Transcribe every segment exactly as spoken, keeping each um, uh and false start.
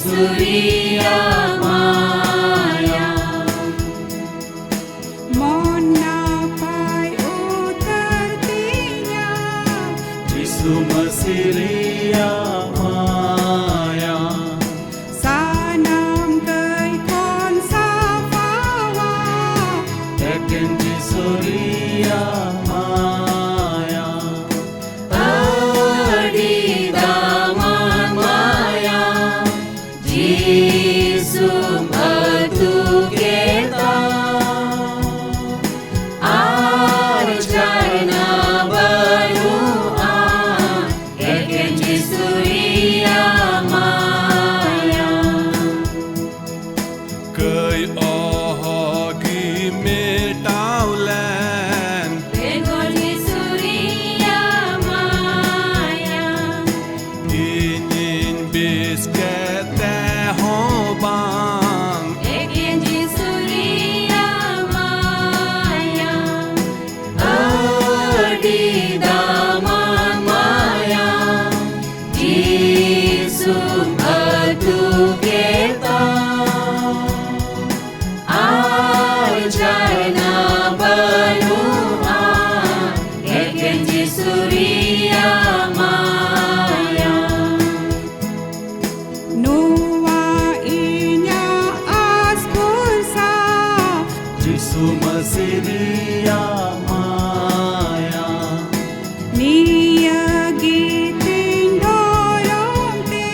ᱥᱩᱨᱤᱭᱟ ᱢᱟᱭᱟ᱾ ᱢᱚᱱ ᱱᱟᱯᱟᱭ ᱩᱛᱟᱹᱨ ᱛᱤᱧᱟ᱾ ᱡᱤᱥᱩ ᱢᱟᱹᱥᱤ ᱨᱮᱭᱟᱜ ᱢᱟᱭᱟ᱾ ᱥᱟᱱᱟᱢ ᱠᱟᱹᱭ ᱠᱷᱚᱱ ᱥᱟᱯᱷᱟᱣᱟ᱾ ᱮᱠᱮᱱ ᱡᱤᱥᱩ ᱨᱮᱭᱟᱜ ᱢᱟᱭᱟ᱾ ᱟᱹᱰᱤ ᱫᱟᱢᱟᱱ ᱢᱟᱭᱟ᱾ ᱡᱤᱥᱩᱢ ᱟᱹᱛᱩ ᱠᱮᱫᱟ᱾ ᱟᱨ ᱡᱷᱟᱨᱱᱟ ᱵᱟᱹᱱᱩᱜᱼᱟ᱾ ᱮᱠᱮᱱ ᱡᱤᱥᱩ ᱨᱮᱭᱟᱜ ᱢᱟᱭᱟ᱾ ᱠᱟᱹᱭ ᱚᱦᱚᱜᱤ ᱢᱮᱴᱟᱣ ᱞᱮᱱ᱾ ᱵᱮᱜᱚᱨ ᱡᱤᱥᱩ ᱨᱮᱭᱟᱜ ᱢᱟᱭᱟ᱾ ᱤᱧᱤᱧ ᱵᱮᱥ ᱠᱮᱛᱮ ᱦᱚᱸ ᱵᱟᱝ᱾ ᱮᱠᱮᱱ ᱡᱤᱥᱩ ᱨᱮᱭᱟᱜ ᱢᱟᱭᱟ᱾ ᱟᱹᱰᱤ ᱫᱟᱢᱟᱱ ᱢᱟᱭᱟ᱾ ᱡᱤᱥᱩᱢ ᱟᱹᱛᱩ ᱠᱮᱫᱟ᱾ ᱟᱨ ᱡᱷᱟᱨᱱᱟ ᱵᱟᱹᱱᱩᱜᱼᱟ᱾ ᱮᱠᱮᱱ ᱡᱤᱥᱩ ᱨᱮᱭᱟᱜ ᱢᱟᱭᱟ᱾ ᱱᱚᱣᱟ ᱤᱧᱟᱜ ᱟᱥ ᱵᱷᱚᱨᱥᱟ᱾ ᱡᱤᱥᱩ ᱢᱟᱹᱥᱤ ᱨᱮᱭᱟᱜ ᱢᱟᱭᱟ᱾ ᱱᱤᱭᱟᱹ ᱜᱮ ᱛᱤᱧ ᱫᱷᱚᱨᱚᱢ ᱛᱮ᱾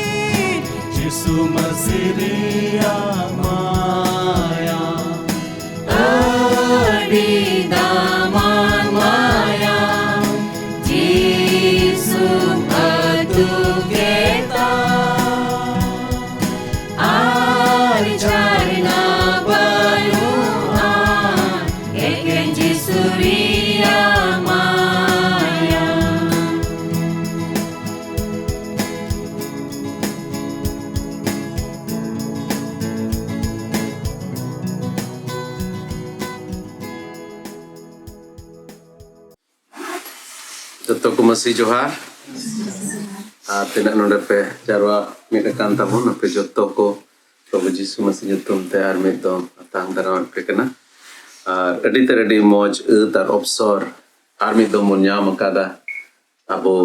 ᱡᱤᱥᱩ ᱢᱟᱹᱥᱤ ᱨᱮᱭᱟᱜ ᱢᱟᱭᱟ᱾ ᱟᱹᱰᱤ ᱫᱟᱢᱟᱱ ᱢᱟᱭᱟ᱾ ᱡᱤᱥᱩᱢ ᱟᱹᱛᱩ ᱠᱮᱫᱟ᱾ ᱟᱨ ᱡᱷᱟᱨᱱᱟ ᱵᱟᱹᱱᱩᱜᱼᱟ᱾ ᱮᱠᱮᱱ ᱡᱤᱥᱩ ᱨᱮᱭᱟᱜ ᱢᱟᱭᱟ᱾ ᱡᱚᱛᱚ ᱠᱚ ᱢᱟᱹᱥᱤ ᱡᱚᱦᱟᱨ᱾ ᱟᱨ ᱛᱤᱱᱟᱹᱜ ᱱᱚᱰᱮ ᱯᱮ ᱡᱟᱨᱣᱟ ᱢᱤᱫ ᱟᱠᱟᱱ ᱛᱟᱵᱚᱱ, ᱟᱯᱮ ᱡᱚᱛᱚ ᱠᱚ ᱯᱨᱚᱵᱷᱩ ᱡᱤᱥᱩ ᱢᱟᱹᱥᱤ ᱧᱩᱛᱩᱢ ᱛᱮ ᱟᱨ ᱢᱤᱫ ᱫᱚᱢ ᱟᱛᱟᱝ ᱫᱟᱨᱟᱢ ᱯᱮ ᱠᱟᱱᱟ᱾ ᱟᱨ ᱟᱹᱰᱤ ᱛᱮᱫ ᱟᱹᱰᱤ ᱢᱚᱡᱽ ᱟᱹᱛ ᱟᱨ ᱚᱯᱥᱚᱨ ᱟᱨ ᱢᱤᱫ ᱫᱚᱢ ᱵᱚᱱ ᱧᱟᱢ ᱟᱠᱟᱫᱟ᱾ ᱟᱵᱚ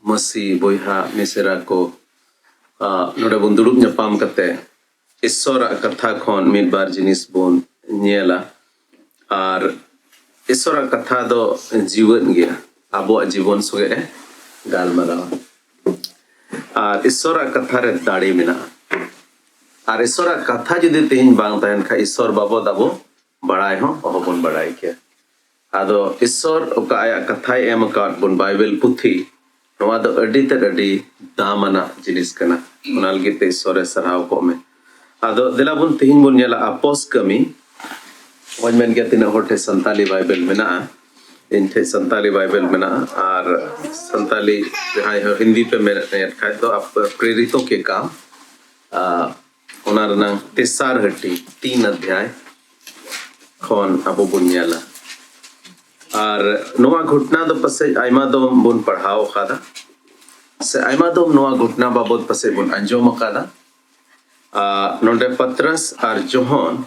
ᱢᱟᱹᱥᱤ ᱵᱚᱭᱦᱟ ᱢᱤᱥᱮᱨᱟ ᱠᱚ, ᱟᱨ ᱱᱚᱰᱮ ᱵᱚᱱ ᱫᱩᱲᱩᱵ ᱧᱟᱯᱟᱢ ᱠᱟᱛᱮ ᱤᱥᱥᱚᱨᱟᱜ ᱠᱟᱛᱷᱟ ᱠᱷᱚᱱ ᱢᱤᱫ ᱵᱟᱨ ᱡᱤᱱᱤᱥ ᱵᱚᱱ ᱧᱮᱞᱟ᱾ ᱟᱨ ᱤᱥᱥᱚᱨᱟᱜ ᱠᱟᱛᱷᱟ ᱫᱚ ᱡᱤᱣᱮᱫ ᱜᱮᱭᱟ, ᱟᱵᱚᱣᱟᱜ ᱡᱤᱵᱚᱱ ᱥᱚᱸᱜᱮ ᱮ ᱜᱟᱞᱢᱟᱨᱟᱣᱟ᱾ ᱟᱨ ᱤᱥᱥᱚᱨᱟᱜ ᱠᱟᱛᱷᱟ ᱨᱮ ᱫᱟᱲᱮ ᱢᱮᱱᱟᱜᱼᱟ᱾ ᱟᱨ ᱤᱥᱥᱚᱨᱟᱜ ᱠᱟᱛᱷᱟ ᱡᱩᱫᱤ ᱛᱮᱦᱮᱧ ᱵᱟᱝ ᱛᱟᱦᱮᱱ ᱠᱷᱟᱱ, ᱤᱥᱥᱚᱨ ᱵᱟᱵᱚᱫ ᱟᱵᱚ ᱵᱟᱲᱟᱭ ᱦᱚᱸ ᱚᱦᱚᱵᱚᱱ ᱵᱟᱲᱟᱭ ᱠᱮᱭᱟ᱾ ᱟᱫᱚ ᱤᱥᱥᱚᱨ ᱚᱠᱟ ᱟᱭᱟᱜ ᱠᱟᱛᱷᱟᱭ ᱮᱢ ᱟᱠᱟᱫ ᱵᱚᱱ, ᱵᱟᱭᱵᱮᱞ ᱯᱩᱛᱷᱤ, ᱱᱚᱣᱟ ᱫᱚ ᱟᱹᱰᱤ ᱛᱮᱫ ᱟᱹᱰᱤ ᱫᱟᱢ ᱟᱱᱟᱜ ᱡᱤᱱᱤᱥ ᱠᱟᱱᱟ᱾ ᱚᱱᱟ ᱞᱟᱹᱜᱤᱫ ᱛᱮ ᱤᱥᱥᱚᱨᱮ ᱥᱟᱨᱦᱟᱣ ᱠᱚᱜ ᱢᱮ᱾ ᱟᱫᱚ ᱫᱮᱞᱟ ᱵᱚᱱ ᱛᱤᱦᱤᱧ ᱵᱚᱱ ᱧᱮᱞᱟ ᱟᱯᱚᱥ ᱠᱟᱹᱢᱤ᱾ ᱚᱱᱟᱧ ᱢᱮᱱ ᱜᱮᱭᱟ, ᱛᱤᱱᱟᱹᱜ ᱦᱚᱲ ᱴᱷᱮᱱ ᱥᱟᱱᱛᱟᱞᱤ ᱵᱟᱭᱵᱮᱞ ᱢᱮᱱᱟᱜᱼᱟ? ᱤᱧ ᱴᱷᱮᱱ ᱥᱟᱱᱛᱟᱞᱤ ᱵᱟᱭᱵᱮᱞ ᱢᱮᱱᱟᱜᱼᱟ᱾ ᱟᱨ ᱥᱟᱱᱛᱟᱞᱤ ᱡᱟᱦᱟᱸᱭ ᱦᱚᱸ ᱦᱤᱱᱫᱤ ᱯᱮ ᱢᱮᱱᱮᱫ ᱠᱷᱟᱡ ᱫᱚ, ᱟᱯ-, ᱯᱨᱮᱨᱤᱛᱚ ᱠᱮ ᱠᱟᱢ, ᱟᱨ ᱚᱱᱟ ᱨᱮᱱᱟᱝ ᱛᱮᱥᱟᱨ ᱦᱟᱹᱴᱤᱧ, ᱛᱤᱱ ᱚᱫᱷᱭᱟᱭ ᱠᱷᱚᱱ ᱟᱵᱚ ᱵᱚᱱ ᱧᱮᱞᱟ᱾ ᱟᱨ ᱱᱚᱣᱟ ᱜᱷᱚᱴᱱᱟ ᱫᱚ ᱯᱟᱥᱮᱡ ᱟᱭᱢᱟ ᱫᱚᱢ ᱵᱚᱱ ᱯᱟᱲᱦᱟᱣ ᱟᱠᱟᱫᱟ, ᱥᱮ ᱟᱭᱢᱟ ᱫᱚᱢ ᱱᱚᱣᱟ ᱜᱷᱚᱴᱱᱟ ᱵᱟᱵᱚᱫ ᱯᱟᱥᱮᱡ ᱵᱚᱱ ᱟᱸᱡᱚᱢ ᱟᱠᱟᱫᱟ᱾ ᱟᱨ ᱱᱚᱰᱮ ᱯᱟᱛᱨᱟᱥ ᱟᱨ ᱡᱚᱦᱚᱱ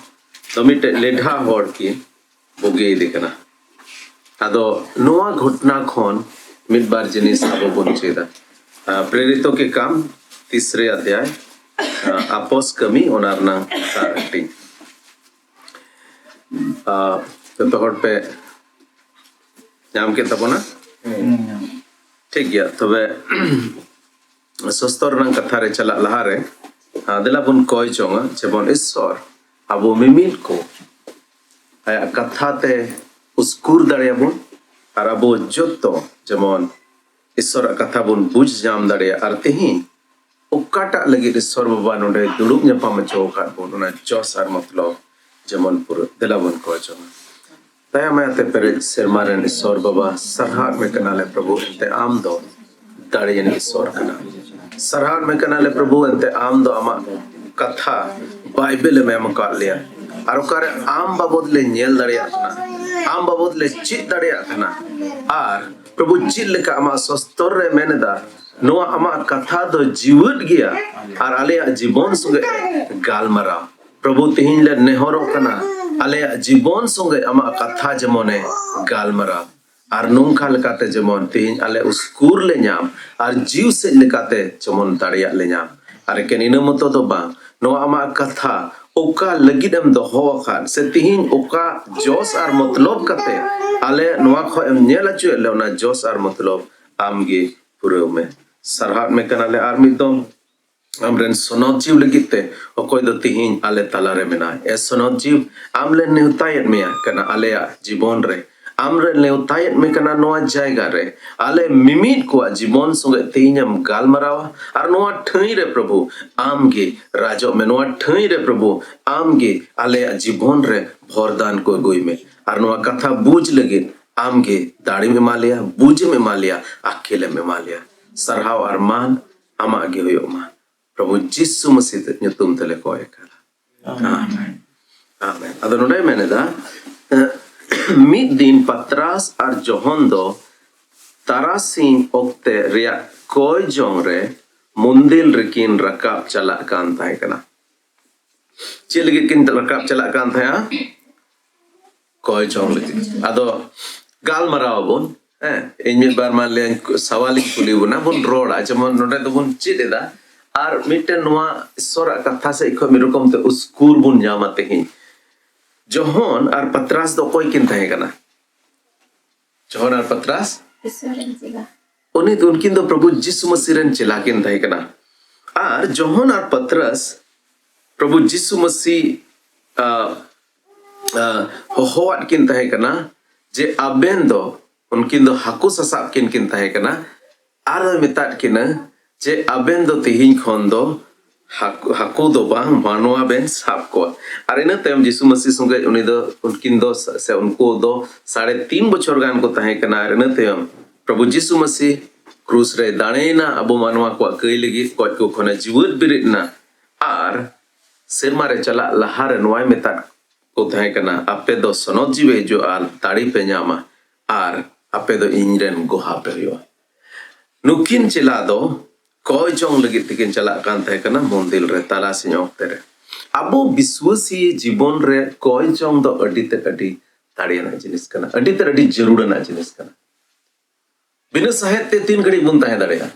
ᱫᱚ ᱢᱤᱫᱴᱮᱡ ᱞᱮᱰᱷᱟ ᱦᱚᱲ ᱠᱤᱱ ᱵᱩᱜᱤᱭᱮᱫᱮ ᱠᱟᱱᱟ᱾ ᱟᱫᱚ ᱱᱚᱣᱟ ᱜᱷᱚᱴᱱᱟ ᱠᱷᱚᱱ ᱢᱤᱫ ᱵᱟᱨ ᱡᱤᱱᱤᱥ ᱟᱵᱚ ᱵᱚᱱ ᱪᱮᱫᱟ᱾ ᱟᱨ ᱯᱨᱮᱨᱤᱛᱚ ᱠᱮ ᱠᱟᱢ, ᱛᱤᱥᱨᱮ ᱚᱫᱷᱭᱟᱭ, ᱟᱨ ᱟᱯᱚᱥ ᱠᱟᱹᱢᱤ, ᱚᱱᱟ ᱨᱮᱱᱟᱝ ᱛᱮᱥᱟᱨ ᱦᱟᱹᱴᱤᱧ᱾ ᱟᱨ ᱡᱚᱛᱚ ᱦᱚᱲ ᱯᱮ ᱧᱟᱢ ᱠᱮᱫ ᱛᱟᱵᱚᱱᱟ? ᱴᱷᱤᱠ ᱜᱮᱭᱟ, ᱛᱚᱵᱮ ᱥᱚᱥᱛᱚᱨ ᱨᱮᱱᱟᱜ ᱠᱟᱛᱷᱟ ᱨᱮ ᱪᱟᱞᱟᱜ ᱞᱟᱦᱟᱨᱮ, ᱟᱨ ᱫᱮᱞᱟ ᱵᱚᱱ ᱠᱚᱭ ᱡᱚᱝᱟ, ᱡᱮᱢᱚᱱ ᱤᱥᱥᱚᱨ ᱟᱵᱚ ᱢᱤᱢᱤᱫ ᱠᱚ ᱟᱭᱟᱜ ᱠᱟᱛᱷᱟ ᱛᱮ ᱩᱥᱠᱩᱨ ᱫᱟᱲᱮᱭᱟᱵᱚᱱ, ᱟᱨ ᱟᱵᱚ ᱡᱚᱛᱚ ᱡᱮᱢᱚᱱ ᱤᱥᱥᱚᱨᱟᱜ ᱠᱟᱛᱷᱟ ᱵᱚᱱ ᱵᱩᱡᱽ ᱧᱟᱢ ᱫᱟᱲᱮᱭᱟᱜᱼᱟ, ᱟᱨ ᱛᱮᱦᱮᱧ ᱚᱠᱟᱴᱟᱜ ᱞᱟᱹᱜᱤᱫ ᱤᱥᱥᱚᱨ ᱵᱟᱵᱟ ᱱᱚᱰᱮ ᱫᱩᱲᱩᱵ ᱧᱟᱯᱟᱢ ᱦᱚᱪᱚ ᱟᱠᱟᱫ ᱵᱚᱱ, ᱚᱱᱟ ᱡᱚᱥ ᱟᱨ ᱢᱚᱛᱞᱚᱵ ᱡᱮᱢᱚᱱ ᱯᱩᱨᱟᱹ᱾ ᱫᱮᱞᱟ ᱵᱚᱱ ᱠᱚᱭ ᱡᱚᱝᱟ᱾ ᱫᱟᱭᱟ ᱢᱟᱭᱟ ᱛᱮ ᱯᱮᱨᱮᱡ ᱥᱮᱨᱢᱟ ᱨᱮᱱ ᱤᱥᱥᱚᱨ ᱵᱟᱵᱟ, ᱥᱟᱨᱦᱟᱣ ᱢᱮ ᱠᱟᱱᱟᱞᱮ ᱯᱨᱚᱵᱷᱩ, ᱮᱱᱛᱮ ᱟᱢ ᱫᱚ ᱫᱟᱲᱮᱭᱟᱱ ᱤᱥᱥᱚᱨ ᱠᱟᱱᱟ᱾ ᱥᱟᱨᱦᱟᱣ ᱢᱮ ᱠᱟᱱᱟᱞᱮ ᱯᱨᱚᱵᱷᱩ, ᱮᱱᱛᱮ ᱟᱢ ᱫᱚ ᱟᱢᱟᱜ ᱠᱟᱛᱷᱟ ᱵᱟᱭᱵᱮᱞ ᱮᱢ ᱮᱢ ᱟᱠᱟᱫ ᱞᱮᱭᱟ, ᱟᱨ ᱚᱠᱟᱨᱮ ᱟᱢ ᱵᱟᱵᱚᱫ ᱞᱮ ᱧᱮᱞ ᱫᱟᱲᱮᱭᱟᱜ ᱠᱟᱱᱟ, ᱟᱢ ᱵᱟᱵᱚᱫ ᱞᱮ ᱪᱮᱫ ᱫᱟᱲᱮᱭᱟᱜ ᱠᱟᱱᱟ, ᱟᱨ ᱯᱨᱚᱵᱷᱩ ᱪᱮᱫ ᱞᱮᱠᱟ ᱟᱢᱟᱜ ᱥᱚᱥᱛᱚᱨ ᱨᱮ ᱢᱮᱱ ᱮᱫᱟ, ᱱᱚᱣᱟ ᱟᱢᱟᱜ ᱠᱟᱛᱷᱟ ᱫᱚ ᱡᱤᱣᱮᱫ ᱜᱮᱭᱟ ᱟᱨ ᱟᱞᱮᱭᱟᱜ ᱡᱤᱵᱚᱱ ᱥᱚᱸᱜᱮ ᱜᱟᱞᱢᱟᱨᱟᱣ᱾ ᱯᱨᱚᱵᱷᱩ, ᱛᱮᱦᱮᱧ ᱞᱮ ᱱᱮᱦᱚᱨᱚᱜ ᱠᱟᱱᱟ, ᱟᱞᱮᱭᱟᱜ ᱡᱤᱵᱚᱱ ᱥᱚᱸᱜᱮ ᱟᱢᱟᱜ ᱠᱟᱛᱷᱟ ᱡᱮᱢᱚᱱᱮ ᱜᱟᱞᱢᱟᱨᱟᱣ᱾ ᱟᱨ ᱱᱚᱝᱠᱟ ᱞᱮᱠᱟᱛᱮ ᱡᱮᱢᱚᱱ ᱛᱮᱦᱮᱧ ᱟᱞᱮ ᱩᱥᱠᱩᱨ ᱞᱮ ᱧᱟᱢ ᱟᱨ ᱡᱤᱣ ᱥᱮᱫ ᱞᱮᱠᱟᱛᱮ ᱡᱮᱢᱚᱱ ᱫᱟᱲᱮᱭᱟᱜ ᱞᱮ ᱧᱟᱢ᱾ ᱟᱨ ᱮᱠᱮᱱ ᱤᱱᱟᱹ ᱢᱚᱛᱚ ᱫᱚ ᱵᱟᱝ, ᱱᱚᱣᱟ ᱟᱢᱟᱜ ᱠᱟᱛᱷᱟ ᱚᱠᱟ ᱞᱟᱹᱜᱤᱫ ᱮᱢ ᱫᱚᱦᱚ ᱟᱠᱟᱫ, ᱥᱮ ᱛᱮᱦᱮᱧ ᱚᱠᱟ ᱡᱚᱥ ᱟᱨ ᱢᱚᱛᱞᱚᱵ ᱠᱟᱛᱮ ᱟᱞᱮ ᱱᱚᱣᱟ ᱠᱷᱚᱱ ᱮᱢ ᱧᱮᱞ ᱦᱚᱪᱚᱭᱮᱫ ᱞᱮ, ᱚᱱᱟ ᱡᱚᱥ ᱟᱨ ᱢᱚᱛᱞᱚᱵ ᱟᱢ ᱜᱮ ᱯᱩᱨᱟᱹᱣ ᱢᱮ᱾ ᱥᱟᱨᱦᱟᱣ ᱢᱮ ᱠᱟᱱᱟᱞᱮ ᱟᱨ ᱢᱤᱫ ᱫᱚᱢ ᱟᱢᱨᱮᱱ ᱥᱚᱱᱚᱛ ᱡᱤᱣ ᱞᱟᱹᱜᱤᱫ ᱛᱮ, ᱚᱠᱚᱭ ᱫᱚ ᱛᱮᱦᱮᱧ ᱟᱞᱮ ᱛᱟᱞᱟᱨᱮ ᱢᱮᱱᱟᱭ᱾ ᱮ ᱥᱚᱱᱚᱛ ᱡᱤᱣ, ᱟᱢ ᱞᱮ ᱱᱮᱣᱛᱟᱭᱮᱫ ᱢᱮᱭᱟ ᱠᱟᱱᱟ ᱟᱞᱮᱭᱟᱜ ᱡᱤᱵᱚᱱ ᱨᱮ, ᱟᱢᱨᱮ ᱱᱮᱣᱛᱟᱭᱮᱫ ᱢᱮ ᱠᱟᱱᱟ ᱱᱚᱣᱟ ᱡᱟᱭᱜᱟ ᱨᱮ᱾ ᱟᱞᱮ ᱢᱤᱢᱤᱫ ᱠᱚᱣᱟᱜ ᱡᱤᱵᱚᱱ ᱥᱚᱸᱜᱮ ᱛᱮᱦᱮᱧ ᱮᱢ ᱜᱟᱞᱢᱟᱨᱟᱣᱟ ᱟᱨ ᱱᱚᱣᱟ ᱴᱷᱟᱹᱭ ᱨᱮ ᱯᱨᱚᱵᱷᱩ ᱟᱢ ᱜᱮ ᱨᱟᱡᱚᱜ ᱢᱮ᱾ ᱱᱚᱣᱟ ᱴᱷᱟᱹᱭ ᱨᱮ ᱯᱨᱚᱵᱷᱩ ᱟᱢ ᱜᱮ ᱟᱞᱮᱭᱟᱜ ᱡᱤᱵᱚᱱ ᱨᱮ ᱵᱷᱚᱨᱫᱟᱱ ᱠᱚ ᱟᱹᱜᱩᱭ ᱢᱮ᱾ ᱟᱨ ᱱᱚᱣᱟ ᱠᱟᱛᱷᱟ ᱵᱩᱡᱽ ᱞᱟᱹᱜᱤᱫ ᱟᱢ ᱜᱮ ᱫᱟᱲᱮᱢ ᱮᱢᱟ ᱞᱮᱭᱟ, ᱵᱩᱡᱮᱢ ᱮᱢᱟ ᱞᱮᱭᱟ, ᱟᱹᱠᱤᱞᱮᱢ ᱮᱢᱟ ᱞᱮᱭᱟ᱾ ᱥᱟᱨᱦᱟᱣ ᱟᱨ ᱢᱟᱱ ᱟᱢᱟᱜ ᱜᱮ ᱦᱩᱭᱩᱜ ᱢᱟ᱾ ᱯᱨᱚᱵᱷᱩ ᱡᱤᱥᱩ ᱢᱟᱹᱥᱤ ᱧᱩᱛᱩᱢ ᱛᱮᱞᱮ ᱠᱚᱭ ᱟᱠᱟᱫᱟ᱾ ᱟᱢᱮᱱ᱾ ᱟᱢᱮᱱ᱾ ᱟᱫᱚ ᱱᱚᱰᱮᱭ ᱢᱮᱱ ᱮᱫᱟ, ᱢᱤᱫ ᱫᱤᱱ ᱯᱟᱛᱨᱟᱥ ᱟᱨ ᱡᱚᱦᱚᱱ ᱫᱚ ᱛᱟᱨᱟᱥᱤᱧ ᱚᱠᱛᱮ ᱨᱮᱭᱟᱜ ᱠᱚᱭ ᱡᱚᱝ ᱨᱮ ᱢᱚᱱᱫᱤᱞ ᱨᱮᱠᱤᱱ ᱨᱟᱠᱟᱵ ᱪᱟᱞᱟᱜ ᱠᱟᱱ ᱛᱟᱦᱮᱸ ᱠᱟᱱᱟ᱾ ᱪᱮᱫ ᱞᱟᱹᱜᱤᱫ ᱠᱤᱱ ᱨᱟᱠᱟᱵ ᱪᱟᱞᱟᱜ ᱠᱟᱱ ᱛᱟᱦᱮᱸᱜᱼᱟ? ᱠᱚᱭ ᱡᱚᱝ ᱞᱟᱹᱜᱤᱫ᱾ ᱟᱫᱚ ᱜᱟᱞᱢᱟᱨᱟᱣ ᱟᱵᱚᱱ, ᱦᱮᱸ, ᱤᱧ ᱢᱤᱫ ᱵᱟᱨ ᱢᱟ ᱞᱟᱹᱭᱟᱹᱧ, ᱥᱟᱣᱟᱞᱤᱧ ᱠᱩᱞᱤ ᱵᱚᱱᱟ, ᱵᱚᱱ ᱨᱚᱲᱟ, ᱡᱮᱢᱚᱱ ᱱᱚᱰᱮ ᱫᱚᱵᱚᱱ ᱪᱮᱫ ᱮᱫᱟ᱾ ᱟᱨ ᱢᱤᱫᱴᱮᱱ ᱱᱚᱣᱟ ᱤᱥᱥᱚᱨᱟᱜ ᱠᱟᱛᱷᱟ ᱥᱮᱫ ᱠᱷᱚᱱ ᱢᱤᱫ ᱨᱚᱠᱚᱢ ᱛᱮ ᱩᱥᱠᱩᱨ ᱵᱚᱱ ᱧᱟᱢᱟ ᱛᱮᱦᱮᱧ᱾ ᱡᱚᱦᱚᱱ ᱟᱨ ᱯᱟᱛᱨᱟᱥ ᱫᱚ ᱚᱠᱚᱭ ᱠᱤᱱ ᱛᱟᱦᱮᱸ ᱠᱟᱱᱟ? ᱡᱚᱦᱚᱱ ᱟᱨ ᱯᱟᱛᱨᱟᱥ? ᱤᱥᱥᱚᱨ ᱨᱮᱱ ᱪᱮᱞᱟ᱾ ᱩᱱᱤ ᱫᱚ, ᱩᱱᱠᱤᱱ ᱫᱚ ᱯᱨᱚᱵᱷᱩ ᱡᱤᱥᱩ ᱢᱟᱹᱥᱤ ᱨᱮᱱ ᱪᱮᱞᱟ ᱠᱤᱱ ᱛᱟᱦᱮᱸ ᱠᱟᱱᱟ᱾ ᱟᱨ ᱡᱚᱦᱚᱱ ᱟᱨ ᱯᱟᱛᱨᱟᱥ ᱯᱨᱚᱵᱷᱩ ᱡᱤᱥᱩ ᱢᱟᱹᱥᱤ, ᱟ, ᱟ, ᱦᱚᱦᱚᱣᱟᱫ ᱠᱤᱱ ᱛᱟᱦᱮᱸ ᱠᱟᱱᱟ ᱡᱮ ᱟᱵᱮᱱ ᱫᱚ, ᱩᱱᱠᱤᱱ ᱫᱚ ᱦᱟᱹᱠᱩ ᱥᱟᱥᱟᱵ ᱠᱤᱱ, ᱠᱤᱱ ᱛᱟᱦᱮᱸ ᱠᱟᱱᱟ᱾ ᱟᱨ ᱢᱮᱛᱟᱫ ᱠᱤᱱᱟᱹ ᱡᱮ ᱟᱵᱮᱱ ᱫᱚ ᱛᱮᱦᱮᱧ ᱠᱷᱚᱱ ᱫᱚ ᱦᱟᱹᱠᱩ, ᱦᱟᱹᱠᱩ ᱫᱚ ᱵᱟᱝ, ᱢᱟᱱᱣᱟ ᱵᱮᱱ ᱥᱟᱵ ᱠᱚᱣᱟ᱾ ᱟᱨ ᱤᱱᱟᱹ ᱛᱟᱭᱚᱢ ᱡᱤᱥᱩ ᱢᱟᱹᱥᱤ ᱥᱚᱸᱜᱮ ᱩᱱᱤ ᱫᱚ, ᱩᱱᱠᱤᱱ ᱫᱚ ᱥᱮ ᱩᱱᱠᱩ ᱫᱚ ᱥᱟᱲᱮ ᱛᱤᱱ ᱵᱚᱪᱷᱚᱨ ᱜᱟᱱ ᱠᱚ ᱛᱟᱦᱮᱸ ᱠᱟᱱᱟ᱾ ᱟᱨ ᱤᱱᱟᱹ ᱛᱟᱭᱚᱢ ᱯᱨᱚᱵᱷᱩ ᱡᱤᱥᱩ ᱢᱟᱹᱥᱤ ᱠᱨᱩᱥ ᱨᱮ ᱫᱟᱲᱮᱭᱮᱱᱟ, ᱟᱵᱚ ᱢᱟᱱᱣᱟ ᱠᱚᱣᱟᱜ ᱠᱟᱹᱭ ᱞᱟᱹᱜᱤᱫ ᱜᱚᱡ ᱠᱚ ᱠᱷᱚᱱᱮ ᱡᱤᱣᱮᱫ ᱵᱮᱨᱮᱫ ᱮᱱᱟ᱾ ᱟᱨ ᱥᱮᱨᱢᱟ ᱨᱮ ᱪᱟᱞᱟᱜ ᱞᱟᱦᱟᱨᱮ ᱱᱚᱣᱟᱭ ᱢᱮᱛᱟᱫ ᱠᱚ ᱛᱟᱦᱮᱸ ᱠᱟᱱᱟ, ᱟᱯᱮ ᱫᱚ ᱥᱚᱱᱚᱛ ᱡᱤᱣᱤ ᱦᱤᱡᱩᱜᱼᱟ, ᱫᱟᱲᱮ ᱯᱮ ᱧᱟᱢᱟ, ᱟᱨ ᱟᱯᱮ ᱫᱚ ᱤᱧ ᱨᱮᱱ ᱜᱚᱦᱟ ᱯᱮ ᱦᱩᱭᱩᱜᱼᱟ᱾ ᱱᱩᱠᱤᱱ ᱪᱮᱞᱟ ᱫᱚ ᱠᱚᱭ ᱡᱚᱝ ᱞᱟᱹᱜᱤᱫ ᱛᱮᱠᱤᱱ ᱪᱟᱞᱟᱜ ᱠᱟᱱ ᱛᱟᱦᱮᱸ ᱠᱟᱱᱟ ᱢᱚᱱᱫᱤᱨ ᱨᱮ ᱛᱟᱨᱟᱥᱤᱧ ᱚᱠᱛᱮ ᱨᱮ᱾ ᱟᱵᱚ ᱵᱤᱥᱣᱟᱹᱥᱤ ᱡᱤᱵᱚᱱ ᱨᱮ ᱠᱚᱭ ᱡᱚᱝ ᱫᱚ ᱟᱹᱰᱤ ᱛᱮᱫ ᱟᱹᱰᱤ ᱫᱟᱲᱮᱭᱟᱱᱟᱜ ᱡᱤᱱᱤᱥ ᱠᱟᱱᱟ, ᱟᱹᱰᱤ ᱛᱮᱫ ᱟᱹᱰᱤ ᱡᱟᱹᱨᱩᱲᱟᱱᱟᱜ ᱡᱤᱱᱤᱥ ᱠᱟᱱᱟ᱾ ᱵᱤᱱᱟᱹ ᱥᱟᱦᱮᱫ ᱛᱮ ᱛᱤᱱ ᱜᱷᱟᱹᱲᱤᱡ ᱵᱚᱱ ᱛᱟᱦᱮᱸ ᱫᱟᱲᱮᱭᱟᱜᱼᱟ?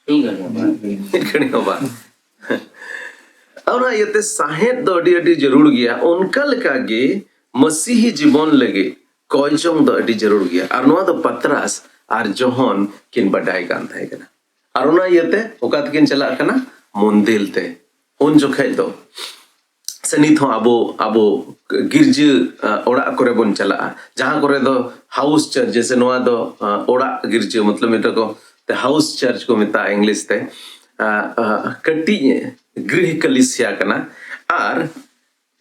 ᱢᱤᱫ ᱜᱷᱟᱹᱲᱤᱡ ᱦᱚᱸ ᱵᱟᱝ᱾ ᱢᱤᱫ ᱜᱷᱟᱹᱲᱤᱡ ᱦᱚᱸ ᱵᱟᱝ᱾ ᱚᱱᱟ ᱤᱭᱟᱹᱛᱮ ᱥᱟᱦᱮᱫ ᱫᱚ ᱟᱹᱰᱤ ᱟᱹᱰᱤ ᱡᱟᱹᱨᱩᱲ ᱜᱮᱭᱟ᱾ ᱚᱱᱠᱟ ᱞᱮᱠᱟᱜᱮ ᱢᱟᱹᱥᱤᱦᱤ ᱡᱤᱵᱚᱱ ᱞᱟᱹᱜᱤᱫ ᱠᱚᱭ ᱡᱚᱝ ᱫᱚ ᱟᱹᱰᱤ ᱡᱟᱹᱨᱩᱲ ᱜᱮᱭᱟ᱾ ᱟᱨ ᱱᱚᱣᱟ ᱫᱚ ᱯᱟᱛᱨᱟᱥ ᱟᱨ ᱡᱚᱦᱚᱱ ᱠᱤᱱ ᱵᱟᱰᱟᱭ ᱠᱟᱱ ᱛᱟᱦᱮᱸ ᱠᱟᱱᱟ᱾ ᱟᱨ ᱚᱱᱟ ᱤᱭᱟᱹᱛᱮ ᱚᱠᱟ ᱛᱮᱠᱤᱱ ᱪᱟᱞᱟᱜ ᱠᱟᱱᱟ? ᱢᱚᱱᱫᱤᱨ ᱛᱮ᱾ ᱩᱱ ᱡᱚᱠᱷᱮᱡ ᱫᱚ ᱥᱮ ᱱᱤᱛ ᱦᱚᱸ ᱟᱵᱚ, ᱟᱵᱚ ᱜᱤᱨᱡᱟᱹ, ᱟ, ᱚᱲᱟᱜ ᱠᱚᱨᱮ ᱵᱚᱱ ᱪᱟᱞᱟᱜᱼᱟ, ᱡᱟᱦᱟᱸ ᱠᱚᱨᱮ ᱫᱚ ᱦᱟᱣᱩᱥ ᱪᱟᱨᱪ, ᱡᱮᱥᱮ ᱱᱚᱣᱟ ᱫᱚ, ᱟ, ᱚᱲᱟᱜ ᱜᱤᱨᱡᱟᱹ, ᱢᱚᱛᱞᱚᱵ ᱢᱮᱛᱟ ᱠᱚ ᱛᱮ ᱦᱟᱣᱩᱥ ᱪᱟᱨᱪ ᱠᱚ ᱢᱮᱛᱟᱜᱼᱟ ᱤᱝᱞᱤᱥ ᱛᱮ, ᱟ, ᱟ, ᱠᱟᱹᱴᱤᱡ ᱜᱨᱤᱦ ᱠᱟᱞᱤᱥᱤᱭᱟ ᱠᱟᱱᱟ᱾ ᱟᱨ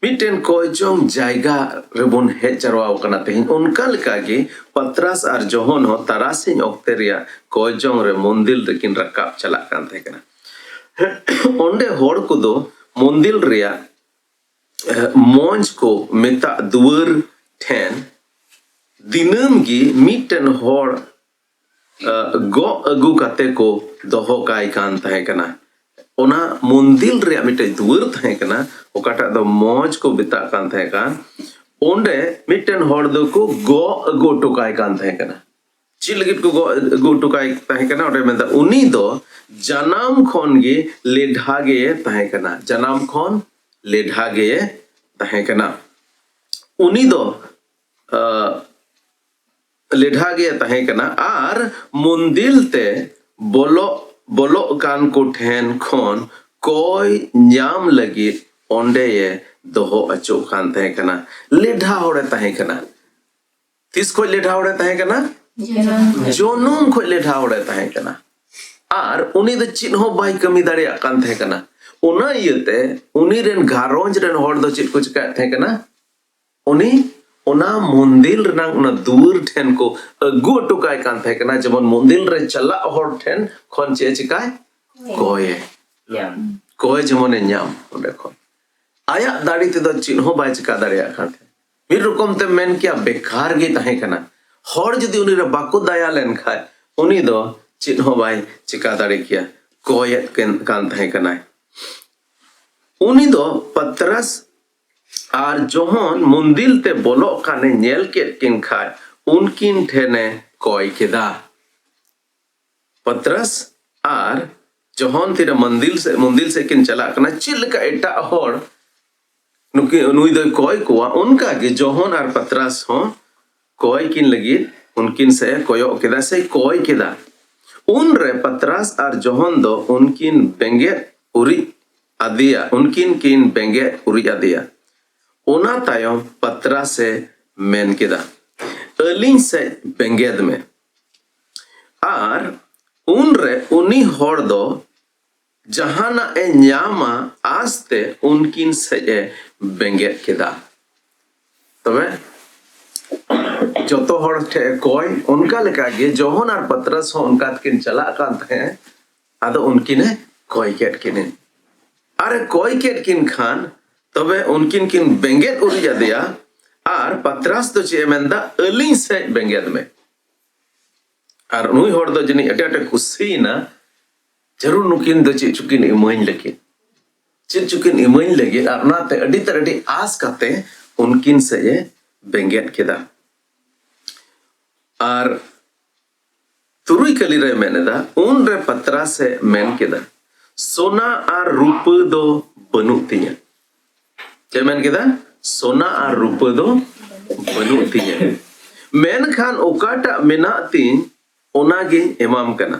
ᱢᱤᱫᱴᱮᱱ ᱠᱚᱭ ᱡᱚᱝ ᱡᱟᱭᱜᱟ ᱨᱮᱵᱚᱱ ᱦᱮᱡ ᱡᱟᱨᱣᱟ ᱟᱠᱟᱱᱟ ᱛᱮᱦᱮᱧ᱾ ᱚᱱᱠᱟ ᱞᱮᱠᱟᱜᱮ ᱯᱟᱛᱨᱟᱥ ᱟᱨ ᱡᱚᱦᱚᱱ ᱦᱚᱸ ᱛᱟᱨᱟᱥᱤᱧ ᱚᱠᱛᱮ ᱨᱮᱭᱟᱜ ᱠᱚᱭ ᱡᱚᱝ ᱨᱮ ᱢᱚᱱᱫᱤᱨ ᱨᱮᱠᱤᱱ ᱨᱟᱠᱟᱵ ᱪᱟᱞᱟᱜ ᱠᱟᱱ ᱛᱟᱦᱮᱸ ᱠᱟᱱᱟ᱾ ᱚᱸᱰᱮ ᱦᱚᱲ ᱠᱚᱫᱚ ᱢᱚᱱᱫᱤᱨ ᱨᱮᱭᱟᱜ, ᱮ, ᱢᱚᱸᱡᱽ ᱠᱚ ᱢᱮᱛᱟᱜ ᱫᱩᱣᱟᱹᱨ ᱴᱷᱮᱱ ᱫᱤᱱᱟᱹᱢ ᱜᱮ ᱢᱤᱫᱴᱮᱱ ᱦᱚᱲ, ᱮ, ᱜᱚᱜ ᱟᱹᱜᱩ ᱠᱟᱛᱮ ᱠᱚ ᱫᱚᱦᱚ ᱠᱟᱭ ᱠᱟᱱ ᱛᱟᱦᱮᱸ ᱠᱟᱱᱟ᱾ ᱚᱱᱟ ᱢᱚᱱᱫᱤᱨ ᱨᱮᱭᱟᱜ ᱢᱤᱫᱴᱮᱱ ᱫᱩᱣᱟᱹᱨ ᱛᱟᱦᱮᱸ ᱠᱟᱱᱟ, ᱚᱠᱟᱴᱟᱜ ᱫᱚ ᱢᱚᱸᱡᱽ ᱠᱚ ᱢᱮᱛᱟᱜ ᱠᱟᱱ ᱛᱟᱦᱮᱸ ᱠᱟᱱ, ᱚᱸᱰᱮ ᱢᱤᱫᱴᱮᱱ ᱦᱚᱲ ᱫᱚᱠᱚ ᱜᱚᱜ ᱟᱹᱜᱩ ᱦᱚᱴᱚ ᱠᱟᱭ ᱠᱟᱱ ᱛᱟᱦᱮᱸ ᱠᱟᱱᱟ᱾ ᱪᱮᱫ ᱞᱟᱹᱜᱤᱫ ᱠᱚ ᱜᱚᱜ ᱟᱹᱜᱩ ᱦᱚᱴᱚ ᱠᱟᱭ ᱛᱟᱦᱮᱸ ᱠᱟᱱᱟ? ᱚᱸᱰᱮ ᱢᱮᱱᱫᱟ, ᱩᱱᱤ ᱫᱚ ᱡᱟᱱᱟᱢ ᱠᱷᱚᱱ ᱜᱮ ᱞᱮᱰᱷᱟ ᱜᱮ ᱛᱟᱦᱮᱸ ᱠᱟᱱᱟ᱾ ᱡᱟᱱᱟᱢ ᱠᱷᱚᱱ ᱞᱮᱰᱷᱟ ᱜᱮ ᱛᱟᱦᱮᱸ ᱠᱟᱱᱟ᱾ ᱩᱱᱤ ᱫᱚ, ᱟ, ᱞᱮᱰᱷᱟ ᱜᱮ ᱛᱟᱦᱮᱸ ᱠᱟᱱᱟ ᱟᱨ ᱢᱚᱱᱫᱤᱨ ᱛᱮ ᱵᱚᱞᱚᱜ, ᱵᱚᱞᱚᱜ ᱠᱟᱱ ᱠᱚ ᱴᱷᱮᱱ ᱠᱷᱚᱱ ᱠᱚᱭ ᱧᱟᱢ ᱞᱟᱹᱜᱤᱫ ᱚᱸᱰᱮᱭᱮ ᱫᱚᱦᱚ ᱟᱪᱚᱜ ᱠᱟᱱ ᱛᱟᱦᱮᱸ ᱠᱟᱱᱟ᱾ ᱞᱮᱰᱷᱟ ᱦᱚᱲᱮ ᱛᱟᱦᱮᱸ ᱠᱟᱱᱟ᱾ ᱛᱤᱥ ᱠᱷᱚᱡ ᱞᱮᱰᱷᱟ ᱦᱚᱲᱮ ᱛᱟᱦᱮᱸ ᱠᱟᱱᱟ? ᱡᱟᱱᱟᱢ᱾ ᱡᱚᱱᱚᱢ ᱠᱷᱚᱡ ᱞᱮᱰᱷᱟ ᱦᱚᱲᱮ ᱛᱟᱦᱮᱸ ᱠᱟᱱᱟ᱾ ᱟᱨ ᱩᱱᱤ ᱫᱚ ᱪᱮᱫ ᱦᱚᱸ ᱵᱟᱭ ᱠᱟᱹᱢᱤ ᱫᱟᱲᱮᱭᱟᱜ ᱠᱟᱱ ᱛᱟᱦᱮᱸ ᱠᱟᱱᱟ᱾ ᱚᱱᱟ ᱤᱭᱟᱹᱛᱮ ᱩᱱᱤ ᱨᱮᱱ ᱜᱷᱟᱨᱚᱸᱡᱽ ᱨᱮᱱ ᱦᱚᱲ ᱫᱚ ᱪᱮᱫ ᱠᱚ ᱪᱮᱠᱟᱭᱮᱫ ᱛᱟᱦᱮᱸ ᱠᱟᱱᱟ? ᱩᱱᱤ ᱚᱱᱟ ᱢᱚᱱᱫᱤᱨ ᱨᱮᱱᱟᱜ ᱚᱱᱟ ᱫᱩᱣᱟᱹᱨ ᱴᱷᱮᱱ ᱠᱚ ᱟᱹᱜᱩ ᱦᱚᱴᱚ ᱠᱟᱭ ᱠᱟᱱ ᱛᱟᱦᱮᱸ ᱠᱟᱱᱟ, ᱡᱮᱢᱚᱱ ᱢᱚᱱᱫᱤᱨ ᱨᱮ ᱪᱟᱞᱟᱜ ᱦᱚᱲ ᱴᱷᱮᱱ ᱠᱷᱚᱱ ᱪᱮᱫ ᱮ ᱪᱮᱠᱟᱭ? ᱠᱚᱭᱮ᱾ ᱧᱟᱢ᱾ ᱠᱚᱭ ᱡᱮᱢᱚᱱᱮ ᱧᱟᱢ ᱚᱸᱰᱮ ᱠᱷᱚᱱ᱾ ᱟᱭᱟᱜ ᱫᱟᱲᱮ ᱛᱮᱫᱚ ᱪᱮᱫ ᱦᱚᱸ ᱵᱟᱭ ᱪᱮᱠᱟ ᱫᱟᱲᱮᱭᱟᱜ ᱠᱟᱱ ᱛᱟᱦᱮᱸᱫ᱾ ᱢᱤᱫ ᱨᱚᱠᱚᱢ ᱛᱮᱢ ᱢᱮᱱ ᱠᱮᱭᱟ ᱵᱮᱠᱟᱨ ᱜᱮ ᱛᱟᱦᱮᱸ ᱠᱟᱱᱟ᱾ ᱦᱚᱲ ᱡᱩᱫᱤ ᱩᱱᱤ ᱨᱮ ᱵᱟᱠᱚ ᱫᱟᱭᱟ ᱞᱮᱱ ᱠᱷᱟᱡ, ᱩᱱᱤ ᱫᱚ ᱪᱮᱫ ᱦᱚᱸ ᱵᱟᱭ ᱪᱮᱠᱟ ᱫᱟᱲᱮ ᱠᱮᱭᱟ᱾ ᱠᱚᱭᱮᱫ ᱠᱟᱱ ᱛᱟᱦᱮᱸ ᱠᱟᱱᱟᱭ᱾ ᱩᱱᱤ ᱫᱚ ᱯᱟᱛᱨᱟᱥ ᱟᱨ ᱡᱚᱦᱚᱱ ᱢᱚᱱᱫᱤᱞ ᱛᱮ ᱵᱚᱞᱚᱜ ᱠᱟᱱᱮ ᱧᱮᱞ ᱠᱮᱫ ᱠᱤᱱ ᱠᱷᱟᱱ ᱩᱱᱠᱤᱱ ᱴᱷᱮᱱᱮ ᱠᱚᱭ ᱠᱮᱫᱟ᱾ ᱯᱟᱛᱨᱟᱥ ᱟᱨ ᱡᱚᱦᱚᱱ ᱛᱤᱨᱮ ᱢᱚᱱᱫᱤᱞ ᱥᱮᱫ ᱢᱚᱱᱫᱤᱞ ᱥᱮᱫ ᱠᱤᱱ ᱪᱟᱞᱟᱜ ᱠᱟᱱᱟ, ᱪᱮᱫ ᱞᱮᱠᱟ ᱮᱴᱟᱜ ᱦᱚᱲ ᱱᱩᱠᱤᱱ ᱱᱩᱭ ᱫᱚᱭ ᱠᱚᱭ ᱠᱚᱣᱟ, ᱚᱱᱠᱟ ᱜᱮ ᱡᱚᱦᱚᱱ ᱟᱨ ᱯᱟᱛᱨᱟᱥ ᱦᱚᱸ ᱠᱚᱭ ᱠᱤᱱ ᱞᱟᱹᱜᱤᱫ ᱩᱱᱠᱤᱱ ᱥᱮᱫ ᱮ ᱠᱚᱭᱚᱜ ᱠᱮᱫᱟ ᱥᱮ ᱠᱚᱭ ᱠᱮᱫᱟ᱾ ᱩᱱᱨᱮ ᱯᱟᱛᱨᱟᱥ ᱟᱨ ᱡᱚᱦᱚᱱ ᱫᱚ ᱩᱱᱠᱤᱱ ᱵᱮᱸᱜᱮᱫ ᱩᱨᱤᱡ ᱟᱫᱮᱭᱟ, ᱩᱱᱠᱤᱱ ᱠᱤᱱ ᱵᱮᱸᱜᱮᱫ ᱩᱨᱤᱡ ᱟᱫᱮᱭᱟ᱾ ᱚᱱᱟ ᱛᱟᱭᱚᱢ ᱯᱟᱛᱨᱟᱥ ᱮ ᱢᱮᱱ ᱠᱮᱫᱟ, "ᱟᱹᱞᱤᱧ ᱥᱮᱫ ᱵᱮᱸᱜᱮᱫ ᱢᱮ᱾" ᱟᱨ ᱩᱱᱨᱮ ᱩᱱᱤ ᱦᱚᱲ ᱫᱚ ᱡᱟᱦᱟᱱᱟᱜ ᱮ ᱧᱟᱢᱟ ᱟᱥᱛᱮ ᱩᱱᱠᱤᱱ ᱥᱮᱫ ᱮ ᱵᱮᱸᱜᱮᱫ ᱠᱮᱫᱟ᱾ ᱛᱚᱵᱮ ᱡᱚᱛᱚ ᱦᱚᱲ ᱴᱷᱮᱱ ᱮ ᱠᱚᱭ, ᱚᱱᱠᱟ ᱞᱮᱠᱟ ᱜᱮ ᱡᱚᱦᱚᱱ ᱟᱨ ᱯᱟᱛᱨᱟᱥ ᱦᱚᱸ ᱚᱱᱠᱟ ᱛᱮᱠᱤᱱ ᱪᱟᱞᱟᱜ ᱠᱟᱱ ᱛᱟᱦᱮᱸᱫ᱾ ᱟᱫᱚ ᱩᱱᱠᱤᱱ ᱮ ᱠᱚᱭ ᱠᱮᱫ ᱠᱤᱱ᱾ ᱟᱨ ᱮ ᱠᱚᱭ ᱠᱮᱫ ᱠᱤᱱ ᱠᱷᱟᱱ ᱛᱚᱵᱮ ᱩᱱᱠᱤᱱ ᱠᱤᱱ ᱵᱮᱸᱜᱮᱫ ᱩᱨᱤᱡ ᱟᱫᱮᱭᱟ᱾ ᱟᱨ ᱯᱟᱛᱨᱟᱥ ᱫᱚ ᱪᱮᱫ ᱮ ᱢᱮᱱᱫᱟ? "ᱟᱹᱞᱤᱧ ᱥᱮᱫ ᱵᱮᱸᱜᱮᱫ ᱢᱮ᱾" ᱟᱨ ᱱᱩᱭ ᱦᱚᱲ ᱫᱚ ᱡᱟᱹᱱᱤᱡ ᱟᱹᱰᱤ ᱟᱸᱴᱮ ᱠᱩᱥᱤᱭᱮᱱᱟ, ᱡᱟᱹᱨᱩᱲ ᱱᱩᱠᱤᱱ ᱫᱚ ᱪᱮᱫ ᱪᱚᱠᱤᱱ ᱤᱢᱟᱹᱧ ᱞᱟᱹᱜᱤᱫ, ᱪᱮᱫ ᱪᱚᱠᱤᱱ ᱤᱢᱟᱹᱧ ᱞᱟᱹᱜᱤᱫ, ᱟᱨ ᱚᱱᱟᱛᱮ ᱟᱹᱰᱤ ᱛᱮ ᱟᱹᱰᱤ ᱟᱥ ᱠᱟᱛᱮ ᱩᱱᱠᱤᱱ ᱥᱮᱫ ᱮ ᱵᱮᱸᱜᱮᱫ ᱠᱮᱫᱟ᱾ ᱟᱨ ᱛᱩᱨᱩᱭ ᱠᱟᱹᱞᱤ ᱨᱮ ᱢᱮᱱ ᱮᱫᱟ, ᱩᱱᱨᱮ ᱯᱟᱛᱨᱟᱥ ᱮ ᱢᱮᱱ ᱠᱮᱫᱟ, "ᱥᱚᱱᱟ ᱟᱨ ᱨᱩᱯᱟᱹ ᱫᱚ ᱵᱟᱹᱱᱩᱜ ᱛᱤᱧᱟᱹ᱾" ᱪᱮᱫ ᱢᱮᱱ ᱠᱮᱫᱟ? "ᱥᱚᱱᱟ ᱟᱨ ᱨᱩᱯᱟᱹ ᱫᱚ ᱵᱟᱹᱱᱩᱜ ᱛᱤᱧᱟᱹ, ᱢᱮᱱᱠᱷᱟᱱ ᱚᱠᱟᱴᱟᱜ ᱢᱮᱱᱟᱜ ᱛᱤᱧ ᱚᱱᱟᱜᱤᱧ ᱮᱢᱟᱢ ᱠᱟᱱᱟ᱾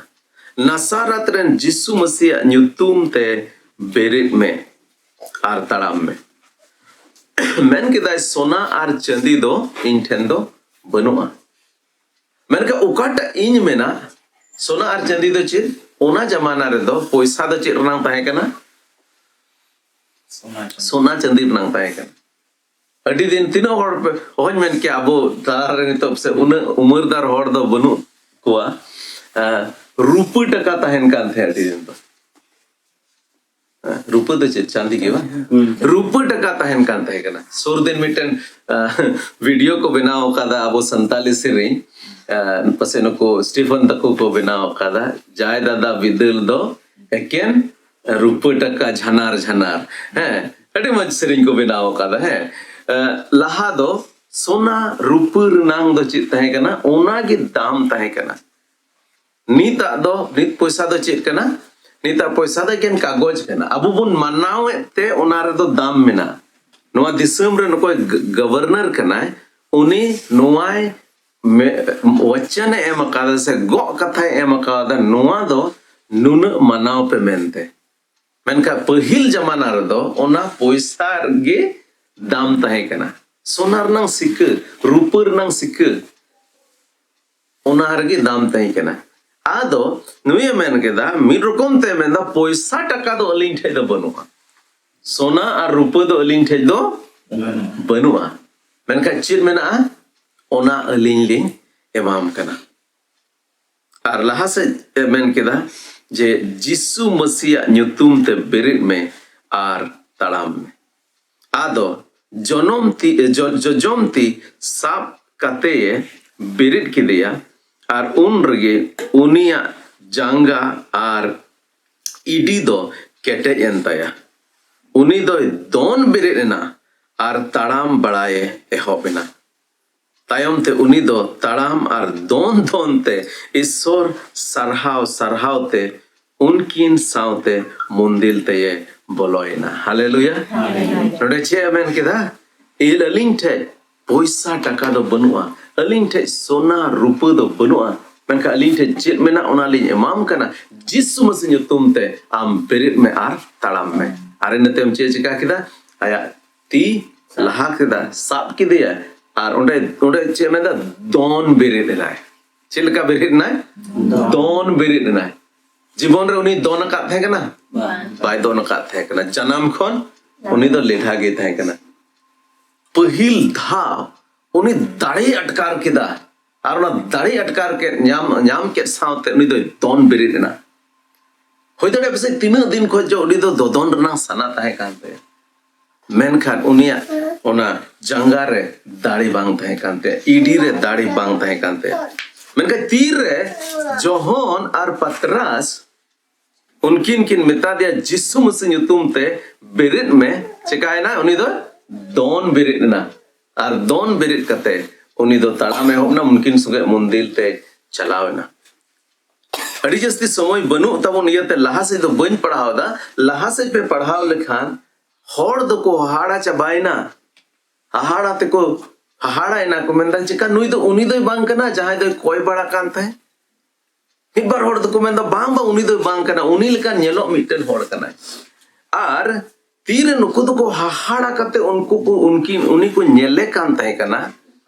ᱱᱟᱥᱟᱨᱟᱛ ᱨᱮᱱ ᱡᱤᱥᱩ ᱢᱟᱹᱥᱤᱭᱟᱜ ᱧᱩᱛᱩᱢ ᱛᱮ ᱵᱮᱨᱮᱫ ᱢᱮ ᱟᱨ ᱛᱟᱲᱟᱢ ᱢᱮ᱾" ᱢᱮᱱ ᱠᱮᱫᱟᱭ, "ᱥᱚᱱᱟ ᱟᱨ ᱪᱟᱸᱫᱤ ᱫᱚ ᱤᱧ ᱴᱷᱮᱱ ᱫᱚ ᱵᱟᱹᱱᱩᱜᱼᱟ, ᱢᱮᱱᱠᱷᱟᱱ ᱚᱠᱟᱴᱟᱜ ᱤᱧ ᱢᱮᱱᱟ, ᱥᱚᱱᱟ ᱟᱨ ᱪᱟᱸᱫᱤ ᱫᱚ ᱪᱮᱫ?" ᱚᱱᱟ ᱡᱟᱢᱟᱱᱟ ᱨᱮᱫᱚ ᱯᱚᱭᱥᱟ ᱫᱚ ᱪᱮᱫ ᱨᱮᱱᱟᱜ ᱛᱟᱦᱮᱸ ᱠᱟᱱᱟ? ᱥᱚᱱᱟ ᱪᱟᱸᱫᱤ ᱨᱮᱱᱟᱜ ᱛᱟᱦᱮᱸ ᱠᱟᱱᱟ᱾ ᱟᱹᱰᱤ ᱫᱤᱱ ᱛᱤᱱᱟᱹᱜ ᱦᱚᱲ ᱯᱮ, ᱚᱦᱚᱧ ᱢᱮᱱ ᱠᱮᱭᱟ, ᱟᱵᱚ ᱛᱟᱞᱟᱨᱮ ᱱᱤᱛᱚᱜ ᱥᱮ ᱩᱱᱟᱹᱜ ᱩᱢᱟᱹᱨᱫᱟᱨ ᱦᱚᱲ ᱫᱚ ᱵᱟᱹᱱᱩᱜ ᱠᱚᱣᱟ᱾ ᱟᱸ, ᱨᱩᱯᱟᱹ ᱴᱟᱠᱟ ᱛᱟᱦᱮᱱ ᱠᱟᱱ ᱛᱟᱦᱮᱸᱫ ᱟᱹᱰᱤ ᱫᱤᱱ ᱫᱚ᱾ ᱦᱮᱸ, ᱨᱩᱯᱟᱹ ᱫᱚ ᱪᱮᱫ? ᱪᱟᱸᱫᱤ ᱜᱮ ᱵᱟᱝ? ᱦᱩᱸ᱾ ᱨᱩᱯᱟᱹ ᱴᱟᱠᱟ ᱛᱟᱦᱮᱱ ᱠᱟᱱ ᱛᱟᱦᱮᱸ ᱠᱟᱱᱟ᱾ ᱥᱩᱨ ᱫᱤᱱ ᱢᱤᱫᱴᱮᱱ, ᱟᱸ, ᱵᱷᱤᱰᱤᱭᱳ ᱠᱚ ᱵᱮᱱᱟᱣ ᱟᱠᱟᱫᱟ ᱟᱵᱚ ᱥᱟᱱᱛᱟᱞᱤ ᱥᱮᱨᱮᱧ, ᱯᱟᱥᱮ ᱱᱩᱠᱩ ᱥᱴᱤᱯᱷᱟᱱ ᱛᱟᱠᱚ ᱠᱚ ᱵᱮᱱᱟᱣ ᱟᱠᱟᱫᱟ, ᱡᱟᱭ ᱫᱟᱫᱟ ᱵᱤᱫᱟᱹᱞ ᱫᱚ ᱮᱠᱮᱱ ᱨᱩᱯᱟᱹ ᱴᱟᱠᱟ ᱡᱷᱟᱱᱟᱨ ᱡᱷᱟᱱᱟᱨ᱾ ᱦᱮᱸ, ᱟᱹᱰᱤ ᱢᱚᱡᱽ ᱥᱮᱨᱮᱧ ᱠᱚ ᱵᱮᱱᱟᱣ ᱟᱠᱟᱫᱟ᱾ ᱦᱮᱸ, ᱞᱟᱦᱟ ᱫᱚ ᱥᱚᱱᱟ ᱨᱩᱯᱟᱹ ᱨᱮᱱᱟᱝ ᱫᱚ ᱪᱮᱫ ᱛᱟᱦᱮᱸ ᱠᱟᱱᱟ? ᱚᱱᱟ ᱜᱮ ᱫᱟᱢ ᱛᱟᱦᱮᱸ ᱠᱟᱱᱟ᱾ ᱱᱤᱛᱟᱜ ᱫᱚ, ᱱᱤᱛ ᱯᱚᱭᱥᱟ ᱫᱚ ᱪᱮᱫ ᱠᱟᱱᱟ? ᱱᱤᱛᱟᱜ ᱯᱚᱭᱥᱟ ᱫᱚ ᱮᱠᱮᱱ ᱠᱟᱜᱚᱡᱽ ᱠᱟᱱᱟ᱾ ᱟᱵᱚ ᱵᱚᱱ ᱢᱟᱱᱟᱣᱮᱫ ᱛᱮ ᱚᱱᱟ ᱨᱮᱫᱚ ᱫᱟᱢ ᱢᱮᱱᱟᱜᱼᱟ᱾ ᱱᱚᱣᱟ ᱫᱤᱥᱚᱢ ᱨᱮ ᱱᱚᱠᱚᱭ ᱜᱚ-, ᱜᱚᱵᱷᱚᱨᱱᱚᱨ ᱠᱟᱱᱟᱭ, ᱩᱱᱤ ᱱᱚᱣᱟᱭ ᱢᱮ-, ᱣᱟᱪᱚᱱᱮ ᱮᱢ ᱟᱠᱟᱫᱟ ᱥᱮ ᱜᱚᱜ ᱠᱟᱛᱷᱟᱭ ᱮᱢ ᱟᱠᱟᱫᱟ, ᱱᱚᱣᱟ ᱫᱚ ᱱᱩᱱᱟᱹᱜ ᱢᱟᱱᱟᱣ ᱯᱮ ᱢᱮᱱᱛᱮ᱾ ᱢᱮᱱᱠᱷᱟᱱ ᱯᱟᱹᱦᱤᱞ ᱡᱟᱢᱟᱱᱟ ᱨᱮᱫᱚ ᱚᱱᱟ ᱯᱚᱭᱥᱟ ᱨᱮᱜᱮ ᱫᱟᱢ ᱛᱟᱦᱮᱸ ᱠᱟᱱᱟ᱾ ᱥᱚᱱᱟ ᱨᱮᱱᱟᱝ ᱥᱤᱠᱟᱹ, ᱨᱩᱯᱟᱹ ᱨᱮᱱᱟᱝ ᱥᱤᱠᱟᱹ, ᱚᱱᱟ ᱨᱮᱜᱮ ᱫᱟᱢ ᱛᱟᱦᱮᱸ ᱠᱟᱱᱟ᱾ ᱟᱫᱚ ᱱᱩᱭᱮ ᱢᱮᱱ ᱠᱮᱫᱟ, ᱢᱤᱫ ᱨᱚᱠᱚᱢ ᱛᱮ ᱢᱮᱱᱫᱟ, ᱯᱚᱭᱥᱟ ᱴᱟᱠᱟ ᱫᱚ ᱟᱹᱞᱤᱧ ᱴᱷᱮᱡ ᱫᱚ ᱵᱟᱹᱱᱩᱜᱼᱟ, ᱥᱚᱱᱟ ᱟᱨ ᱨᱩᱯᱟᱹ ᱫᱚ ᱟᱹᱞᱤᱧ ᱴᱷᱮᱡ ᱫᱚ ᱵᱟᱹᱱᱩᱜᱼᱟ, ᱢᱮᱱᱠᱷᱟᱱ ᱪᱮᱫ ᱢᱮᱱᱟᱜᱼᱟ? ᱚᱱᱟ ᱟᱹᱞᱤᱧ ᱞᱤᱧ ᱮᱢᱟᱢ ᱠᱟᱱᱟ᱾ ᱟᱨ ᱞᱟᱦᱟ ᱥᱮᱫ ᱮ ᱢᱮᱱ ᱠᱮᱫᱟ ᱡᱮ, ᱡᱤᱥᱩ ᱢᱟᱹᱥᱤᱭᱟᱜ ᱧᱩᱛᱩᱢ ᱛᱮ ᱵᱮᱨᱮᱫ ᱢᱮ ᱟᱨ ᱛᱟᱲᱟᱢ ᱢᱮ᱾ ᱟᱫᱚ ᱡᱚᱱᱚᱢ ᱛᱤ, ᱡᱚ-, ᱡᱚᱡᱚᱢ ᱛᱤ ᱥᱟᱵ ᱠᱟᱛᱮ ᱮ ᱵᱮᱨᱮᱫ ᱠᱮᱫᱮᱭᱟ, ᱟᱨ ᱩᱱ ᱨᱮᱜᱮ ᱩᱱᱤᱭᱟᱜ ᱡᱟᱸᱜᱟ ᱟᱨ ᱤᱰᱤ ᱫᱚ ᱠᱮᱴᱮᱡ ᱮᱱ ᱛᱟᱭᱟ᱾ ᱩᱱᱤ ᱫᱚᱭ ᱫᱚᱱ ᱵᱮᱨᱮᱫ ᱮᱱᱟ ᱟᱨ ᱛᱟᱲᱟᱢ ᱵᱟᱲᱟᱭᱮ ᱮᱦᱚᱵ ᱮᱱᱟ᱾ ᱛᱟᱭᱚᱢ ᱛᱮ ᱩᱱᱤ ᱫᱚ ᱛᱟᱲᱟᱢ ᱟᱨ ᱫᱚᱱ ᱫᱚᱱ ᱛᱮ ᱤᱥᱥᱚᱨ ᱥᱟᱨᱦᱟᱣ ᱥᱟᱨᱦᱟᱣ ᱛᱮ ᱩᱱᱠᱤᱱ ᱥᱟᱶᱛᱮ ᱢᱚᱱᱫᱤᱨ ᱛᱮᱭᱮ ᱵᱚᱞᱚᱭᱮᱱᱟ᱾ ᱦᱟᱞᱮᱞᱩᱭᱟ᱾ ᱱᱚᱰᱮ ᱪᱮᱫ ᱮ ᱢᱮᱱ ᱠᱮᱫᱟ? ᱤᱞ ᱟᱹᱞᱤᱧ ᱴᱷᱮᱡ ᱯᱚᱭᱥᱟ ᱴᱟᱠᱟ ᱫᱚ ᱵᱟᱹᱱᱩᱜᱼᱟ, ᱟᱹᱞᱤᱧ ᱴᱷᱮᱡ ᱥᱚᱱᱟ ᱨᱩᱯᱟᱹ ᱫᱚ ᱵᱟᱹᱱᱩᱜᱼᱟ, ᱢᱮᱱᱠᱷᱟᱱ ᱟᱹᱞᱤᱧ ᱴᱷᱮᱡ ᱪᱮᱫ ᱢᱮᱱᱟᱜ ᱚᱱᱟ ᱞᱤᱧ ᱮᱢᱟᱢ ᱠᱟᱱᱟ᱾ ᱡᱤᱥᱩ ᱢᱟᱹᱥᱤ ᱧᱩᱛᱩᱢ ᱛᱮ ᱟᱢ ᱵᱮᱨᱮᱫ ᱢᱮ ᱟᱨ ᱛᱟᱲᱟᱢ ᱢᱮ᱾ ᱟᱨ ᱤᱱᱟᱹ ᱛᱟᱭᱚᱢ ᱪᱮᱫ ᱮ ᱪᱤᱠᱟ ᱠᱮᱫᱟ? ᱟᱭᱟᱜ ᱛᱤ ᱞᱟᱦᱟ ᱠᱮᱫᱟ, ᱥᱟᱵ ᱠᱮᱫᱮᱭᱟ, ᱟᱨ ᱚᱸᱰᱮ, ᱚᱸᱰᱮ ᱪᱮᱫ ᱮ ᱢᱮᱱᱫᱟ? ᱫᱚᱱ ᱵᱮᱨᱮᱫ ᱮᱱᱟᱭ᱾ ᱪᱮᱫ ᱞᱮᱠᱟ ᱵᱮᱨᱮᱫ ᱮᱱᱟᱭ? ᱫᱚᱱ ᱵᱮᱨᱮᱫ ᱮᱱᱟᱭ᱾ ᱡᱤᱵᱚᱱ ᱨᱮ ᱩᱱᱤ ᱫᱚᱱ ᱟᱠᱟᱫ ᱛᱟᱦᱮᱸ ᱠᱟᱱᱟ? ᱵᱟᱭ ᱫᱚᱱ ᱟᱠᱟᱫ ᱛᱟᱦᱮᱸ ᱠᱟᱱᱟ᱾ ᱡᱟᱱᱟᱢ ᱠᱷᱚᱱ ᱩᱱᱤ ᱫᱚ ᱞᱮᱰᱷᱟ ᱜᱮ ᱛᱟᱦᱮᱸ ᱠᱟᱱᱟ᱾ ᱯᱟᱹᱦᱤᱞ ᱫᱷᱟᱣ ᱩᱱᱤ ᱫᱟᱲᱮᱭ ᱟᱴᱠᱟᱨ ᱠᱮᱫᱟ, ᱟᱨ ᱚᱱᱟ ᱫᱟᱲᱮᱭ ᱟᱴᱠᱟᱨ ᱠᱮᱫ, ᱧᱟᱢ, ᱧᱟᱢ ᱠᱮᱫ ᱥᱟᱶᱛᱮ ᱩᱱᱤ ᱫᱚᱭ ᱫᱚᱱ ᱵᱮᱨᱮᱫ ᱮᱱᱟ᱾ ᱦᱩᱭ ᱫᱟᱲᱮᱭᱟᱜᱼᱟ ᱯᱟᱥᱮᱡ ᱛᱤᱱᱟᱹᱜ ᱫᱤᱱ ᱠᱷᱚᱱ ᱪᱚ ᱩᱱᱤ ᱫᱚ ᱫᱚᱫᱚᱱ ᱨᱮᱱᱟᱜ ᱥᱟᱱᱟ ᱛᱟᱦᱮᱸ ᱠᱟᱱ ᱛᱟᱭᱟ᱾ ᱢᱮᱱᱠᱷᱟᱱ ᱩᱱᱤᱭᱟᱜ ᱚᱱᱟ ᱡᱟᱸᱜᱟ ᱨᱮ ᱫᱟᱲᱮ ᱵᱟᱝ ᱛᱟᱦᱮᱸ ᱠᱟᱱ ᱛᱟᱭᱟ, ᱤᱰᱤ ᱨᱮ ᱫᱟᱲᱮ ᱵᱟᱝ ᱛᱟᱦᱮᱸ ᱠᱟᱱ ᱛᱟᱭᱟ᱾ ᱢᱮᱱᱠᱷᱟᱱ ᱛᱤᱨᱮ ᱡᱚᱦᱚᱱ ᱟᱨ ᱯᱟᱛᱨᱟᱥ ᱩᱱᱠᱤᱱ ᱠᱤᱱ ᱢᱮᱛᱟ ᱫᱮᱭᱟ, "ᱡᱤᱥᱩ ᱢᱟᱹᱥᱤ ᱧᱩᱛᱩᱢ ᱛᱮ ᱵᱮᱨᱮᱫ ᱢᱮ", ᱪᱮᱠᱟᱭᱮᱱᱟ? ᱩᱱᱤ ᱫᱚ ᱫᱚᱱ ᱵᱮᱨᱮᱫ ᱮᱱᱟ᱾ ᱟᱨ ᱫᱚᱱ ᱵᱮᱨᱮᱫ ᱠᱟᱛᱮ ᱩᱱᱤ ᱫᱚ ᱛᱟᱲᱟᱢ ᱮᱦᱚᱵ ᱮᱱᱟ, ᱩᱱᱠᱤᱱ ᱥᱚᱸᱜᱮ ᱢᱚᱱᱫᱤᱨ ᱛᱮ ᱪᱟᱞᱟᱣ ᱮᱱᱟ᱾ ᱟᱹᱰᱤ ᱡᱟᱹᱥᱛᱤ ᱥᱚᱢᱚᱭ ᱵᱟᱹᱱᱩᱜ ᱛᱟᱵᱚᱱ ᱤᱭᱟᱹᱛᱮ ᱞᱟᱦᱟ ᱥᱮᱫ ᱫᱚ ᱵᱟᱹᱧ ᱯᱟᱲᱦᱟᱣ ᱮᱫᱟ᱾ ᱞᱟᱦᱟ ᱥᱮᱫ ᱯᱮ ᱯᱟᱲᱦᱟᱣ ᱞᱮᱠᱷᱟᱱ ᱦᱚᱲ ᱫᱚᱠᱚ ᱦᱟᱦᱟᱲᱟ ᱪᱟᱵᱟᱭᱮᱱᱟ᱾ ᱦᱟᱦᱟᱲᱟ ᱛᱮᱠᱚ ᱦᱟᱦᱟᱲᱟᱭᱮᱱᱟ ᱠᱚ, ᱢᱮᱱᱫᱟ, "ᱪᱮᱠᱟ ᱱᱩᱭ ᱫᱚ, ᱩᱱᱤ ᱫᱚᱭ ᱵᱟᱝ ᱠᱟᱱᱟ ᱡᱟᱦᱟᱸᱭ ᱫᱚᱭ ᱠᱚᱭ ᱵᱟᱲᱟ ᱠᱟᱱ ᱛᱟᱦᱮᱸᱫ?" ᱢᱤᱫ ᱵᱟᱨ ᱦᱚᱲ ᱫᱚᱠᱚ ᱢᱮᱱᱫᱟ, "ᱵᱟᱝ, ᱵᱟᱝ, ᱩᱱᱤ ᱫᱚᱭ ᱵᱟᱝ ᱠᱟᱱᱟ, ᱩᱱᱤ ᱞᱮᱠᱟᱱ ᱧᱮᱞᱚᱜ ᱢᱤᱫᱴᱮᱱ ᱦᱚᱲ ᱠᱟᱱᱟᱭ᱾" ᱟᱨ ᱛᱤᱨᱮ ᱱᱩᱠᱩ ᱫᱚᱠᱚ ᱦᱟᱦᱟᱲᱟ ᱠᱟᱛᱮ ᱩᱱᱠᱩ ᱠᱚ, ᱩᱱᱠᱤᱱ, ᱩᱱᱤ ᱠᱚ ᱧᱮᱞᱮ ᱠᱟᱱ ᱛᱟᱦᱮᱸ ᱠᱟᱱᱟ,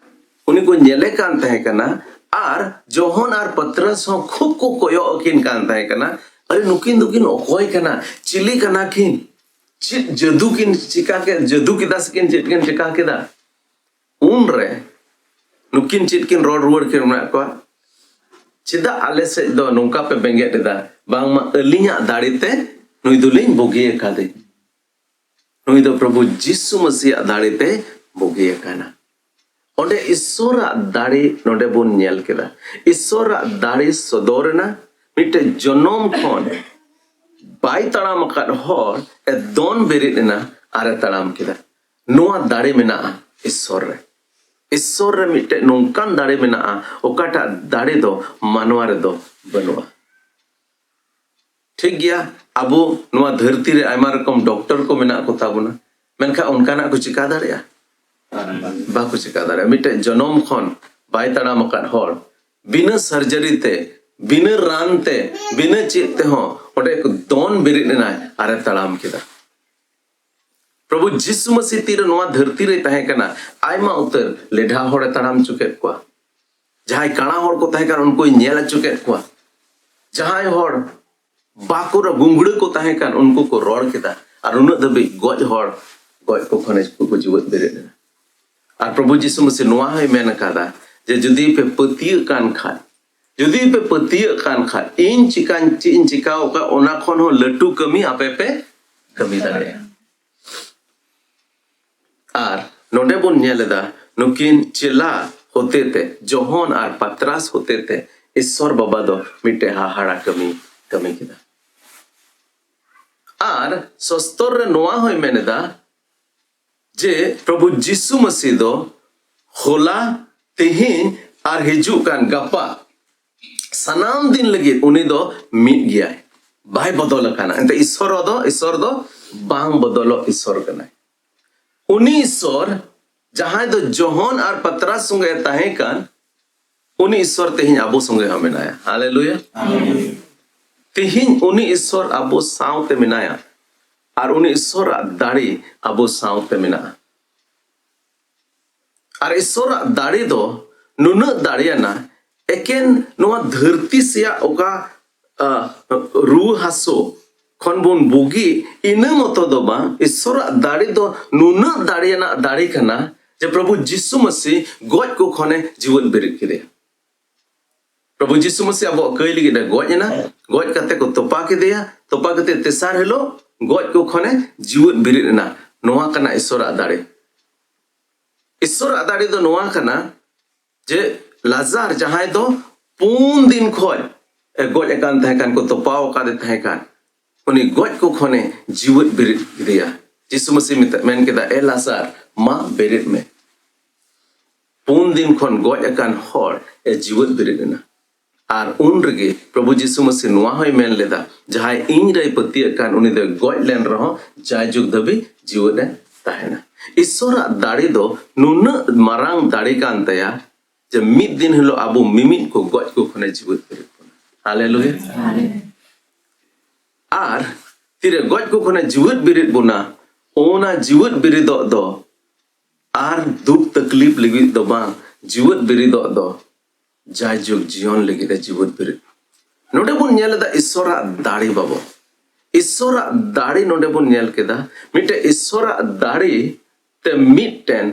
ᱩᱱᱤ ᱠᱚ ᱧᱮᱞᱮ ᱠᱟᱱ ᱛᱟᱦᱮᱸ ᱠᱟᱱᱟ, ᱟᱨ ᱡᱚᱦᱚᱱ ᱟᱨ ᱯᱟᱛᱨᱟᱥ ᱦᱚᱸ ᱠᱷᱩᱵ ᱠᱚ ᱠᱚᱭᱚᱜ ᱟᱹᱠᱤᱱ ᱠᱟᱱ ᱛᱟᱦᱮᱸ ᱠᱟᱱᱟ, "ᱟᱨᱮ, ᱱᱩᱠᱤᱱ ᱫᱚᱠᱤᱱ ᱚᱠᱚᱭ ᱠᱟᱱᱟ? ᱪᱤᱞᱤ ᱠᱟᱱᱟ ᱠᱤᱱ? ᱪᱮᱫ ᱡᱟᱹᱫᱩ ᱠᱤᱱ ᱪᱤᱠᱟ ᱠᱮᱫ? ᱡᱟᱹᱫᱩ ᱠᱮᱫᱟ ᱥᱮ ᱠᱤᱱ ᱪᱮᱫ ᱠᱤᱱ ᱪᱤᱠᱟ ᱠᱮᱫᱟ?" ᱩᱱᱨᱮ ᱱᱩᱠᱤᱱ ᱪᱮᱫ ᱠᱤᱱ ᱨᱚᱲ ᱨᱩᱣᱟᱹᱲ ᱠᱤᱱ ᱢᱮᱱᱟᱜ ᱠᱚᱣᱟ? "ᱪᱮᱫᱟᱜ ᱟᱞᱮ ᱥᱮᱫ ᱫᱚ ᱱᱚᱝᱠᱟ ᱯᱮ ᱵᱮᱸᱜᱮᱫ ᱮᱫᱟ? ᱵᱟᱝᱢᱟ ᱟᱹᱞᱤᱧᱟᱜ ᱫᱟᱲᱮ ᱛᱮ ᱱᱩᱭ ᱫᱚᱞᱤᱧ ᱵᱩᱜᱤ ᱟᱠᱟᱫᱮ᱾ ᱱᱩᱭ ᱫᱚ ᱯᱨᱚᱵᱷᱩ ᱡᱤᱥᱩ ᱢᱟᱹᱥᱤᱭᱟᱜ ᱫᱟᱲᱮ ᱛᱮ ᱵᱩᱜᱤ ᱟᱠᱟᱱᱟ᱾" ᱚᱸᱰᱮ ᱤᱥᱚᱨᱟᱜ ᱫᱟᱲᱮ ᱱᱚᱰᱮ ᱵᱚᱱ ᱧᱮᱞ ᱠᱮᱫᱟ᱾ ᱤᱥᱚᱨᱟᱜ ᱫᱟᱲᱮ ᱥᱚᱫᱚᱨ ᱮᱱᱟ᱾ ᱢᱤᱫᱴᱮᱡ ᱡᱚᱱᱚᱢ ᱠᱷᱚᱱ ᱵᱟᱭ ᱛᱟᱲᱟᱢ ᱟᱠᱟᱫ ᱦᱚᱲ ᱮ ᱫᱚᱱ ᱵᱮᱨᱮᱫ ᱮᱱᱟ ᱟᱨ ᱮ ᱛᱟᱲᱟᱢ ᱠᱮᱫᱟ᱾ ᱱᱚᱣᱟ ᱫᱟᱲᱮ ᱢᱮᱱᱟᱜᱼᱟ ᱤᱥᱚᱨ ᱨᱮ᱾ ᱤᱥᱚᱨ ᱨᱮ ᱢᱤᱫᱴᱮᱡ ᱱᱚᱝᱠᱟᱱ ᱫᱟᱲᱮ ᱢᱮᱱᱟᱜᱼᱟ, ᱚᱠᱟᱴᱟᱜ ᱫᱟᱲᱮ ᱫᱚ ᱢᱟᱱᱣᱟ ᱨᱮᱫᱚ ᱵᱟᱹᱱᱩᱜᱼᱟ᱾ ᱴᱷᱤᱠ ᱜᱮᱭᱟ, ᱟᱵᱚ ᱱᱚᱣᱟ ᱫᱷᱟᱹᱨᱛᱤ ᱨᱮ ᱟᱭᱢᱟ ᱨᱚᱠᱚᱢ ᱰᱚᱠᱴᱚᱨ ᱠᱚ ᱢᱮᱱᱟᱜ ᱠᱚ ᱛᱟᱵᱚᱱᱟ, ᱢᱮᱱᱠᱷᱟᱱ ᱚᱱᱠᱟᱱᱟᱜ ᱠᱚ ᱪᱤᱠᱟ ᱫᱟᱲᱮᱭᱟᱜᱼᱟ? ᱵᱟᱠᱚ ᱪᱤᱠᱟ ᱫᱟᱲᱮᱭᱟᱜᱼᱟ᱾ ᱢᱤᱫᱴᱮᱡ ᱡᱚᱱᱚᱢ ᱠᱷᱚᱱ ᱵᱟᱭ ᱛᱟᱲᱟᱢ ᱟᱠᱟᱫ ᱦᱚᱲ ᱵᱤᱱᱟᱹ ᱥᱟᱨᱡᱟᱨᱤ ᱛᱮ, ᱵᱤᱱᱟᱹ ᱨᱟᱱ ᱛᱮ, ᱵᱤᱱᱟᱹ ᱪᱮᱫ ᱛᱮᱦᱚᱸ ᱚᱸᱰᱮ ᱠᱚ ᱫᱚᱱ ᱵᱮᱨᱮᱫ ᱮᱱᱟᱭ ᱟᱨ ᱮ ᱛᱟᱲᱟᱢ ᱠᱮᱫᱟ᱾ ᱯᱨᱚᱵᱷᱩ ᱡᱤᱥᱩ ᱢᱟᱹᱥᱤ ᱛᱤᱨᱮ ᱱᱚᱣᱟ ᱫᱷᱟᱹᱨᱛᱤ ᱨᱮᱭ ᱛᱟᱦᱮᱸ ᱠᱟᱱᱟ, ᱟᱭᱢᱟ ᱩᱛᱟᱹᱨ ᱞᱮᱰᱷᱟ ᱦᱚᱲᱮ ᱛᱟᱲᱟᱢ ᱦᱚᱪᱚ ᱠᱮᱫ ᱠᱚᱣᱟ᱾ ᱡᱟᱦᱟᱸᱭ ᱠᱟᱬᱟ ᱦᱚᱲ ᱠᱚ ᱛᱟᱦᱮᱸ ᱠᱟᱱᱟ, ᱩᱱᱠᱩᱭ ᱧᱮᱞ ᱦᱚᱪᱚ ᱠᱮᱫ ᱠᱚᱣᱟ᱾ ᱡᱟᱦᱟᱸᱭ ᱦᱚᱲ ᱵᱟᱠᱚ ᱨᱚ-, ᱜᱩᱝᱜᱲᱟᱹ ᱠᱚ ᱛᱟᱦᱮᱸ ᱠᱟᱱ, ᱩᱱᱠᱩ ᱠᱚ ᱨᱚᱲ ᱠᱮᱫᱟ᱾ ᱟᱨ ᱩᱱᱟᱹᱜ ᱫᱷᱟᱹᱵᱤᱡ ᱜᱚᱡ ᱦᱚᱲ ᱜᱚᱡ ᱠᱚ ᱠᱷᱚᱱ ᱠᱚ ᱡᱤᱣᱮᱫ ᱵᱮᱨᱮᱫ ᱮᱱᱟ᱾ ᱟᱨ ᱯᱨᱚᱵᱷᱩ ᱡᱤᱥᱩ ᱢᱟᱹᱥᱤ ᱱᱚᱣᱟ ᱦᱚᱸᱭ ᱢᱮᱱ ᱟᱠᱟᱫᱟ ᱡᱮ, "ᱡᱩᱫᱤ ᱯᱮ ᱯᱟᱹᱛᱭᱟᱹᱜ ᱠᱟᱱ ᱠᱷᱟᱡ, ᱡᱩᱫᱤ ᱯᱮ ᱯᱟᱹᱛᱭᱟᱹᱜ ᱠᱟᱱ ᱠᱷᱟᱡ, ᱤᱧ ᱪᱤᱠᱟᱧ, ᱪᱮᱫ ᱤᱧ ᱪᱤᱠᱟᱹ ᱟᱠᱟᱫ, ᱚᱱᱟ ᱠᱷᱚᱱ ᱦᱚᱸ ᱞᱟᱹᱴᱩ ᱠᱟᱹᱢᱤ ᱟᱯᱮ ᱯᱮ ᱠᱟᱹᱢᱤ ᱫᱟᱲᱮᱭᱟᱜᱼᱟ᱾" ᱟᱨ ᱱᱚᱰᱮ ᱵᱚᱱ ᱧᱮᱞ ᱮᱫᱟ, ᱱᱩᱠᱤᱱ ᱪᱮᱞᱟ ᱦᱚᱛᱮᱛᱮ, ᱡᱚᱦᱚᱱ ᱟᱨ ᱯᱟᱛᱨᱟᱥ ᱦᱚᱛᱮᱛᱮ ᱤᱥᱥᱚᱨ ᱵᱟᱵᱟ ᱫᱚ ᱢᱤᱫᱴᱮᱱ ᱦᱟᱦᱟᱲᱟ ᱠᱟᱹᱢᱤ ᱠᱟᱹᱢᱤ ᱠᱮᱫᱟ᱾ ᱟᱨ ᱥᱚᱥᱛᱚᱨ ᱨᱮ ᱱᱚᱣᱟ ᱦᱚᱸᱭ ᱢᱮᱱ ᱮᱫᱟ ᱡᱮ ᱯᱨᱚᱵᱷᱩ ᱡᱤᱥᱩ ᱢᱟᱹᱥᱤ ᱫᱚ ᱦᱚᱞᱟ, ᱛᱮᱦᱮᱧ ᱟᱨ ᱦᱤᱡᱩᱜ ᱠᱟᱱ ᱜᱟᱯᱟ, ᱥᱟᱱᱟᱢ ᱫᱤᱱ ᱞᱟᱹᱜᱤᱫ ᱩᱱᱤ ᱫᱚ ᱢᱤᱫ ᱜᱮᱭᱟᱭ, ᱵᱟᱭ ᱵᱚᱫᱚᱞ ᱟᱠᱟᱱᱟ᱾ ᱮᱱᱛᱮ ᱤᱥᱥᱚᱨ ᱫᱚ, ᱤᱥᱥᱚᱨ ᱫᱚ ᱵᱟᱝ ᱵᱚᱫᱚᱞᱚᱜ ᱤᱥᱥᱚᱨ ᱠᱟᱱᱟᱭ᱾ ᱩᱱᱤ ᱤᱥᱥᱚᱨ ᱡᱟᱦᱟᱸᱭ ᱫᱚ ᱡᱚᱦᱚᱱ ᱟᱨ ᱯᱟᱛᱨᱟᱥ ᱥᱚᱸᱜᱮ ᱮ ᱛᱟᱦᱮᱸ ᱠᱟᱱ, ᱩᱱᱤ ᱤᱥᱥᱚᱨ ᱛᱮᱦᱮᱧ ᱟᱵᱚ ᱥᱚᱸᱜᱮ ᱦᱚᱸ ᱢᱮᱱᱟᱭᱟ᱾ ᱦᱟᱞᱮᱞᱩᱭᱟ᱾ ᱛᱮᱦᱮᱧ ᱩᱱᱤ ᱤᱥᱥᱚᱨ ᱟᱵᱚ ᱥᱟᱶᱛᱮ ᱢᱮᱱᱟᱭᱟ᱾ ᱟᱨ ᱩᱱᱤ ᱤᱥᱥᱚᱨᱟᱜ ᱫᱟᱲᱮ ᱟᱵᱚ ᱥᱟᱶᱛᱮ ᱢᱮᱱᱟᱜᱼᱟ᱾ ᱟᱨ ᱤᱥᱥᱚᱨᱟᱜ ᱫᱟᱲᱮ ᱫᱚ ᱱᱩᱱᱟᱹᱜ ᱫᱟᱲᱮᱭᱟᱱᱟ, ᱮᱠᱮᱱ ᱱᱚᱣᱟ ᱫᱷᱟᱹᱨᱛᱤ ᱥᱮᱭᱟᱜ ᱚᱠᱟ, ᱟ, ᱨᱩᱣᱟᱹ ᱦᱟᱹᱥᱩ ᱠᱷᱚᱱ ᱵᱚᱱ ᱵᱩᱜᱤ, ᱤᱱᱟᱹ ᱢᱚᱛᱚ ᱫᱚ ᱵᱟᱝ, ᱤᱥᱥᱚᱨᱟᱜ ᱫᱟᱲᱮ ᱫᱚ ᱱᱩᱱᱟᱹᱜ ᱫᱟᱲᱮᱭᱟᱱᱟᱜ ᱫᱟᱲᱮ ᱠᱟᱱᱟ ᱡᱮ ᱯᱨᱚᱵᱷᱩ ᱡᱤᱥᱩ ᱢᱟᱹᱥᱤ ᱜᱚᱡ ᱠᱚ ᱠᱷᱚᱱᱮ ᱡᱤᱣᱮᱫ ᱵᱮᱨᱮᱫ ᱠᱮᱫᱮᱭᱟ᱾ ᱯᱨᱚᱵᱷᱩ ᱡᱤᱥᱩ ᱢᱟᱹᱥᱤ ᱟᱵᱚᱣᱟᱜ ᱠᱟᱹᱭ ᱞᱟᱹᱜᱤᱫ ᱮ ᱜᱚᱡ ᱮᱱᱟ, ᱜᱚᱡ ᱠᱟᱛᱮ ᱠᱚ ᱛᱚᱯᱟ ᱠᱮᱫᱮᱭᱟ, ᱛᱚᱯᱟ ᱠᱟᱛᱮ ᱛᱮᱥᱟᱨ ᱦᱤᱞᱳᱜ ᱜᱚᱡ ᱠᱚ ᱠᱷᱚᱱᱮ ᱡᱤᱣᱮᱫ ᱵᱮᱨᱮᱫ ᱮᱱᱟ᱾ ᱱᱚᱣᱟ ᱠᱟᱱᱟ ᱤᱥᱥᱚᱨᱟᱜ ᱫᱟᱲᱮ᱾ ᱤᱥᱥᱚᱨᱟᱜ ᱫᱟᱲᱮ ᱫᱚ ᱱᱚᱣᱟ ᱠᱟᱱᱟ ᱡᱮ ᱞᱟᱡᱟᱨ ᱡᱟᱦᱟᱸᱭ ᱫᱚ ᱯᱩᱱ ᱫᱤᱱ ᱠᱷᱚᱱ ᱮ ᱜᱚᱡ ᱟᱠᱟᱱ ᱛᱟᱦᱮᱸ ᱠᱟᱱ, ᱠᱚ ᱛᱚᱯᱟᱣ ᱟᱠᱟᱫᱮ ᱛᱟᱦᱮᱸ ᱠᱟᱱ, ᱩᱱᱤ ᱜᱚᱡ ᱠᱚ ᱠᱷᱚᱱᱮ ᱡᱤᱣᱮᱫ ᱵᱮᱨᱮᱫ ᱠᱮᱫᱮᱭᱟ᱾ ᱡᱤᱥᱩ ᱢᱟᱹᱥᱤ ᱢᱮᱛᱟ-, ᱢᱮᱱ ᱠᱮᱫᱟ, "ᱮ ᱞᱟᱡᱟᱨ, ᱢᱟ ᱵᱮᱨᱮᱫ ᱢᱮ᱾" ᱯᱩᱱ ᱫᱤᱱ ᱠᱷᱚᱱ ᱜᱚᱡ ᱟᱠᱟᱱ ᱦᱚᱲ ᱮ ᱡᱤᱣᱮᱫ ᱵᱮᱨᱮᱫ ᱮᱱᱟ᱾ ᱟᱨ ᱩᱱ ᱨᱮᱜᱮ ᱯᱨᱚᱵᱷᱩ ᱡᱤᱥᱩ ᱢᱟᱹᱥᱤ ᱱᱚᱣᱟ ᱦᱚᱸᱭ ᱢᱮᱱ ᱞᱮᱫᱟ, "ᱡᱟᱦᱟᱸᱭ ᱤᱧ ᱨᱮᱭ ᱯᱟᱹᱛᱭᱟᱹᱜ ᱠᱟᱱ, ᱩᱱᱤ ᱫᱚᱭ ᱜᱚᱡ ᱞᱮᱱ ᱨᱮᱦᱚᱸ ᱡᱟᱭᱡᱩᱜᱽ ᱫᱷᱟᱹᱵᱤᱡ ᱡᱤᱣᱮᱫ ᱮ ᱛᱟᱦᱮᱱᱟ᱾" ᱤᱥᱥᱚᱨᱟᱜ ᱫᱟᱲᱮ ᱫᱚ ᱱᱩᱱᱟᱹᱜ ᱢᱟᱨᱟᱝ ᱫᱟᱲᱮ ᱠᱟᱱ ᱛᱟᱭᱟ ᱡᱮ ᱢᱤᱫ ᱫᱤᱱ ᱦᱤᱞᱳᱜ ᱟᱵᱚ ᱢᱤᱢᱤᱫ ᱠᱚ ᱜᱚᱡ ᱠᱚ ᱠᱷᱚᱱᱮ ᱡᱤᱣᱮᱫ ᱵᱮᱨᱮᱫ ᱵᱚᱱᱟ᱾ ᱦᱟᱞᱮᱞᱩᱭᱟ᱾ ᱟᱨ ᱛᱤᱨᱮ ᱜᱚᱡ ᱠᱚ ᱠᱷᱚᱱᱮ ᱡᱤᱣᱮᱫ ᱵᱮᱨᱮᱫ ᱵᱚᱱᱟ, ᱚᱱᱟ ᱡᱤᱣᱮᱫ ᱵᱮᱨᱮᱫᱚᱜ ᱫᱚ ᱟᱨ ᱫᱩᱠ ᱛᱟᱠᱞᱤᱯ ᱞᱟᱹᱜᱤᱫ ᱫᱚ ᱵᱟᱝ, ᱡᱤᱣᱮᱫ ᱵᱮᱨᱮᱫᱚᱜ ᱫᱚ ᱡᱟᱭᱡᱩᱜᱽ ᱡᱤᱭᱚᱱ ᱞᱟᱹᱜᱤᱫ ᱮ ᱡᱤᱣᱮᱫ ᱵᱮᱨᱮᱫ᱾ ᱱᱚᱰᱮ ᱵᱚᱱ ᱧᱮᱞ ᱮᱫᱟ ᱤᱥᱥᱚᱨᱟᱜ ᱫᱟᱲᱮ ᱵᱟᱵᱚ᱾ ᱤᱥᱥᱚᱨᱟᱜ ᱫᱟᱲᱮ ᱱᱚᱰᱮ ᱵᱚᱱ ᱧᱮᱞ ᱠᱮᱫᱟ᱾ ᱢᱤᱫᱴᱮᱱ ᱤᱥᱥᱚᱨᱟᱜ ᱫᱟᱲᱮ ᱛᱮ ᱢᱤᱫᱴᱮᱱ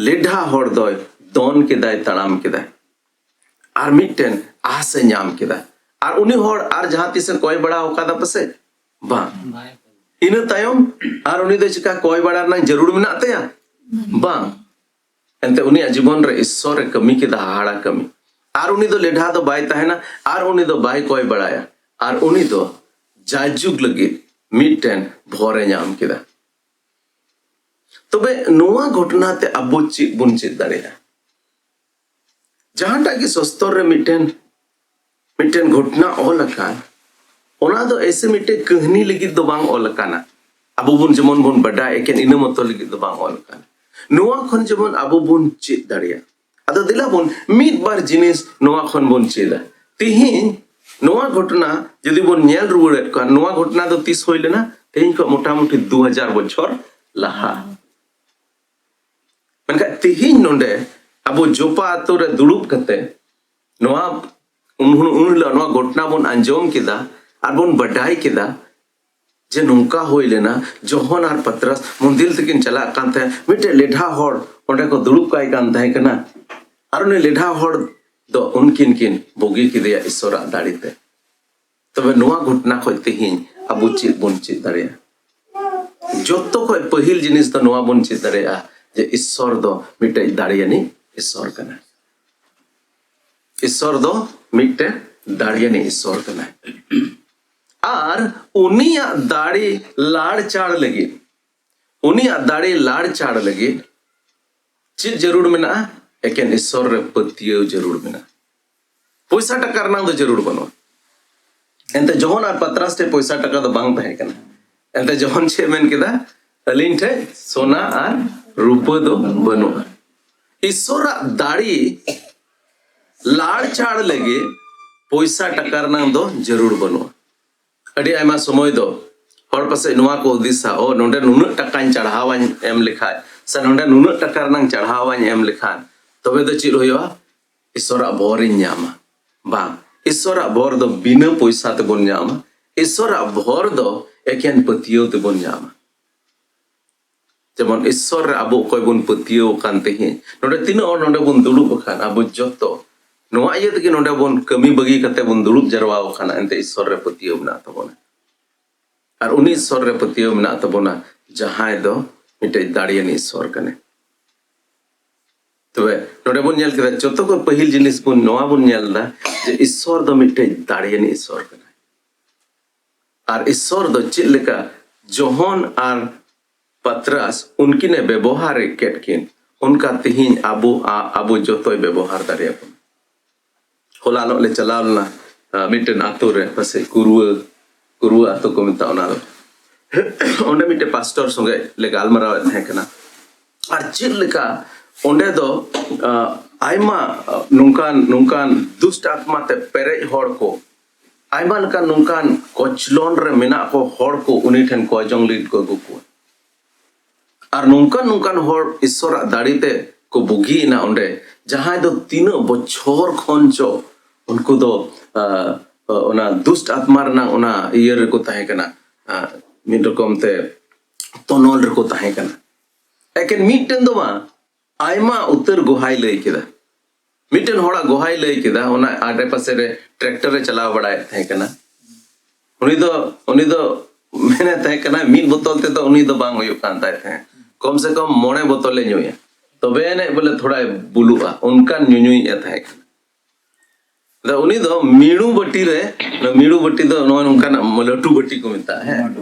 ᱞᱮᱰᱷᱟ ᱦᱚᱲ ᱫᱚᱭ ᱫᱚᱱ ᱠᱮᱫᱟᱭ, ᱛᱟᱲᱟᱢ ᱠᱮᱫᱟᱭ᱾ ᱟᱨ ᱢᱤᱫᱴᱮᱱ ᱟᱸᱥ ᱮ ᱧᱟᱢ ᱠᱮᱫᱟ᱾ ᱟᱨ ᱩᱱᱤ ᱦᱚᱲ ᱟᱨ ᱡᱟᱦᱟᱸ ᱛᱤᱥᱮ ᱠᱚᱭ ᱵᱟᱲᱟ ᱟᱠᱟᱫᱟ ᱯᱟᱥᱮᱡ? ᱵᱟᱝ᱾ ᱤᱱᱟᱹ ᱛᱟᱭᱚᱢ ᱟᱨ ᱩᱱᱤ ᱫᱚ ᱪᱤᱠᱟ ᱠᱚᱭ ᱵᱟᱲᱟ ᱨᱮᱱᱟᱜ ᱡᱟᱹᱨᱩᱲ ᱢᱮᱱᱟᱜ ᱛᱟᱭᱟ? ᱵᱟᱝ᱾ ᱮᱱᱛᱮ ᱩᱱᱤᱭᱟᱜ ᱡᱤᱵᱚᱱ ᱨᱮ ᱤᱥᱥᱚᱨ ᱮ ᱠᱟᱹᱢᱤ ᱠᱮᱫᱟ, ᱦᱟᱦᱟᱲᱟ ᱠᱟᱹᱢᱤ᱾ ᱟᱨ ᱩᱱᱤ ᱫᱚ ᱞᱮᱰᱷᱟ ᱫᱚ ᱵᱟᱭ ᱛᱟᱦᱮᱱᱟ, ᱟᱨ ᱩᱱᱤ ᱫᱚ ᱵᱟᱭ ᱠᱚᱭ ᱵᱟᱲᱟᱭᱟ, ᱟᱨ ᱩᱱᱤ ᱫᱚ ᱡᱟᱭᱡᱩᱜᱽ ᱞᱟᱹᱜᱤᱫ ᱢᱤᱫᱴᱮᱱ ᱵᱷᱚᱨ ᱮ ᱧᱟᱢ ᱠᱮᱫᱟ᱾ ᱛᱚᱵᱮ ᱱᱚᱣᱟ ᱜᱷᱚᱴᱚᱱᱟ ᱛᱮ ᱟᱵᱚ ᱪᱮᱫ ᱵᱚᱱ ᱪᱮᱫ ᱫᱟᱲᱮᱭᱟᱜᱼᱟ? ᱡᱟᱦᱟᱸᱴᱟᱜ ᱜᱮ ᱥᱚᱥᱛᱚᱨ ᱨᱮ ᱢᱤᱫᱴᱮᱱ ᱢᱤᱫᱴᱮᱱ ᱜᱷᱚᱴᱚᱱᱟ ᱚᱞ ᱟᱠᱟᱱ, ᱚᱱᱟ ᱫᱚ ᱮᱥᱮ ᱢᱤᱫᱴᱮᱱ ᱠᱟᱹᱦᱱᱤ ᱞᱟᱹᱜᱤᱫ ᱫᱚ ᱵᱟᱝ ᱚᱞ ᱟᱠᱟᱱᱟ᱾ ᱟᱵᱚ ᱵᱚᱱ ᱡᱮᱢᱚᱱ ᱵᱚᱱ ᱵᱟᱰᱟᱭ, ᱮᱠᱮᱱ ᱤᱱᱟᱹ ᱢᱚᱛᱚ ᱞᱟᱹᱜᱤᱫ ᱫᱚ ᱵᱟᱝ ᱚᱞ ᱟᱠᱟᱱᱟ᱾ ᱱᱚᱣᱟ ᱠᱷᱚᱱ ᱡᱮᱢᱚᱱ ᱟᱵᱚ ᱵᱚᱱ ᱪᱮᱫ ᱫᱟᱲᱮᱭᱟᱜ᱾ ᱟᱫᱚ ᱫᱮᱞᱟ ᱵᱚᱱ ᱢᱤᱫ ᱵᱟᱨ ᱡᱤᱱᱤᱥ ᱱᱚᱣᱟ ᱠᱷᱚᱱ ᱵᱚᱱ ᱪᱮᱫᱟ᱾ ᱛᱤᱦᱤᱧ ᱱᱚᱣᱟ ᱜᱷᱚᱴᱚᱱᱟ ᱡᱩᱫᱤ ᱵᱚᱱ ᱧᱮᱞ ᱨᱩᱣᱟᱹᱲᱮᱫ ᱠᱟᱱ, ᱱᱚᱣᱟ ᱜᱷᱚᱴᱚᱱᱟ ᱫᱚ ᱛᱤᱥ ᱦᱩᱭ ᱞᱮᱱᱟ? ᱛᱤᱦᱤᱧ ᱠᱷᱚᱱ ᱢᱚᱴᱟᱢᱩᱴᱤ ᱫᱩ ᱦᱟᱡᱟᱨ ᱵᱚᱪᱷᱚᱨ ᱞᱟᱦᱟ᱾ ᱢᱮᱱᱠᱷᱟᱱ ᱛᱤᱦᱤᱧ ᱱᱚᱰᱮ ᱟᱵᱚ ᱡᱚᱯᱟ ᱟᱛᱳ ᱨᱮ ᱫᱩᱲᱩᱵ ᱠᱟᱛᱮ ᱱᱚᱣᱟ ᱩᱱ, ᱩᱱ ᱦᱤᱞᱳᱜ ᱱᱚᱣᱟ ᱜᱷᱚᱴᱚᱱᱟ ᱵᱚᱱ ᱟᱸᱡᱚᱢ ᱠᱮᱫᱟ ᱟᱨ ᱵᱚᱱ ᱵᱟᱰᱟᱭ ᱠᱮᱫᱟ ᱡᱮ ᱱᱚᱝᱠᱟ ᱦᱩᱭ ᱞᱮᱱᱟ᱾ ᱡᱚᱦᱚᱱ ᱟᱨ ᱯᱟᱛᱨᱟᱥ ᱢᱚᱱᱫᱤᱨ ᱛᱮᱠᱤᱱ ᱪᱟᱞᱟᱜ ᱠᱟᱱ ᱛᱟᱦᱮᱸᱫ, ᱢᱤᱫᱴᱮᱡ ᱞᱮᱰᱷᱟ ᱦᱚᱲ ᱚᱸᱰᱮ ᱠᱚ ᱫᱩᱲᱩᱵ ᱠᱟᱭ ᱠᱟᱱ ᱛᱟᱦᱮᱸ ᱠᱟᱱᱟ᱾ ᱟᱨ ᱩᱱᱤ ᱞᱮᱰᱷᱟ ᱦᱚᱲ ᱫᱚ ᱩᱱᱠᱤᱱ ᱠᱤᱱ ᱵᱩᱜᱤ ᱠᱮᱫᱮᱭᱟ ᱤᱥᱥᱚᱨᱟᱜ ᱫᱟᱲᱮ ᱛᱮ᱾ ᱛᱚᱵᱮ ᱱᱚᱣᱟ ᱜᱷᱚᱴᱚᱱᱟ ᱠᱷᱚᱱ ᱛᱮᱦᱮᱧ ᱟᱵᱚ ᱪᱮᱫ ᱵᱚᱱ ᱪᱮᱫ ᱫᱟᱲᱮᱭᱟᱜᱼᱟ? ᱡᱚᱛᱚ ᱠᱷᱚᱱ ᱯᱟᱹᱦᱤᱞ ᱡᱤᱱᱤᱥ ᱫᱚ ᱱᱚᱣᱟ ᱵᱚᱱ ᱪᱮᱫ ᱫᱟᱲᱮᱭᱟᱜᱼᱟ ᱡᱮ ᱤᱥᱥᱚᱨ ᱫᱚ ᱢᱤᱫᱴᱮᱡ ᱫᱟᱲᱮᱭᱟᱱᱤᱡ ᱤᱥᱥᱚᱨ ᱠᱟᱱᱟᱭ᱾ ᱤᱥᱥᱚᱨ ᱫᱚ ᱢᱤᱫᱴᱮᱡ ᱫᱟᱲᱮᱭᱟᱱᱤᱡ ᱤᱥᱥᱚᱨ ᱠᱟᱱᱟᱭ᱾ ᱟᱨ ᱩᱱᱤᱭᱟᱜ ᱫᱟᱲᱮ ᱞᱟᱲᱪᱟᱲ ᱞᱟᱹᱜᱤᱫ, ᱩᱱᱤᱭᱟᱜ ᱫᱟᱲᱮ ᱞᱟᱲᱪᱟᱲ ᱞᱟᱹᱜᱤᱫ ᱪᱮᱫ ᱡᱟᱹᱨᱩᱲ ᱢᱮᱱᱟᱜᱼᱟ? ᱮᱠᱮᱱ ᱤᱥᱥᱚᱨ ᱨᱮ ᱯᱟᱹᱛᱭᱟᱹᱣ ᱡᱟᱹᱨᱩᱲ ᱢᱮᱱᱟᱜᱼᱟ᱾ ᱯᱚᱭᱥᱟ ᱴᱟᱠᱟ ᱨᱮᱱᱟᱜ ᱫᱚ ᱡᱟᱹᱨᱩᱲ ᱵᱟᱹᱱᱩᱜᱼᱟ᱾ ᱮᱱᱛᱮ ᱡᱚᱦᱚᱱ ᱟᱨ ᱯᱟᱛᱨᱟᱥ ᱴᱷᱮᱡ ᱯᱚᱭᱥᱟ ᱴᱟᱠᱟ ᱫᱚ ᱵᱟᱝ ᱛᱟᱦᱮᱸ ᱠᱟᱱᱟ᱾ ᱮᱱᱛᱮ ᱡᱚᱦᱚᱱ ᱪᱮᱫ ᱢᱮᱱ ᱠᱮᱫᱟ? ᱟᱹᱞᱤᱧ ᱴᱷᱮᱡ ᱥᱚᱱᱟ ᱟᱨ ᱨᱩᱯᱟᱹ ᱫᱚ ᱵᱟᱹᱱᱩᱜᱼᱟ᱾ ᱤᱥᱥᱚᱨᱟᱜ ᱫᱟᱲᱮ ᱞᱟᱲᱪᱟᱲ ᱞᱟᱹᱜᱤᱫ ᱯᱚᱭᱥᱟ ᱴᱟᱠᱟ ᱨᱮᱱᱟᱜ ᱫᱚ ᱡᱟᱹᱨᱩᱲ ᱵᱟᱹᱱᱩᱜᱼᱟ᱾ ᱟᱹᱰᱤ ᱟᱭᱢᱟ ᱥᱚᱢᱚᱭ ᱫᱚ ᱦᱚᱲ ᱯᱟᱥᱮᱡ ᱱᱚᱣᱟ ᱠᱚ ᱦᱩᱫᱤᱥᱟ, "ᱚ, ᱱᱚᱰᱮ ᱱᱩᱱᱟᱹᱜ ᱴᱟᱠᱟᱧ ᱪᱟᱲᱦᱟᱣᱟᱧ ᱮᱢ ᱞᱮᱠᱷᱟᱡ, ᱥᱮ ᱱᱚᱰᱮ ᱱᱩᱱᱟᱹᱜ ᱴᱟᱠᱟ ᱨᱮᱱᱟᱜ ᱪᱟᱲᱦᱟᱣᱟᱧ ᱮᱢ ᱞᱮᱠᱷᱟᱱ, ᱛᱚᱵᱮ ᱫᱚ ᱪᱮᱫ ᱦᱩᱭᱩᱜᱼᱟ? ᱤᱥᱥᱚᱨᱟᱜ ᱵᱚᱨᱤᱧ ᱧᱟᱢᱟ?" ᱵᱟᱝ, ᱤᱥᱥᱚᱨᱟᱜ ᱵᱚᱨ ᱫᱚ ᱵᱤᱱᱟᱹ ᱯᱚᱭᱥᱟ ᱛᱮᱵᱚᱱ ᱧᱟᱢᱟ᱾ ᱤᱥᱥᱚᱨᱟᱜ ᱵᱚᱨ ᱫᱚ ᱮᱠᱮᱱ ᱯᱟᱹᱛᱭᱟᱹᱣ ᱛᱮᱵᱚᱱ ᱧᱟᱢᱟ᱾ ᱡᱮᱢᱚᱱ ᱤᱥᱥᱚᱨ ᱨᱮ ᱟᱵᱚ ᱚᱠᱚᱭ ᱵᱚᱱ ᱯᱟᱹᱛᱭᱟᱹᱣ ᱟᱠᱟᱱ ᱛᱮᱦᱮᱧ, ᱱᱚᱰᱮ ᱛᱤᱱᱟᱹᱜ ᱦᱚᱲ ᱱᱚᱰᱮ ᱵᱚᱱ ᱫᱩᱲᱩᱵ ᱟᱠᱟᱱ, ᱟᱵᱚ ᱡᱚᱛᱚ ᱱᱚᱣᱟ ᱤᱭᱟᱹ ᱛᱮᱜᱮ ᱱᱚᱰᱮ ᱵᱚᱱ ᱠᱟᱹᱢᱤ ᱵᱟᱹᱜᱤ ᱠᱟᱛᱮ ᱵᱚᱱ ᱫᱩᱲᱩᱵ ᱡᱟᱨᱣᱟ ᱟᱠᱟᱱᱟ, ᱮᱱᱛᱮ ᱤᱥᱥᱚᱨ ᱨᱮ ᱯᱟᱹᱛᱭᱟᱹᱣ ᱢᱮᱱᱟᱜ ᱛᱟᱵᱚᱱᱟ᱾ ᱟᱨ ᱩᱱᱤ ᱤᱥᱥᱚᱨ ᱨᱮ ᱯᱟᱹᱛᱭᱟᱹᱣ ᱢᱮᱱᱟᱜ ᱛᱟᱵᱚᱱᱟ, ᱡᱟᱦᱟᱸᱭ ᱫᱚ ᱢᱤᱫᱴᱮᱡ ᱫᱟᱲᱮᱭᱟᱱᱤᱡ ᱤᱥᱥᱚᱨ ᱠᱟᱱᱟᱭ᱾ ᱛᱚᱵᱮ ᱱᱚᱰᱮ ᱵᱚᱱ ᱧᱮᱞ ᱠᱮᱫᱟ, ᱡᱚᱛᱚ ᱠᱷᱚᱱ ᱯᱟᱹᱦᱤᱞ ᱡᱤᱱᱤᱥ ᱵᱚᱱ, ᱱᱚᱣᱟ ᱵᱚᱱ ᱧᱮᱞ ᱮᱫᱟ ᱡᱮ ᱤᱥᱥᱚᱨ ᱫᱚ ᱢᱤᱫᱴᱮᱡ ᱫᱟᱲᱮᱭᱟᱱᱤᱡ ᱤᱥᱥᱚᱨ ᱠᱟᱱᱟᱭ᱾ ᱟᱨ ᱤᱥᱥᱚᱨ ᱫᱚ ᱪᱮᱫ ᱞᱮᱠᱟ ᱡᱚᱦᱚᱱ ᱟᱨ ᱯᱟᱛᱨᱟᱥ ᱩᱱᱠᱤᱱᱮ ᱵᱮᱵᱚᱦᱟᱨ ᱠᱮᱫ ᱠᱤᱱ, ᱚᱱᱠᱟ ᱛᱮᱦᱮᱧ ᱟᱵᱚ, ᱟ-, ᱟᱵᱚ ᱡᱚᱛᱚᱭ ᱵᱮᱵᱚᱦᱟᱨ ᱫᱟᱲᱮᱭᱟᱵᱚᱱᱟ᱾ ᱦᱚᱞᱟ ᱱᱚᱜ ᱞᱮ ᱪᱟᱞᱟᱣ ᱞᱮᱱᱟ, ᱟ, ᱢᱤᱫᱴᱮᱱ ᱟᱛᱳ ᱨᱮ, ᱯᱟᱥᱮᱡ ᱠᱩᱨᱩᱣᱟᱹ, ᱠᱩᱨᱩᱣᱟᱹ ᱟᱛᱳ ᱠᱚ ᱢᱮᱛᱟᱜᱼᱟ ᱚᱱᱟ ᱫᱚ᱾ ᱚᱸᱰᱮ ᱢᱤᱫᱴᱮᱱ ᱯᱟᱥᱴᱚᱨ ᱥᱚᱸᱜᱮ ᱞᱮ ᱜᱟᱞᱢᱟᱨᱟᱣᱮᱫ ᱛᱟᱦᱮᱸ ᱠᱟᱱᱟ᱾ ᱟᱨ ᱪᱮᱫ ᱞᱮᱠᱟ ᱚᱸᱰᱮ ᱫᱚ, ᱟ, ᱟᱭᱢᱟ, ᱟ, ᱱᱚᱝᱠᱟᱱ, ᱱᱚᱝᱠᱟᱱ ᱫᱩᱥᱴ ᱟᱛᱢᱟ ᱛᱮ ᱯᱮᱨᱮᱡ ᱦᱚᱲ ᱠᱚ, ᱟᱭᱢᱟ ᱞᱮᱠᱟᱱ ᱱᱚᱝᱠᱟᱱ ᱠᱚᱪᱞᱚᱱ ᱨᱮ ᱢᱮᱱᱟᱜ ᱠᱚ ᱦᱚᱲ ᱠᱚ ᱩᱱᱤ ᱴᱷᱮᱱ ᱠᱚᱭ ᱡᱚᱝ ᱞᱟᱹᱜᱤᱫ ᱠᱚ ᱟᱹᱜᱩ ᱠᱚᱣᱟ᱾ ᱟᱨ ᱱᱚᱝᱠᱟᱱ ᱱᱚᱝᱠᱟᱱ ᱦᱚᱲ ᱤᱥᱥᱚᱨᱟᱜ ᱫᱟᱲᱮ ᱛᱮ ᱠᱚ ᱵᱩᱜᱤᱭᱮᱱᱟ ᱚᱸᱰᱮ, ᱡᱟᱦᱟᱸᱭ ᱫᱚ ᱛᱤᱱᱟᱹᱜ ᱵᱚᱪᱷᱚᱨ ᱠᱷᱚᱱ ᱪᱚ ᱩᱱᱠᱩ ᱫᱚ, ᱟ, ᱚᱱᱟ ᱫᱩᱥᱴ ᱟᱛᱢᱟ ᱨᱮᱱᱟᱜ ᱚᱱᱟ ᱤᱭᱟᱹ ᱨᱮᱠᱚ ᱛᱟᱦᱮᱸ ᱠᱟᱱᱟ, ᱟ, ᱢᱤᱫ ᱨᱚᱠᱚᱢ ᱛᱮ ᱛᱚᱱᱚᱞ ᱨᱮᱠᱚ ᱛᱟᱦᱮᱸ ᱠᱟᱱᱟ᱾ ᱮᱠᱮᱱ ᱢᱤᱫᱴᱮᱱ ᱫᱚ ᱵᱟᱝ, ᱟᱭᱢᱟ ᱩᱛᱟᱹᱨ ᱜᱚᱦᱟᱭ ᱞᱟᱹᱭ ᱠᱮᱫᱟ᱾ ᱢᱤᱫᱴᱮᱱ ᱦᱚᱲᱟᱜ ᱜᱚᱦᱟᱭ ᱞᱟᱹᱭ ᱠᱮᱫᱟ, ᱚᱱᱟ ᱟᱰᱮ ᱯᱟᱥᱮ ᱨᱮ ᱴᱨᱟᱠᱴᱚᱨ ᱮ ᱪᱟᱞᱟᱣ ᱵᱟᱲᱟᱭᱮᱫ ᱛᱟᱦᱮᱸ ᱠᱟᱱᱟ᱾ ᱩᱱᱤ ᱫᱚ, ᱩᱱᱤ ᱫᱚ ᱢᱮᱱᱮᱫ ᱛᱟᱦᱮᱸ ᱠᱟᱱᱟ, ᱢᱤᱫ ᱵᱳᱛᱚᱞ ᱛᱮᱫᱚ ᱩᱱᱤ ᱫᱚ ᱵᱟᱝ ᱦᱩᱭᱩᱜ ᱠᱟᱱ ᱛᱟᱭ ᱛᱟᱦᱮᱸᱫ, ᱠᱚᱢ ᱥᱮ ᱠᱚᱢ ᱢᱚᱬᱮ ᱵᱳᱛᱚᱞᱮ ᱧᱩᱭᱟ, ᱛᱚᱵᱮ ᱟᱹᱱᱤᱡ ᱵᱚᱞᱮ ᱛᱷᱚᱲᱟᱭ ᱵᱩᱞᱩᱜᱼᱟ, ᱚᱱᱠᱟᱱ ᱧᱩᱧᱩᱭᱤᱡ ᱮ ᱛᱟᱦᱮᱸ ᱠᱟᱱᱟ᱾ ᱟᱫᱚ ᱩᱱᱤ ᱫᱚ ᱢᱤᱲᱩ ᱵᱟᱹᱴᱤ ᱨᱮ, ᱚᱱᱟ ᱢᱤᱲᱩ ᱵᱟᱹᱴᱤ ᱫᱚ ᱱᱚᱜᱼᱚᱭ ᱱᱚᱝᱠᱟᱱᱟᱜ ᱞᱟᱹᱴᱩ ᱵᱟᱹᱴᱤ ᱠᱚ ᱢᱮᱛᱟᱜᱼᱟ, ᱦᱮᱸ,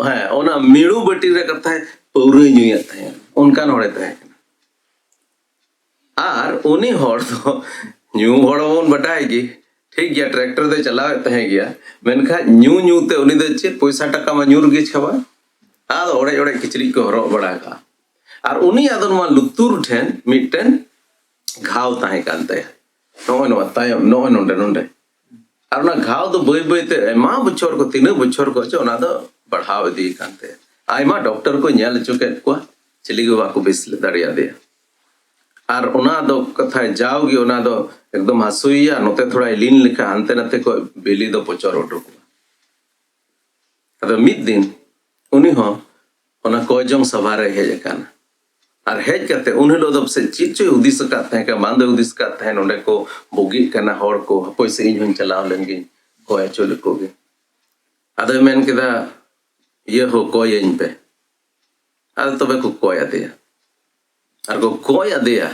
ᱦᱮᱸ, ᱚᱱᱟ ᱢᱤᱲᱩ ᱵᱟᱹᱴᱤ ᱨᱮ ᱠᱟᱛᱷᱟᱭ ᱯᱟᱹᱣᱨᱟᱹᱭ ᱧᱩᱭᱮᱫ ᱛᱟᱦᱮᱸᱫ, ᱚᱱᱠᱟᱱ ᱦᱚᱲᱮ ᱛᱟᱦᱮᱸ ᱠᱟᱱᱟ᱾ ᱟᱨ ᱩᱱᱤ ᱦᱚᱲ ᱫᱚ ᱧᱩ ᱦᱚᱲ ᱵᱚᱱ ᱵᱟᱰᱟᱭ ᱜᱮ, ᱴᱷᱤᱠ ᱜᱮᱭᱟ, ᱴᱨᱟᱠᱴᱚᱨ ᱫᱚᱭ ᱪᱟᱞᱟᱣᱮᱫ ᱛᱟᱦᱮᱸ ᱜᱮᱭᱟ, ᱢᱮᱱᱠᱷᱟᱱ ᱧᱩ ᱧᱩ ᱛᱮ ᱩᱱᱤ ᱫᱚ ᱪᱮᱫ ᱯᱚᱭᱥᱟ ᱴᱟᱠᱟ ᱢᱟ ᱧᱩᱨ ᱜᱮ ᱪᱟᱵᱟ, ᱟᱫᱚ ᱚᱲᱮᱡ ᱚᱲᱮᱡ ᱠᱤᱪᱨᱤᱡ ᱠᱚ ᱦᱚᱨᱚᱜ ᱵᱟᱲᱟ ᱠᱟᱜᱼᱟ᱾ ᱟᱨ ᱩᱱᱤᱭᱟᱜ ᱫᱚ ᱱᱚᱣᱟ ᱞᱩᱛᱩᱨ ᱴᱷᱮᱱ ᱢᱤᱫᱴᱮᱱ ᱜᱷᱟᱣ ᱛᱟᱦᱮᱸ ᱠᱟᱱ ᱛᱟᱭᱟ, ᱱᱚᱜᱼᱚᱭ ᱱᱚᱣᱟ ᱛᱟᱭᱚᱢ, ᱱᱚᱜᱼᱚᱭ ᱱᱚᱰᱮ, ᱱᱚᱰᱮ᱾ ᱟᱨ ᱚᱱᱟ ᱜᱷᱟᱣ ᱫᱚ ᱵᱟᱹᱭ ᱵᱟᱹᱭ ᱛᱮ ᱟᱭᱢᱟ ᱵᱚᱪᱷᱚᱨ ᱠᱚ, ᱛᱤᱱᱟᱹᱜ ᱵᱚᱪᱷᱚᱨ ᱠᱚ ᱪᱚ, ᱚᱱᱟ ᱫᱚ ᱵᱟᱲᱦᱟᱣ ᱤᱫᱤ ᱠᱟᱱ ᱛᱟᱭᱟ᱾ ᱟᱭᱢᱟ ᱰᱚᱠᱴᱚᱨ ᱠᱚ ᱧᱮᱞ ᱦᱚᱪᱚ ᱠᱮᱫ ᱠᱚᱣᱟ, ᱪᱤᱞᱤ ᱜᱮ ᱵᱟᱠᱚ ᱵᱮᱥ ᱫᱟᱲᱮᱭᱟᱫᱮᱭᱟ᱾ ᱟᱨ ᱚᱱᱟ ᱫᱚ ᱠᱟᱛᱷᱟᱭ ᱡᱟᱣᱜᱮ ᱚᱱᱟ ᱫᱚ ᱮᱠᱫᱚᱢ ᱦᱟᱹᱥᱩᱭᱮᱭᱟ, ᱱᱚᱛᱮ ᱛᱷᱚᱲᱟᱭ ᱞᱤᱱ ᱞᱮᱠᱷᱟᱱ ᱦᱟᱱᱛᱮ ᱱᱟᱛᱮ ᱠᱷᱚᱱ ᱵᱤᱞᱤ ᱫᱚ ᱯᱚᱪᱚᱨ ᱩᱰᱩᱠᱚᱜᱼᱟ᱾ ᱟᱫᱚ ᱢᱤᱫ ᱫᱤᱱ ᱩᱱᱤ ᱦᱚᱸ ᱚᱱᱟ ᱠᱚᱭ ᱡᱚᱝ ᱥᱚᱵᱷᱟ ᱨᱮ ᱦᱮᱡ ᱟᱠᱟᱱᱟ᱾ ᱟᱨ ᱦᱮᱡ ᱠᱟᱛᱮ ᱩᱱ ᱦᱤᱞᱳᱜ ᱫᱚ ᱯᱟᱥᱮᱡ ᱪᱮᱫ ᱪᱚᱭ ᱦᱩᱫᱤᱥ ᱟᱠᱟᱫ ᱛᱟᱦᱮᱸ ᱠᱟᱱᱟ, ᱵᱟᱝ ᱫᱚᱭ ᱦᱩᱫᱤᱥ ᱟᱠᱟᱫ ᱛᱟᱦᱮᱸ, ᱱᱚᱸᱰᱮ ᱠᱚ ᱵᱩᱜᱤᱜ ᱠᱟᱱᱟ ᱦᱚᱲ ᱠᱚ, ᱦᱟᱯᱳᱭ ᱥᱮ ᱤᱧ ᱦᱚᱸᱧ ᱪᱟᱞᱟᱣ ᱞᱮᱱ ᱜᱤᱧ, ᱠᱚᱭ ᱦᱚᱪᱚ ᱞᱮᱠᱚ ᱜᱮ᱾ ᱟᱫᱚᱭ ᱢᱮᱱ ᱠᱮᱫᱟ, ᱤᱭᱟᱹ ᱦᱚᱸ ᱠᱚᱭᱟᱹᱧ ᱯᱮ᱾ ᱟᱫᱚ ᱛᱚᱵᱮ ᱠᱚ ᱠᱚᱭ ᱟᱫᱮᱭᱟ᱾ ᱟᱨ ᱠᱚ ᱠᱚᱭ ᱟᱫᱮᱭᱟ,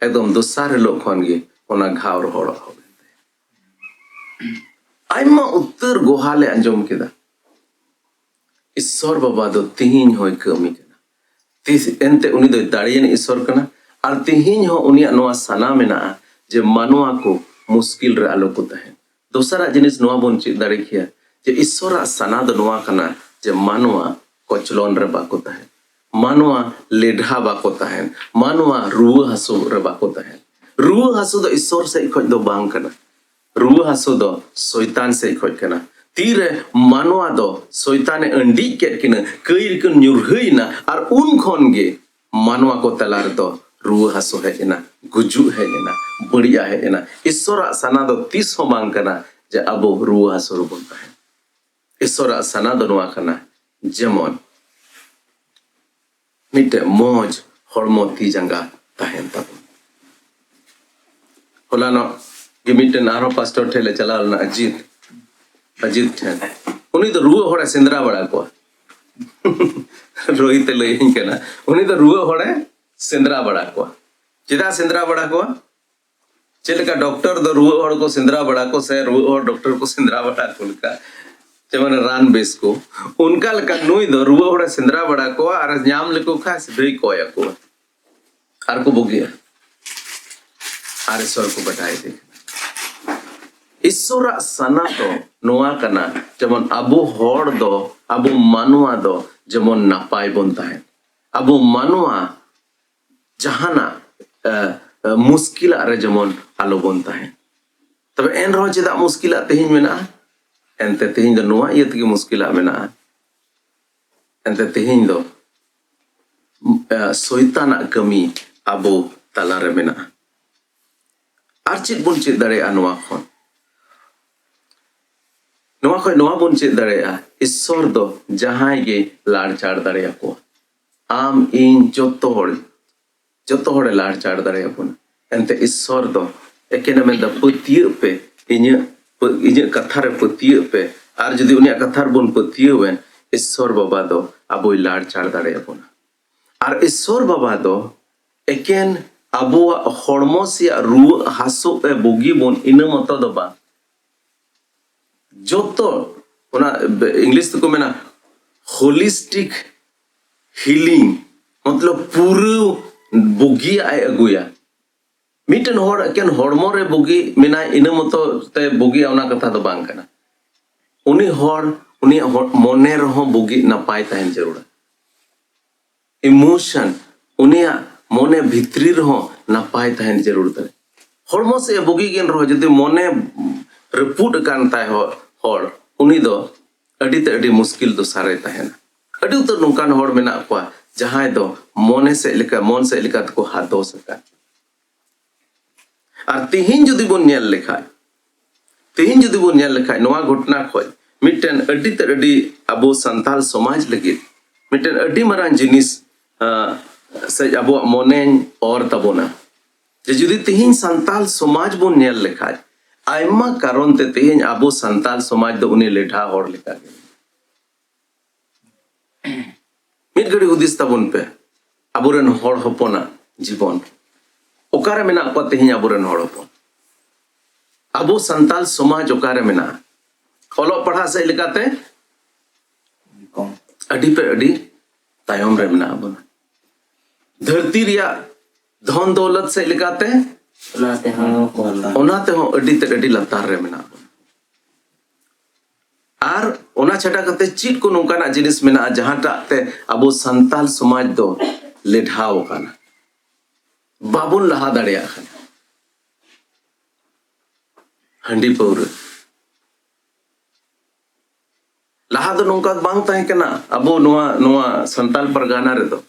ᱮᱠᱫᱚᱢ ᱫᱚᱥᱟᱨ ᱦᱤᱞᱳᱜ ᱠᱷᱚᱱ ᱜᱮ ᱚᱱᱟ ᱜᱷᱟᱣ ᱨᱚᱦᱚᱲᱚᱜ ᱦᱚᱸ ᱮᱱ ᱛᱟᱭᱟ᱾ ᱟᱭᱢᱟ ᱩᱛᱟᱹᱨ ᱜᱚᱦᱟᱞᱮ ᱟᱸᱡᱚᱢ ᱠᱮᱫᱟ, ᱤᱥᱥᱚᱨ ᱵᱟᱵᱟ ᱫᱚ ᱛᱤᱦᱤᱧ ᱦᱚᱸᱭ ᱠᱟᱹᱢᱤ ᱠᱟᱱᱟ᱾ ᱛᱤᱥ ᱮᱱᱛᱮ ᱩᱱᱤ ᱫᱚᱭ ᱫᱟᱲᱮᱭᱟᱱ ᱤᱥᱥᱚᱨ ᱠᱟᱱᱟ᱾ ᱟᱨ ᱛᱤᱦᱤᱧ ᱦᱚᱸ ᱩᱱᱤᱭᱟᱜ ᱱᱚᱣᱟ ᱥᱟᱱᱟ ᱢᱮᱱᱟᱜᱼᱟ ᱡᱮ ᱢᱟᱱᱣᱟ ᱠᱚ ᱢᱩᱥᱠᱤᱞ ᱨᱮ ᱟᱞᱚ ᱠᱚ ᱛᱟᱦᱮᱱ᱾ ᱫᱚᱥᱟᱨᱟᱜ ᱡᱤᱱᱤᱥ ᱱᱚᱣᱟ ᱵᱚᱱ ᱪᱮᱫ ᱫᱟᱲᱮ ᱠᱮᱭᱟ ᱡᱮ ᱤᱥᱥᱚᱨᱟᱜ ᱥᱟᱱᱟ ᱫᱚ ᱱᱚᱣᱟ ᱠᱟᱱᱟ ᱡᱮ ᱢᱟᱱᱣᱟ ᱠᱚᱪᱞᱚᱱ ᱨᱮ ᱵᱟᱠᱚ ᱛᱟᱦᱮᱱ, ᱢᱟᱱᱣᱟ ᱞᱮᱰᱷᱟ ᱵᱟᱠᱚ ᱛᱟᱦᱮᱱ, ᱢᱟᱱᱣᱟ ᱨᱩᱣᱟᱹ ᱦᱟᱹᱥᱩ ᱨᱮ ᱵᱟᱠᱚ ᱛᱟᱦᱮᱱ᱾ ᱨᱩᱣᱟᱹ ᱦᱟᱹᱥᱩ ᱫᱚ ᱤᱥᱥᱚᱨ ᱥᱮᱫ ᱠᱷᱚᱱ ᱫᱚ ᱵᱟᱝ ᱠᱟᱱᱟ᱾ ᱨᱩᱣᱟᱹ ᱦᱟᱹᱥᱩ ᱫᱚ ᱥᱚᱭᱛᱟᱱ ᱥᱮᱫ ᱠᱷᱚᱱ ᱠᱟᱱᱟ᱾ ᱛᱤᱨᱮ ᱢᱟᱱᱣᱟ ᱫᱚ ᱥᱚᱭᱛᱟᱱᱮ ᱟᱹᱱᱰᱤᱡ ᱠᱮᱫ ᱠᱤᱱᱟᱹ, ᱠᱟᱹᱭ ᱨᱮᱠᱤᱱ ᱧᱩᱨᱦᱟᱹᱭᱮᱱᱟ, ᱟᱨ ᱩᱱ ᱠᱷᱚᱱ ᱜᱮ ᱢᱟᱱᱣᱟ ᱠᱚ ᱛᱟᱞᱟ ᱨᱮᱫᱚ ᱨᱩᱣᱟᱹ ᱦᱟᱹᱥᱩ ᱦᱮᱡ ᱮᱱᱟ, ᱜᱩᱡᱩᱜ ᱦᱮᱡ ᱮᱱᱟ, ᱵᱟᱹᱲᱤᱡᱟᱜ ᱦᱮᱡ ᱮᱱᱟ᱾ ᱤᱥᱥᱚᱨᱟᱜ ᱥᱟᱱᱟ ᱫᱚ ᱛᱤᱥ ᱦᱚᱸ ᱵᱟᱝ ᱠᱟᱱᱟ ᱡᱮ ᱟᱵᱚ ᱨᱩᱣᱟᱹ ᱦᱟᱹᱥᱩ ᱨᱮᱵᱚᱱ ᱛᱟᱦᱮᱱ᱾ ᱤᱥᱥᱚᱨᱟᱜ ᱥᱟᱱᱟ ᱫᱚ ᱱᱚᱣᱟ ᱠᱟᱱᱟ, ᱡᱮᱢᱚᱱ ᱢᱤᱫᱴᱮᱱ ᱢᱚᱡᱽ ᱦᱚᱲᱢᱚ ᱛᱤ ᱡᱟᱸᱜᱟ ᱛᱟᱦᱮᱱ ᱛᱟᱵᱚᱱ᱾ ᱦᱚᱞᱟᱱᱚᱜ ᱜᱮ ᱢᱤᱫᱴᱮᱱ ᱟᱨᱦᱚᱸ ᱯᱟᱥᱴᱚᱨ ᱴᱷᱮᱱ ᱞᱮ ᱪᱟᱞᱟᱣ ᱞᱮᱱᱟ, ᱟᱡᱤᱛ, ᱟᱡᱤᱛ ᱴᱷᱮᱱ᱾ ᱩᱱᱤ ᱫᱚ ᱨᱩᱣᱟᱹ ᱦᱚᱲᱮ ᱥᱮᱸᱫᱽᱨᱟ ᱵᱟᱲᱟ ᱠᱚᱣᱟ᱾ ᱨᱳᱦᱤᱛ ᱮ ᱞᱟᱹᱭᱟᱹᱧ ᱠᱟᱱᱟ, ᱩᱱᱤ ᱫᱚ ᱨᱩᱣᱟᱹ ᱦᱚᱲᱮ ᱥᱮᱸᱫᱽᱨᱟ ᱵᱟᱲᱟ ᱠᱚᱣᱟ᱾ ᱪᱮᱫᱟᱜ ᱥᱮᱸᱫᱽᱨᱟ ᱵᱟᱲᱟ ᱠᱚᱣᱟ? ᱪᱮᱫ ᱞᱮᱠᱟ ᱰᱚᱠᱴᱚᱨ ᱫᱚ ᱨᱩᱣᱟᱹ ᱦᱚᱲ ᱠᱚ ᱥᱮᱸᱫᱽᱨᱟ ᱵᱟᱲᱟ ᱠᱚ ᱥᱮ ᱨᱩᱣᱟᱹ ᱦᱚᱲ ᱰᱚᱠᱴᱚᱨ ᱠᱚ ᱥᱮᱸᱫᱽᱨᱟ ᱵᱟᱲᱟ ᱠᱚ ᱞᱮᱠᱟ, ᱡᱮᱢᱚᱱ ᱨᱟᱱ ᱵᱮᱥ ᱠᱚ, ᱚᱱᱠᱟ ᱞᱮᱠᱟ ᱱᱩᱭ ᱫᱚ ᱨᱩᱣᱟᱹ ᱦᱚᱲᱮ ᱥᱮᱸᱫᱽᱨᱟ ᱵᱟᱲᱟ ᱠᱚᱣᱟ ᱟᱨ ᱧᱟᱢ ᱞᱮᱠᱚ ᱠᱷᱟᱱ ᱥᱤᱫᱷᱟᱹᱭ ᱠᱚᱭ ᱟᱠᱚᱣᱟ᱾ ᱟᱨ ᱠᱚ ᱵᱩᱜᱤᱜᱼᱟ᱾ ᱟᱨ ᱤᱥᱥᱚᱨ ᱠᱚ ᱵᱟᱰᱟᱭ ᱤᱫᱤ ᱠᱟᱱᱟ᱾ ᱤᱥᱥᱚᱨᱟᱜ ᱥᱟᱱᱟ ᱫᱚ ᱱᱚᱣᱟ ᱠᱟᱱᱟ, ᱡᱮᱢᱚᱱ ᱟᱵᱚ ᱦᱚᱲ ᱫᱚ, ᱟᱵᱚ ᱢᱟᱱᱣᱟ ᱫᱚ ᱡᱮᱢᱚᱱ ᱱᱟᱯᱟᱭ ᱵᱚᱱ ᱛᱟᱦᱮᱱ, ᱟᱵᱚ ᱢᱟᱱᱣᱟ ᱡᱟᱦᱟᱱᱟᱜ, ᱮ, ᱮ, ᱢᱩᱥᱠᱤᱞᱟᱜ ᱨᱮ ᱡᱮᱢᱚᱱ ᱟᱞᱚ ᱵᱚᱱ ᱛᱟᱦᱮᱱ᱾ ᱛᱚᱵᱮ ᱮᱱ ᱨᱮᱦᱚᱸ ᱪᱮᱫᱟᱜ ᱢᱩᱥᱠᱤᱞᱟᱜ ᱛᱮᱦᱮᱧ ᱢᱮᱱᱟᱜᱼᱟ? ᱮᱱᱛᱮ ᱛᱮᱦᱮᱧ ᱫᱚ ᱱᱚᱣᱟ ᱤᱭᱟᱹ ᱛᱮᱜᱮ ᱢᱩᱥᱠᱤᱞᱟᱜ ᱢᱮᱱᱟᱜᱼᱟ᱾ ᱮᱱᱛᱮ ᱛᱮᱦᱮᱧ ᱫᱚ, ᱮ, ᱥᱚᱭᱛᱟᱱᱟᱜ ᱠᱟᱹᱢᱤ ᱟᱵᱚ ᱛᱟᱞᱟᱨᱮ ᱢᱮᱱᱟᱜᱼᱟ᱾ ᱟᱨ ᱪᱮᱫ ᱵᱚᱱ ᱪᱮᱫ ᱫᱟᱲᱮᱭᱟᱜᱼᱟ ᱱᱚᱣᱟ ᱠᱷᱚᱱ? ᱱᱚᱣᱟ ᱠᱷᱚᱱ ᱱᱚᱣᱟ ᱵᱚᱱ ᱪᱮᱫ ᱫᱟᱲᱮᱭᱟᱜᱼᱟ, ᱤᱥᱥᱚᱨ ᱫᱚ ᱡᱟᱦᱟᱸᱭ ᱜᱮ ᱞᱟᱲᱪᱟᱲ ᱫᱟᱲᱮᱭᱟᱠᱚᱣᱟ᱾ ᱟᱢ, ᱤᱧ, ᱡᱚᱛᱚ ᱦᱚᱲ, ᱡᱚᱛᱚ ᱦᱚᱲᱮ ᱞᱟᱲᱪᱟᱲ ᱫᱟᱲᱮᱭᱟᱵᱚᱱᱟ᱾ ᱮᱱᱛᱮ ᱤᱥᱥᱚᱨ ᱫᱚ ᱮᱠᱮᱱᱮ ᱢᱮᱱᱫᱟ, "ᱯᱟᱹᱛᱭᱟᱹᱜ ᱯᱮ, ᱤᱧᱟᱹᱜ ᱯᱟᱹ-, ᱤᱧᱟᱹᱜ ᱠᱟᱛᱷᱟ ᱨᱮ ᱯᱟᱹᱛᱭᱟᱹᱜ ᱯᱮ᱾ ᱟᱨ ᱡᱩᱫᱤ ᱩᱱᱤᱭᱟᱜ ᱠᱟᱛᱷᱟ ᱨᱮᱵᱚᱱ ᱯᱟᱹᱛᱭᱟᱹᱣ ᱮᱱ, ᱤᱥᱥᱚᱨ ᱵᱟᱵᱟ ᱫᱚ ᱟᱵᱚᱭ ᱞᱟᱲᱪᱟᱲ ᱫᱟᱲᱮᱭᱟᱵᱚᱱᱟ᱾ ᱟᱨ ᱤᱥᱥᱚᱨ ᱵᱟᱵᱟ ᱫᱚ ᱮᱠᱮᱱ ᱟᱵᱚᱣᱟᱜ ᱦᱚᱲᱢᱚ ᱥᱮᱭᱟᱜ ᱨᱩᱣᱟᱹᱜ ᱦᱟᱹᱥᱩᱜ ᱮ ᱵᱩᱜᱤ ᱵᱚᱱ, ᱤᱱᱟᱹ ᱢᱚᱛᱚ ᱫᱚ ᱵᱟᱝ, ᱡᱚᱛᱚ ᱚᱱᱟ ᱤᱝᱞᱤᱥ ᱛᱮᱠᱚ ᱢᱮᱱᱟ ᱦᱳᱞᱤᱥᱴᱤᱠ ᱦᱤᱞᱤᱝ, ᱢᱚᱛᱞᱚᱵ ᱯᱩᱨᱟᱹ ᱵᱩᱜᱤᱭᱟᱜ ᱮ ᱟᱹᱜᱩᱭᱟ᱾ ᱢᱤᱫᱴᱮᱱ ᱦᱚᱲ ᱮᱠᱮᱱ ᱦᱚᱲᱢᱚ ᱨᱮ ᱵᱩᱜᱤ ᱢᱮᱱᱟᱭ, ᱤᱱᱟᱹ ᱢᱚᱛᱚ ᱛᱮ ᱵᱩᱜᱤᱭᱟ, ᱚᱱᱟ ᱠᱟᱛᱷᱟ ᱫᱚ ᱵᱟᱝ ᱠᱟᱱᱟ᱾ ᱩᱱᱤ ᱦᱚᱲ, ᱩᱱᱤᱭᱟᱜ ᱦᱚᱲ-, ᱢᱚᱱᱮ ᱨᱮᱦᱚᱸ ᱵᱩᱜᱤ ᱱᱟᱯᱟᱭ ᱛᱟᱦᱮᱱ ᱡᱟᱹᱨᱩᱲᱟ᱾ ᱤᱢᱳᱥᱚᱱ, ᱩᱱᱤᱭᱟᱜ ᱢᱚᱱᱮ ᱵᱷᱤᱛᱨᱤ ᱨᱮᱦᱚᱸ ᱱᱟᱯᱟᱭ ᱛᱟᱦᱮᱱ ᱡᱟᱹᱨᱩᱲ ᱛᱟᱭ᱾ ᱦᱚᱲᱢᱚ ᱥᱮᱫ ᱮ ᱵᱩᱜᱤ ᱜᱮ ᱨᱮᱦᱚᱸ, ᱡᱩᱫᱤ ᱢᱚᱱᱮ ᱨᱟᱹᱯᱩᱫ ᱟᱠᱟᱱ ᱛᱟᱭ ᱦᱚ-, ᱦᱚᱲ, ᱩᱱᱤ ᱫᱚ ᱟᱹᱰᱤ ᱛᱮ ᱟᱹᱰᱤ ᱢᱩᱥᱠᱤᱞ ᱫᱚᱥᱟᱨᱮ ᱛᱟᱦᱮᱱᱟ᱾ ᱟᱹᱰᱤ ᱩᱛᱟᱹᱨ ᱱᱚᱝᱠᱟᱱ ᱦᱚᱲ ᱢᱮᱱᱟᱜ ᱠᱚᱣᱟ, ᱡᱟᱦᱟᱸᱭ ᱫᱚ ᱢᱚᱱᱮ ᱥᱮᱫ ᱞᱮᱠᱟ, ᱢᱚᱱ ᱥᱮᱫ ᱞᱮᱠᱟ ᱛᱮᱠᱚ ᱦᱟᱫᱚᱥ ᱟᱠᱟᱱ᱾ ᱟᱨ ᱛᱤᱦᱤᱧ ᱡᱩᱫᱤ ᱵᱚᱱ ᱧᱮᱞ ᱞᱮᱠᱷᱟᱡ, ᱛᱤᱦᱤᱧ ᱡᱩᱫᱤ ᱵᱚᱱ ᱧᱮᱞ ᱞᱮᱠᱷᱟᱡ, ᱱᱚᱣᱟ ᱜᱷᱚᱴᱚᱱᱟ ᱠᱷᱚᱡ ᱢᱤᱫᱴᱮᱱ ᱟᱹᱰᱤ ᱛᱮ ᱟᱹᱰᱤ ᱟᱵᱚ ᱥᱟᱱᱛᱟᱞ ᱥᱚᱢᱟᱡᱽ ᱞᱟᱹᱜᱤᱫ ᱢᱤᱫᱴᱮᱱ ᱟᱹᱰᱤ ᱢᱟᱨᱟᱝ ᱡᱤᱱᱤᱥ, ᱟᱸ, ᱥᱮ ᱟᱵᱚᱣᱟᱜ ᱢᱚᱱᱮᱧ ᱚᱨ ᱛᱟᱵᱚᱱᱟ᱾ ᱡᱮ ᱡᱩᱫᱤ ᱛᱤᱦᱤᱧ ᱥᱟᱱᱛᱟᱞ ᱥᱚᱢᱟᱡᱽ ᱵᱚᱱ ᱧᱮᱞ ᱞᱮᱠᱷᱟᱡ, ᱟᱭᱢᱟ ᱠᱟᱨᱚᱱ ᱛᱮ ᱛᱤᱦᱤᱧ ᱟᱵᱚ ᱥᱟᱱᱛᱟᱞ ᱥᱚᱢᱟᱡᱽ ᱫᱚ ᱩᱱᱤ ᱞᱮᱰᱷᱟ ᱦᱚᱲ ᱞᱮᱠᱟ ᱜᱮ᱾ ᱢᱤᱫ ᱜᱷᱟᱹᱲᱤ ᱦᱩᱫᱤᱥ ᱛᱟᱵᱚᱱ ᱯᱮ, ᱟᱵᱚᱨᱮᱱ ᱦᱚᱲ ᱦᱚᱯᱚᱱᱟᱜ ᱡᱤᱵᱚᱱ ᱚᱠᱟᱨᱮ ᱢᱮᱱᱟᱜ ᱠᱚᱣᱟ ᱛᱮᱦᱮᱧ ᱟᱵᱚᱨᱮᱱ ᱦᱚᱲ ᱦᱚᱯᱚᱱ? ᱟᱵᱚ ᱥᱟᱱᱛᱟᱞ ᱥᱚᱢᱟᱡᱽ ᱚᱠᱟᱨᱮ ᱢᱮᱱᱟᱜᱼᱟ? ᱚᱞᱚᱜ ᱯᱟᱲᱦᱟᱜ ᱥᱮᱫ ᱞᱮᱠᱟᱛᱮ ᱠᱚᱢ᱾ ᱟᱹᱰᱤ ᱯᱮ ᱟᱹᱰᱤ ᱛᱟᱭᱚᱢ ᱨᱮ ᱢᱮᱱᱟᱜ ᱵᱚᱱᱟ᱾ ᱫᱷᱟᱹᱨᱛᱤ ᱨᱮᱭᱟᱜ ᱫᱷᱚᱱ ᱫᱚᱞᱚᱛ ᱥᱮᱫ ᱞᱮᱠᱟᱛᱮ ᱚᱱᱟ ᱛᱮᱦᱚᱸ ᱠᱚᱢ᱾ ᱚᱱᱟ ᱛᱮᱦᱚᱸ ᱟᱹᱰᱤ ᱛᱮ ᱟᱹᱰᱤ ᱞᱟᱛᱟᱨ ᱨᱮ ᱢᱮᱱᱟᱜ ᱵᱚᱱᱟ᱾ ᱟᱨ ᱚᱱᱟ ᱪᱷᱟᱰᱟ ᱠᱟᱛᱮ ᱪᱮᱫ ᱠᱚ ᱱᱚᱝᱠᱟᱱᱟᱜ ᱡᱤᱱᱤᱥ ᱢᱮᱱᱟᱜᱼᱟ ᱡᱟᱦᱟᱸᱴᱟᱜ ᱛᱮ ᱟᱵᱚ ᱥᱟᱱᱛᱟᱞ ᱥᱚᱢᱟᱡᱽ ᱫᱚ ᱞᱮᱰᱷᱟᱣ ᱟᱠᱟᱱᱟ, ᱵᱟᱵᱚᱱ ᱞᱟᱦᱟ ᱫᱟᱲᱮᱭᱟᱜ ᱠᱟᱱᱟ? ᱦᱟᱺᱰᱤ ᱯᱟᱹᱣᱨᱟᱹ᱾ ᱞᱟᱦᱟ ᱫᱚ ᱱᱚᱝᱠᱟ ᱵᱟᱝ ᱛᱟᱦᱮᱸ ᱠᱟᱱᱟ ᱟᱵᱚ ᱱᱚᱣᱟ, ᱱᱚᱣᱟ ᱥᱟᱱᱛᱟᱞ ᱯᱟᱨᱜᱟᱱᱟ ᱨᱮᱫᱚ᱾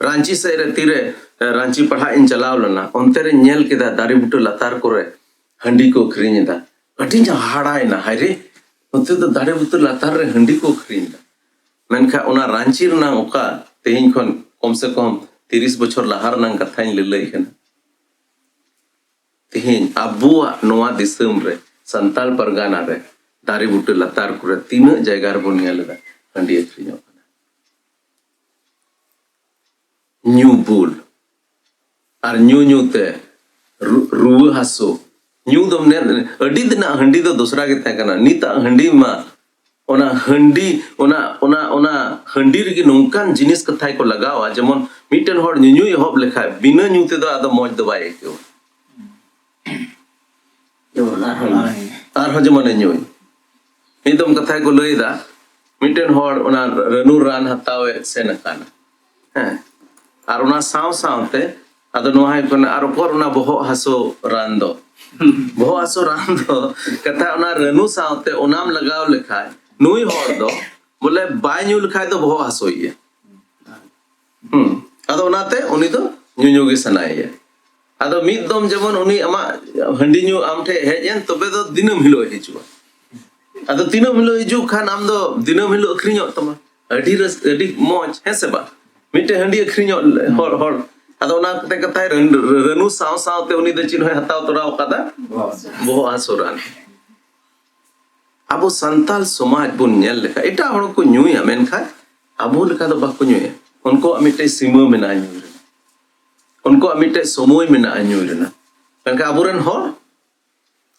ᱨᱟᱸᱪᱤ ᱥᱮᱫ ᱨᱮ ᱛᱤᱨᱮ, ᱮ, ᱨᱟᱸᱪᱤ ᱯᱟᱲᱦᱟᱜ ᱤᱧ ᱪᱟᱞᱟᱣ ᱞᱮᱱᱟ, ᱚᱱᱛᱮ ᱨᱮᱧ ᱧᱮᱞ ᱠᱮᱫᱟ ᱫᱟᱨᱮ ᱵᱩᱴᱟᱹ ᱞᱟᱛᱟᱨ ᱠᱚᱨᱮ ᱦᱟᱺᱰᱤ ᱠᱚ ᱟᱹᱠᱷᱨᱤᱧ ᱮᱫᱟ᱾ ᱟᱹᱰᱤᱧ ᱦᱟᱦᱟᱲᱟᱭᱮᱱᱟ, ᱦᱟᱭ ᱨᱮ, ᱱᱚᱛᱮ ᱫᱚ ᱫᱟᱨᱮ ᱵᱩᱴᱟᱹ ᱞᱟᱛᱟᱨ ᱨᱮ ᱦᱟᱺᱰᱤ ᱠᱚ ᱟᱹᱠᱷᱨᱤᱧ ᱮᱫᱟ᱾ ᱢᱮᱱᱠᱷᱟᱱ ᱚᱱᱟ ᱨᱟᱸᱪᱤ ᱨᱮᱱᱟᱜ ᱚᱠᱟ ᱛᱮᱦᱮᱧ ᱠᱷᱚᱱ ᱠᱚᱢ ᱥᱮ ᱠᱚᱢ ᱛᱤᱨᱤᱥ ᱵᱚᱪᱷᱚᱨ ᱞᱟᱦᱟ ᱨᱮᱱᱟᱜ ᱠᱟᱛᱷᱟᱧ ᱞᱟᱹᱞᱟᱹᱭ ᱠᱟᱱᱟ᱾ ᱛᱮᱦᱮᱧ ᱟᱵᱚᱣᱟᱜ ᱱᱚᱣᱟ ᱫᱤᱥᱚᱢ ᱨᱮ, ᱥᱟᱱᱛᱟᱲ ᱯᱟᱨᱜᱟᱱᱟ ᱨᱮ, ᱫᱟᱨᱮ ᱵᱩᱴᱟᱹ ᱞᱟᱛᱟᱨ ᱠᱚᱨᱮ ᱛᱤᱱᱟᱹᱜ ᱡᱟᱭᱜᱟ ᱨᱮᱵᱚᱱ ᱧᱮᱞ ᱮᱫᱟ, ᱦᱟᱺᱰᱤ ᱟᱹᱠᱷᱨᱤᱧᱚᱜ ᱠᱟᱱᱟ᱾ ᱧᱩ ᱵᱩᱞ ᱟᱨ ᱧᱩ ᱧᱩ ᱛᱮ ᱨᱩ- ᱨᱩᱣᱟᱹ ᱦᱟᱹᱥᱩ᱾ ᱧᱩ ᱫᱚᱢ ᱧᱮᱞ, ᱟᱹᱰᱤ ᱫᱤᱱᱟᱜ ᱦᱟᱺᱰᱤ ᱫᱚ ᱫᱚᱥᱨᱟ ᱜᱮ ᱛᱟᱦᱮᱸ ᱠᱟᱱᱟ, ᱱᱤᱛᱟᱜ ᱦᱟᱺᱰᱤ ᱢᱟ ᱚᱱᱟ ᱦᱟᱺᱰᱤ ᱚᱱᱟ ᱚᱱᱟ ᱚᱱᱟ ᱦᱟᱺᱰᱤ ᱨᱮᱜᱮ ᱱᱚᱝᱠᱟᱱ ᱡᱤᱱᱤᱥ ᱠᱟᱛᱷᱟᱭ ᱠᱚ ᱞᱟᱜᱟᱣᱟ, ᱡᱮᱢᱚᱱ ᱢᱤᱫᱴᱮᱱ ᱦᱚᱲ ᱧᱩᱧᱩᱭ ᱮᱦᱚᱵ ᱞᱮᱠᱷᱟᱡ ᱵᱤᱱᱟᱹ ᱧᱩ ᱛᱮᱫᱚ ᱟᱫᱚ ᱢᱚᱡᱽ ᱫᱚ ᱵᱟᱭ ᱟᱹᱭᱠᱟᱹᱣᱟ᱾ ᱡᱮᱢᱚᱱ ᱟᱨᱦᱚᱸ ᱟᱨᱦᱚᱸ ᱡᱮᱢᱚᱱᱮ ᱧᱩᱭ᱾ ᱢᱤᱫ ᱫᱚᱢ ᱠᱟᱛᱷᱟ ᱠᱚ ᱞᱟᱹᱭ ᱮᱫᱟ, ᱢᱤᱫᱴᱮᱱ ᱦᱚᱲ ᱚᱱᱟ ᱨᱟᱹᱱᱩ ᱨᱟᱱ ᱦᱟᱛᱟᱣ ᱮ ᱥᱮᱱ ᱟᱠᱟᱱᱟ᱾ ᱦᱮᱸ, ᱟᱨ ᱚᱱᱟ ᱥᱟᱶ ᱥᱟᱶᱛᱮ ᱟᱫᱚ ᱱᱚᱣᱟ ᱦᱩᱭᱩᱜ ᱠᱟᱱᱟ, ᱟᱨ ᱚᱠᱚᱨ ᱚᱱᱟ ᱵᱚᱦᱚᱜ ᱦᱟᱹᱥᱩ ᱨᱟᱱ ᱫᱚ? ᱵᱚᱦᱚᱜ ᱦᱟᱹᱥᱩ ᱨᱟᱱ ᱫᱚ ᱠᱟᱛᱷᱟ ᱚᱱᱟ ᱨᱟᱹᱱᱩ ᱥᱟᱶᱛᱮ ᱚᱱᱟᱢ ᱞᱟᱜᱟᱣ ᱞᱮᱠᱷᱟᱡ ᱱᱩᱭ ᱦᱚᱲ ᱫᱚ ᱵᱚᱞᱮ ᱵᱟᱭ ᱧᱩ ᱞᱮᱠᱷᱟᱡ ᱫᱚ ᱵᱚᱦᱚᱜ ᱦᱟᱹᱥᱩᱭᱮᱭᱟ᱾ ᱦᱩᱸ᱾ ᱟᱫᱚ ᱚᱱᱟᱛᱮ ᱩᱱᱤ ᱫᱚ ᱧᱩᱧᱩ ᱜᱮ ᱥᱟᱱᱟᱭᱮᱭᱟ᱾ ᱟᱫᱚ ᱢᱤᱫ ᱫᱚᱢ ᱡᱮᱢᱚᱱ ᱩᱱᱤ ᱟᱢᱟᱜ ᱦᱟᱺᱰᱤ ᱧᱩ ᱟᱢ ᱴᱷᱮᱡ ᱦᱮᱡ ᱮᱱ, ᱛᱚᱵᱮ ᱫᱚ ᱫᱤᱱᱟᱹᱢ ᱦᱤᱞᱳᱜ ᱮ ᱦᱤᱡᱩᱜᱼᱟ᱾ ᱟᱫᱚ ᱫᱤᱱᱟᱹᱢ ᱦᱤᱞᱳᱜ ᱦᱤᱡᱩᱜ ᱠᱷᱟᱱ ᱟᱢ ᱫᱚ ᱫᱤᱱᱟᱹᱢ ᱦᱤᱞᱳᱜ ᱟᱹᱠᱷᱨᱤᱧᱚᱜ ᱛᱟᱢᱟ᱾ ᱟᱹᱰᱤ ᱨᱟᱹᱥ ᱟᱹᱰᱤ ᱢᱚᱡᱽ, ᱦᱮᱸ ᱥᱮ ᱵᱟᱝ? ᱢᱤᱫᱴᱮᱡ ᱦᱟᱺᱰᱤ ᱟᱹᱠᱷᱨᱤᱧᱚᱜ ᱦᱚᱲ ᱦᱚᱲ ᱟᱫᱚ ᱚᱱᱟ ᱠᱟᱛᱮ ᱠᱟᱛᱷᱟᱭ ᱨᱟᱹᱱ- ᱨᱟᱹᱱᱩ ᱥᱟᱶ ᱥᱟᱶᱛᱮ ᱩᱱᱤ ᱫᱚ ᱪᱮᱫ ᱦᱚᱸᱭ ᱦᱟᱛᱟᱣ ᱛᱚᱨᱟᱣ ᱠᱟᱫᱟ? ᱵᱚᱦᱚᱜ ᱦᱟᱹᱥᱩ ᱨᱟᱱ᱾ ᱟᱵᱚ ᱥᱟᱱᱛᱟᱞ ᱥᱚᱢᱟᱡᱽ ᱵᱚᱱ ᱧᱮᱞ ᱞᱮᱠᱷᱟᱱ ᱮᱴᱟᱜ ᱦᱚᱲ ᱠᱚ ᱧᱩᱭᱟ, ᱢᱮᱱᱠᱷᱟᱱ ᱟᱵᱚ ᱞᱮᱠᱟ ᱫᱚ ᱵᱟᱠᱚ ᱧᱩᱭᱟ᱾ ᱩᱱᱠᱩᱣᱟᱜ ᱢᱤᱫᱴᱮᱡ ᱥᱤᱢᱟᱹ ᱢᱮᱱᱟᱜᱼᱟ ᱧᱩ ᱨᱮᱱᱟᱜ, ᱩᱱᱠᱩᱣᱟᱜ ᱢᱤᱫᱴᱮᱡ ᱥᱚᱢᱚᱭ ᱢᱮᱱᱟᱜᱼᱟ ᱧᱩ ᱨᱮᱱᱟᱜ᱾ ᱢᱮᱱᱠᱷᱟᱱ ᱟᱵᱚᱨᱮᱱ ᱦᱚᱲ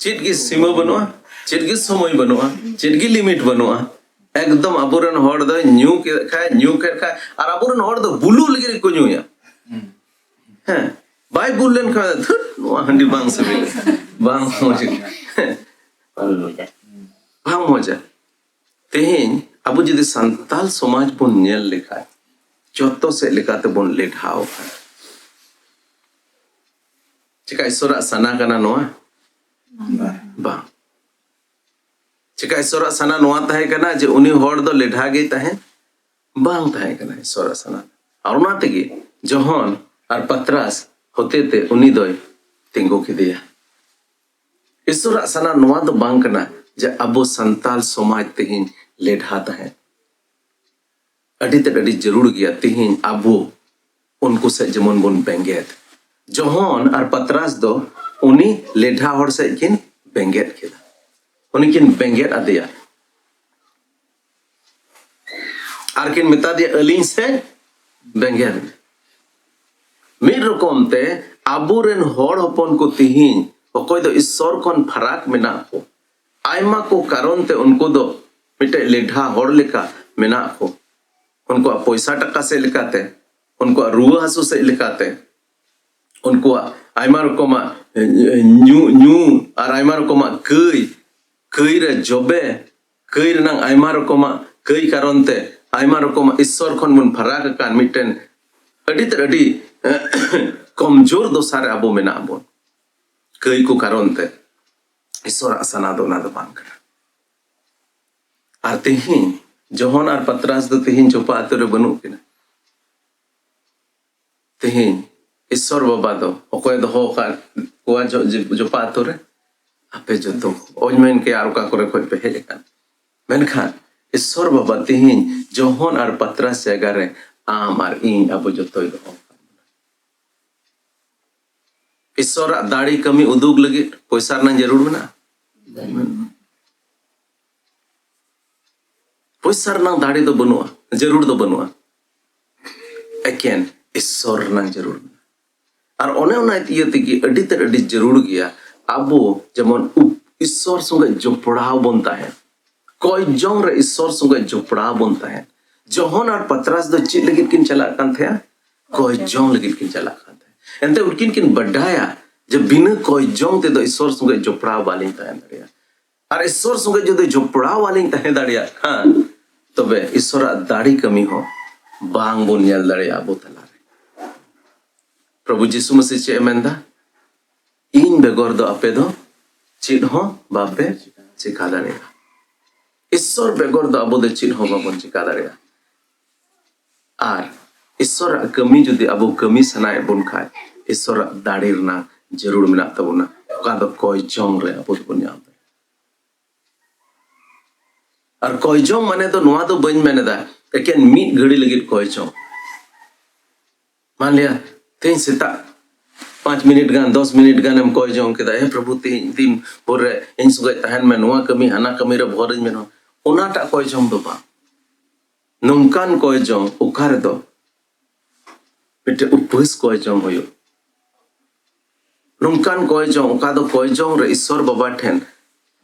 ᱪᱮᱫ ᱜᱮ ᱥᱤᱢᱟᱹ ᱵᱟᱹᱱᱩᱜᱼᱟ, ᱪᱮᱫ ᱜᱮ ᱥᱚᱢᱚᱭ ᱵᱟᱹᱱᱩᱜᱼᱟ, ᱪᱮᱫ ᱜᱮ ᱞᱤᱢᱤᱴ ᱵᱟᱹᱱᱩᱜᱼᱟ᱾ ᱮᱠᱫᱚᱢ ᱟᱵᱚᱨᱮᱱ ᱦᱚᱲ ᱫᱚ ᱧᱩ ᱠᱮᱫ ᱠᱷᱟᱡ ᱧᱩ ᱠᱮᱫ ᱠᱷᱟᱡ, ᱟᱨ ᱟᱵᱚᱨᱮᱱ ᱦᱚᱲ ᱫᱚ ᱵᱩᱞᱩᱜ ᱞᱟᱹᱜᱤᱫ ᱜᱮᱠᱚ ᱧᱩᱭᱟ᱾ ᱦᱮᱸ, ᱵᱟᱭ ᱵᱩᱞ ᱞᱮᱱᱠᱷᱟᱱ ᱫᱷᱩᱨ, ᱱᱚᱣᱟ ᱦᱟᱺᱰᱤ ᱵᱟᱝ ᱥᱤᱵᱤᱞᱟ, ᱵᱟᱝ ᱢᱚᱡᱽ᱾ ᱦᱮᱸ, ᱵᱟᱝ ᱢᱚᱡᱟ᱾ ᱛᱮᱦᱮᱧ ᱟᱵᱚ ᱡᱩᱫᱤ ᱥᱟᱱᱛᱟᱞ ᱥᱚᱢᱟᱡᱽ ᱵᱚᱱ ᱧᱮᱞ ᱞᱮᱠᱷᱟᱡ ᱡᱚᱛᱚ ᱥᱮᱫ ᱞᱮᱠᱟᱛᱮᱵᱚᱱ ᱞᱮᱰᱷᱟᱣ ᱟᱠᱟᱱᱟ᱾ ᱪᱮᱠᱟ ᱤᱥᱚᱨᱟᱜ ᱥᱟᱱᱟ ᱠᱟᱱᱟ ᱱᱚᱣᱟ? ᱵᱟᱝ᱾ ᱪᱮᱠᱟ ᱤᱥᱚᱨᱟᱜ ᱥᱟᱱᱟ ᱱᱚᱣᱟ ᱛᱟᱦᱮᱸ ᱠᱟᱱᱟ ᱡᱮ ᱩᱱᱤ ᱦᱚᱲ ᱫᱚ ᱞᱮᱰᱷᱟ ᱜᱮᱭ ᱛᱟᱦᱮᱸᱱ? ᱵᱟᱝ ᱛᱟᱦᱮᱸ ᱠᱟᱱᱟ ᱤᱥᱚᱨᱟᱜ ᱥᱟᱱᱟ᱾ ᱟᱨ ᱚᱱᱟ ᱛᱮᱜᱮ ᱡᱚᱦᱚᱱ ᱟᱨ ᱯᱟᱛᱨᱟᱥ ᱦᱚᱛᱮᱛᱮ ᱩᱱᱤ ᱫᱚᱭ ᱛᱤᱸᱜᱩ ᱠᱮᱫᱮᱭᱟ᱾ ᱤᱥᱚᱨᱟᱜ ᱥᱟᱱᱟ ᱱᱚᱣᱟ ᱫᱚ ᱵᱟᱝ ᱠᱟᱱᱟ ᱡᱮ ᱟᱵᱚ ᱥᱟᱱᱛᱟᱞ ᱥᱚᱢᱟᱡᱽ ᱛᱮᱦᱮᱧ ᱞᱮᱰᱷᱟ ᱛᱟᱦᱮᱸ᱾ ᱟᱹᱰᱤ ᱛᱮᱫ ᱟᱹᱰᱤ ᱡᱟᱹᱨᱩᱲ ᱜᱮᱭᱟ ᱛᱮᱦᱮᱧ ᱟᱵᱚ ᱩᱱᱠᱩ ᱥᱮᱫ ᱡᱮᱢᱚᱱ ᱵᱚᱱ ᱵᱮᱸᱜᱮᱫ᱾ ᱡᱚᱦᱚᱱ ᱟᱨ ᱯᱟᱛᱨᱟᱥ ᱫᱚ ᱩᱱᱤ ᱞᱮᱰᱷᱟ ᱦᱚᱲ ᱥᱮᱫ ᱠᱤᱱ ᱵᱮᱸᱜᱮᱫ ᱠᱮᱫᱟ, ᱩᱱᱤ ᱠᱤᱱ ᱵᱮᱸᱜᱮᱫ ᱟᱫᱮᱭᱟ᱾ ᱟᱨ ᱠᱤᱱ ᱢᱮᱛᱟ ᱫᱮᱭᱟ, "ᱟᱹᱞᱤᱧ ᱥᱮ ᱵᱮᱸᱜᱮᱫ ᱢᱮ?" ᱢᱤᱫ ᱨᱚᱠᱚᱢ ᱛᱮ ᱟᱵᱚᱨᱮᱱ ᱦᱚᱲ ᱦᱚᱯᱚᱱ ᱠᱚ ᱛᱤᱦᱤᱧ ᱚᱠᱚᱭ ᱫᱚ ᱤᱥᱥᱚᱨ ᱠᱷᱚᱱ ᱯᱷᱟᱨᱟᱠ ᱢᱮᱱᱟᱜ ᱠᱚ, ᱟᱭᱢᱟ ᱠᱚ ᱠᱟᱨᱚᱱ ᱛᱮ ᱩᱱᱠᱩ ᱫᱚ ᱢᱤᱫᱴᱮᱡ ᱞᱮᱰᱷᱟ ᱦᱚᱲ ᱞᱮᱠᱟ ᱢᱮᱱᱟᱜ ᱠᱚ᱾ ᱩᱱᱠᱩᱣᱟᱜ ᱯᱚᱭᱥᱟ ᱴᱟᱠᱟ ᱥᱮᱫ ᱞᱮᱠᱟᱛᱮ, ᱩᱱᱠᱩᱣᱟᱜ ᱨᱩᱣᱟᱹ ᱦᱟᱹᱥᱩ ᱥᱮᱫ ᱞᱮᱠᱟᱛᱮ, ᱩᱱᱠᱩᱣᱟᱜ ᱟᱭᱢᱟ ᱨᱚᱠᱚᱢᱟᱜ, ᱮ, ᱧᱩ, ᱧᱩ ᱟᱨ ᱟᱭᱢᱟ ᱨᱚᱠᱚᱢᱟᱜ ᱠᱟᱹᱭ, ᱠᱟᱹᱭ ᱨᱮ ᱡᱚᱵᱮ, ᱠᱟᱹᱭ ᱨᱮᱱᱟᱜ ᱟᱭᱢᱟ ᱨᱚᱠᱚᱢᱟᱜ ᱠᱟᱹᱭ ᱠᱟᱨᱚᱱ ᱛᱮ ᱟᱭᱢᱟ ᱨᱚᱠᱚᱢᱟᱜ ᱤᱥᱥᱚᱨ ᱠᱷᱚᱱ ᱵᱚᱱ ᱯᱷᱟᱨᱟᱠ ᱟᱠᱟᱱ ᱢᱤᱫᱴᱮᱱ ᱟᱹᱰᱤ ᱛᱮᱫ ᱟᱹᱰᱤ ᱠᱚᱢᱡᱳᱨ ᱫᱚᱥᱟ ᱨᱮ ᱟᱵᱚ ᱢᱮᱱᱟᱜ ᱵᱚᱱ᱾ ᱠᱟᱹᱭ ᱠᱚ ᱠᱟᱨᱚᱱ ᱛᱮ ᱤᱥᱥᱚᱨᱟᱜ ᱥᱟᱱᱟ ᱫᱚ ᱚᱱᱟ ᱫᱚ ᱵᱟᱝ ᱠᱟᱱᱟ᱾ ᱟᱨ ᱛᱮᱦᱮᱧ ᱡᱚᱦᱚᱱ ᱟᱨ ᱯᱟᱛᱨᱟᱥ ᱫᱚ ᱛᱮᱦᱮᱧ ᱡᱚᱯᱟ ᱟᱛᱳ ᱨᱮ ᱵᱟᱹᱱᱩᱜ ᱠᱤᱱᱟ᱾ ᱛᱮᱦᱮᱧ ᱤᱥᱥᱚᱨ ᱵᱟᱵᱟ ᱫᱚ ᱚᱠᱚᱭ ᱫᱚᱦᱚ ᱟᱠᱟᱫ ᱠᱚᱣᱟ ᱡᱚ-, ᱡᱚ-, ᱡᱚᱯᱟ ᱟᱛᱳ ᱨᱮ? ᱟᱯᱮ ᱡᱚᱛᱚ᱾ ᱚᱧ ᱢᱮᱱ ᱠᱮᱭᱟ ᱟᱨ ᱚᱠᱟ ᱠᱚᱨᱮ ᱠᱷᱚᱱ ᱯᱮ ᱦᱮᱡ ᱟᱠᱟᱱ᱾ ᱢᱮᱱᱠᱷᱟᱱ ᱤᱥᱥᱚᱨ ᱵᱟᱵᱟ ᱛᱮᱦᱮᱧ ᱡᱚᱦᱚᱱ ᱟᱨ ᱯᱟᱛᱨᱟᱥ ᱡᱟᱭᱜᱟ ᱨᱮ ᱟᱢ ᱟᱨ ᱤᱧ ᱟᱵᱚ ᱡᱚᱛᱚᱭ ᱫᱚᱦᱚ ᱟᱠᱟᱫ ᱵᱚᱱᱟ᱾ ᱤᱥᱥᱚᱨᱟᱜ ᱫᱟᱲᱮ ᱠᱟᱹᱢᱤ ᱩᱫᱩᱜ ᱞᱟᱹᱜᱤᱫ ᱯᱚᱭᱥᱟ ᱨᱮᱱᱟᱜ ᱡᱟᱹᱨᱩᱲ ᱢᱮᱱᱟᱜᱼᱟ? ᱯᱚᱭᱥᱟ ᱨᱮᱱᱟᱜ ᱫᱟᱲᱮ ᱫᱚ ᱵᱟᱹᱱᱩᱜᱼᱟ, ᱡᱟᱹᱨᱩᱲ ᱫᱚ ᱵᱟᱹᱱᱩᱜᱼᱟ, ᱮᱠᱮᱱ ᱤᱥᱥᱚᱨ ᱨᱮᱱᱟᱜ ᱡᱟᱹᱨᱩᱲ ᱢᱮᱱᱟᱜᱼᱟ᱾ ᱟᱨ ᱚᱱᱮ ᱚᱱᱟ ᱤᱭᱟᱹ ᱛᱮᱜᱮ ᱟᱹᱰᱤ ᱛᱮᱫ ᱟᱹᱰᱤ ᱡᱟᱹᱨᱩᱲ ᱜᱮᱭᱟ ᱟᱵᱚ ᱡᱮᱢᱚᱱ ᱩᱯ-, ᱤᱥᱥᱚᱨ ᱥᱚᱸᱜᱮ ᱡᱚᱯᱲᱟᱣ ᱵᱚᱱ ᱛᱟᱦᱮᱱ, ᱠᱚᱭ ᱡᱚᱝ ᱨᱮ ᱤᱥᱥᱚᱨ ᱥᱚᱸᱜᱮ ᱡᱚᱯᱲᱟᱣ ᱵᱚᱱ ᱛᱟᱦᱮᱱ᱾ ᱡᱚᱦᱚᱱ ᱟᱨ ᱯᱟᱛᱨᱟᱥ ᱫᱚ ᱪᱮᱫ ᱞᱟᱹᱜᱤᱫ ᱠᱤᱱ ᱪᱟᱞᱟᱜ ᱠᱟᱱ ᱛᱟᱦᱮᱸᱜᱼᱟ? ᱠᱚᱭ ᱡᱚᱝ ᱞᱟᱹᱜᱤᱫ ᱠᱤᱱ ᱪᱟᱞᱟᱜ ᱠᱟᱱ ᱛᱟᱦᱮᱸᱫ᱾ ᱮᱱᱛᱮ ᱩᱱᱠᱤᱱ ᱠᱤᱱ ᱵᱟᱰᱟᱭᱟ ᱡᱮ ᱵᱤᱱᱟᱹ ᱠᱚᱭ ᱡᱚᱝ ᱛᱮᱫᱚ ᱤᱥᱥᱚᱨ ᱥᱚᱸᱜᱮ ᱡᱚᱯᱲᱟᱣ ᱵᱟᱹᱞᱤᱧ ᱛᱟᱦᱮᱸ ᱫᱟᱲᱮᱭᱟᱜᱼᱟ᱾ ᱟᱨ ᱤᱥᱥᱚᱨ ᱥᱚᱸᱜᱮ ᱡᱩᱫᱤ ᱡᱚᱯᱲᱟᱣ ᱵᱟᱹᱞᱤᱧ ᱛᱟᱦᱮᱸ ᱫᱟᱲᱮᱭᱟᱜ ᱠᱷᱟᱱ, ᱛᱚᱵᱮ ᱤᱥᱥᱚᱨᱟᱜ ᱫᱟᱲᱮ ᱠᱟᱹᱢᱤ ᱦᱚᱸ ᱵᱟᱝ ᱵᱚᱱ ᱧᱮᱞ ᱫᱟᱲᱮᱭᱟᱜᱼᱟ ᱟᱵᱚ ᱛᱟᱞᱟᱨᱮ᱾ ᱯᱨᱚᱵᱷᱩ ᱡᱤᱥᱩ ᱢᱟᱥᱤ ᱪᱮᱫ ᱮ ᱢᱮᱱᱫᱟ? "ᱤᱧ ᱵᱮᱜᱚᱨ ᱫᱚ ᱟᱯᱮ ᱫᱚ ᱪᱮᱫ ᱦᱚᱸ ᱵᱟᱯᱮ ᱪᱮᱠᱟ ᱫᱟᱲᱮᱭᱟᱜᱼᱟ᱾" ᱤᱥᱥᱚᱨ ᱵᱮᱜᱚᱨ ᱫᱚ ᱟᱵᱚ ᱫᱚ ᱪᱮᱫ ᱦᱚᱸ ᱵᱟᱵᱚᱱ ᱪᱮᱠᱟ ᱫᱟᱲᱮᱭᱟᱜᱼᱟ᱾ ᱟᱨ ᱤᱥᱥᱚᱨᱟᱜ ᱠᱟᱹᱢᱤ ᱡᱩᱫᱤ ᱟᱵᱚ ᱠᱟᱹᱢᱤ ᱥᱟᱱᱟᱭᱮᱫ ᱵᱚᱱ ᱠᱷᱟᱡ, ᱤᱥᱥᱚᱨᱟᱜ ᱫᱟᱲᱮ ᱨᱮᱱᱟᱜ ᱡᱟᱹᱨᱩᱲ ᱢᱮᱱᱟᱜ ᱛᱟᱵᱚᱱᱟ, ᱚᱠᱟ ᱫᱚ ᱠᱚᱭ ᱡᱚᱝ ᱨᱮ ᱟᱵᱚ ᱫᱚᱵᱚᱱ ᱧᱟᱢ ᱫᱟᱲᱮᱭᱟᱜᱼᱟ᱾ ᱟᱨ ᱠᱚᱭ ᱡᱚᱝ ᱢᱟᱱᱮ ᱫᱚ ᱱᱚᱣᱟ ᱫᱚ ᱵᱟᱹᱧ ᱢᱮᱱ ᱮᱫᱟ ᱮᱠᱮᱱ ᱢᱤᱫ ᱜᱷᱟᱹᱲᱤ ᱞᱟᱹᱜᱤᱫ ᱠᱚᱭ ᱡᱚᱝ᱾ ᱢᱟᱱ ᱞᱤᱭᱟ, ᱛᱮᱦᱮᱧ ᱥᱮᱛᱟᱜ ᱯᱟᱸᱪ ᱢᱤᱱᱤᱴ ᱜᱟᱱ, ᱫᱚᱥ ᱢᱤᱱᱤᱴ ᱜᱟᱱᱮᱢ ᱠᱚᱭ ᱡᱚᱝ ᱠᱮᱫᱟ, "ᱦᱮ ᱯᱨᱚᱵᱷᱩ, ᱛᱮᱦᱮᱧ ᱫᱤᱱ ᱵᱷᱳᱨ ᱨᱮ ᱤᱧ ᱥᱚᱸᱜᱮ ᱛᱟᱦᱮᱱ ᱢᱮ, ᱱᱚᱣᱟ ᱠᱟᱹᱢᱤ, ᱦᱟᱱᱟ ᱠᱟᱹᱢᱤ ᱨᱮ ᱵᱷᱚᱨᱤᱧ ᱢᱮ", ᱱᱚᱣᱟ, ᱚᱱᱟᱴᱟᱜ ᱠᱚᱭ ᱡᱚᱝ ᱫᱚ ᱵᱟᱝ᱾ ᱱᱚᱝᱠᱟᱱ ᱠᱚᱭ ᱡᱚᱝ ᱚᱠᱟ ᱨᱮᱫᱚ ᱢᱤᱫᱴᱮᱱ ᱩᱯᱟᱹᱥ ᱠᱚᱭ ᱡᱚᱝ ᱦᱩᱭᱩᱜ᱾ ᱱᱚᱝᱠᱟᱱ ᱠᱚᱭ ᱡᱚᱝ, ᱚᱠᱟ ᱫᱚ ᱠᱚᱭ ᱡᱚᱝ ᱨᱮ ᱤᱥᱥᱚᱨ ᱵᱟᱵᱟ ᱴᱷᱮᱱ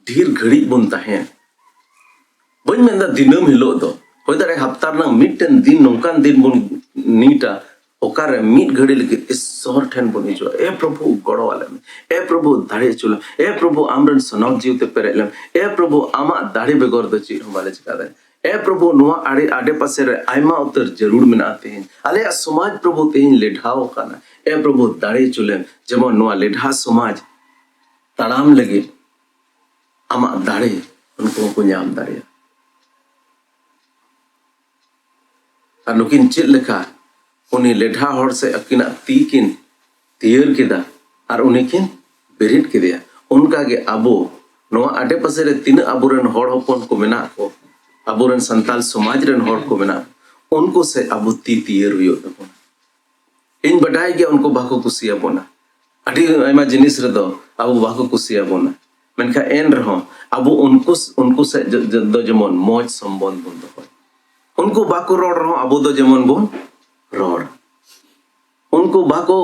ᱰᱷᱮᱨ ᱜᱷᱟᱹᱲᱤᱡ ᱵᱚᱱ ᱛᱟᱦᱮᱱ᱾ ᱵᱟᱹᱧ ᱢᱮᱱᱫᱟ ᱫᱤᱱᱟᱹᱢ ᱦᱤᱞᱳᱜ ᱫᱚ, ᱦᱩᱭ ᱫᱟᱲᱮᱭᱟᱜᱼᱟ ᱦᱟᱯᱛᱟ ᱨᱮᱱᱟᱜ ᱢᱤᱫᱴᱮᱱ ᱫᱤᱱ ᱱᱚᱝᱠᱟᱱ ᱫᱤᱱ ᱵᱚᱱ ᱱᱤᱴᱟ, ᱚᱠᱟᱨᱮ ᱢᱤᱫ ᱜᱷᱟᱹᱲᱤ ᱞᱟᱹᱜᱤᱫ ᱤᱥᱥᱚᱨ ᱴᱷᱮᱱ ᱵᱚᱱ ᱦᱤᱡᱩᱜᱼᱟ᱾ ᱮ ᱯᱨᱚᱵᱷᱩ, ᱜᱚᱲᱚ ᱟᱞᱮ ᱢᱮ᱾ ᱮ ᱯᱨᱚᱵᱷᱩ, ᱫᱟᱲᱮ ᱦᱚᱪᱚ ᱞᱮᱢ᱾ ᱮ ᱯᱨᱚᱵᱷᱩ, ᱟᱢᱨᱮᱱ ᱥᱚᱱᱚᱛ ᱡᱤᱣᱤ ᱛᱮ ᱯᱮᱨᱮᱡ ᱞᱮᱢ᱾ ᱮ ᱯᱨᱚᱵᱷᱩ, ᱟᱢᱟᱜ ᱫᱟᱲᱮ ᱵᱮᱜᱚᱨ ᱫᱚ ᱪᱮᱫ ᱦᱚᱸ ᱵᱟᱞᱮ ᱪᱤᱠᱟ ᱫᱟᱲᱮᱭᱟᱜᱼᱟ᱾ ᱮ ᱯᱨᱚᱵᱷᱩ, ᱱᱚᱣᱟ ᱟᱲᱮ ᱟᱰᱮ ᱯᱟᱥᱮ ᱨᱮ ᱟᱭᱢᱟ ᱩᱛᱟᱹᱨ ᱡᱟᱹᱨᱩᱲ ᱢᱮᱱᱟᱜᱼᱟ ᱛᱮᱦᱮᱧ᱾ ᱟᱞᱮᱭᱟᱜ ᱥᱚᱢᱟᱡᱽ ᱯᱨᱚᱵᱷᱩ ᱛᱮᱦᱮᱧ ᱞᱮᱰᱷᱟᱣ ᱟᱠᱟᱱᱟ᱾ ᱮ ᱯᱨᱚᱵᱷᱩ, ᱫᱟᱲᱮ ᱦᱚᱪᱚ ᱞᱮᱢ, ᱡᱮᱢᱚᱱ ᱱᱚᱣᱟ ᱞᱮᱰᱷᱟ ᱥᱚᱢᱟᱡᱽ ᱛᱟᱲᱟᱢ ᱞᱟᱹᱜᱤᱫ ᱟᱢᱟᱜ ᱫᱟᱲᱮ ᱩᱱᱠᱩ ᱦᱚᱸᱠᱚ ᱧᱟᱢ ᱫᱟᱲᱮᱭᱟᱜᱼᱟ᱾ ᱟᱨ ᱱᱩᱠᱤᱱ ᱪᱮᱫ ᱞᱮᱠᱟ ᱩᱱᱤ ᱞᱮᱰᱷᱟ ᱦᱚᱲ ᱥᱮ ᱟᱹᱠᱤᱱᱟᱜ ᱛᱤ ᱠᱤᱱ ᱛᱤᱭᱟᱹᱨ ᱠᱮᱫᱟ ᱟᱨ ᱩᱱᱤ ᱠᱤᱱ ᱵᱮᱨᱮᱫ ᱠᱮᱫᱮᱭᱟ, ᱚᱱᱠᱟ ᱜᱮ ᱟᱵᱚ ᱱᱚᱣᱟ ᱟᱰᱮ ᱯᱟᱥᱮ ᱨᱮ ᱛᱤᱱᱟᱹᱜ ᱟᱵᱚᱨᱮᱱ ᱦᱚᱲ ᱦᱚᱯᱚᱱ ᱠᱚ ᱢᱮᱱᱟᱜ ᱠᱚ, ᱟᱵᱚᱨᱮᱱ ᱥᱟᱱᱛᱟᱞ ᱥᱚᱢᱟᱡᱽ ᱨᱮᱱ ᱦᱚᱲ ᱠᱚ ᱢᱮᱱᱟᱜ ᱠᱚ, ᱩᱱᱠᱩ ᱥᱮᱫ ᱟᱵᱚ ᱛᱤ ᱛᱤᱭᱟᱹᱨ ᱦᱩᱭᱩᱜ ᱛᱟᱵᱚᱱᱟ᱾ ᱤᱧ ᱵᱟᱰᱟᱭ ᱜᱮᱭᱟ ᱩᱱᱠᱩ ᱵᱟᱠᱚ ᱠᱩᱥᱤᱭᱟᱵᱚᱱᱟ, ᱟᱹᱰᱤ ᱟᱭᱢᱟ ᱡᱤᱱᱤᱥ ᱨᱮᱫᱚ ᱟᱵᱚ ᱵᱟᱠᱚ ᱠᱩᱥᱤᱭᱟᱵᱚᱱᱟ, ᱢᱮᱱᱠᱷᱟᱱ ᱮᱱ ᱨᱮᱦᱚᱸ ᱟᱵᱚ ᱩᱱᱠᱩ, ᱩᱱᱠᱩ ᱥᱮᱫ ᱡᱚ-, ᱡᱚ-, ᱫᱚ ᱡᱮᱢᱚᱱ ᱢᱚᱡᱽ ᱥᱚᱢᱵᱚᱱᱫᱷ ᱵᱚᱱ ᱫᱚᱦᱚᱭ᱾ ᱩᱱᱠᱩ ᱵᱟᱠᱚ ᱨᱚᱲ ᱨᱮᱦᱚᱸ ᱟᱵᱚ ᱫᱚ ᱡᱮᱢᱚᱱ ᱵᱚᱱ ᱨᱚᱲ᱾ ᱩᱱᱠᱩ ᱵᱟᱠᱚ,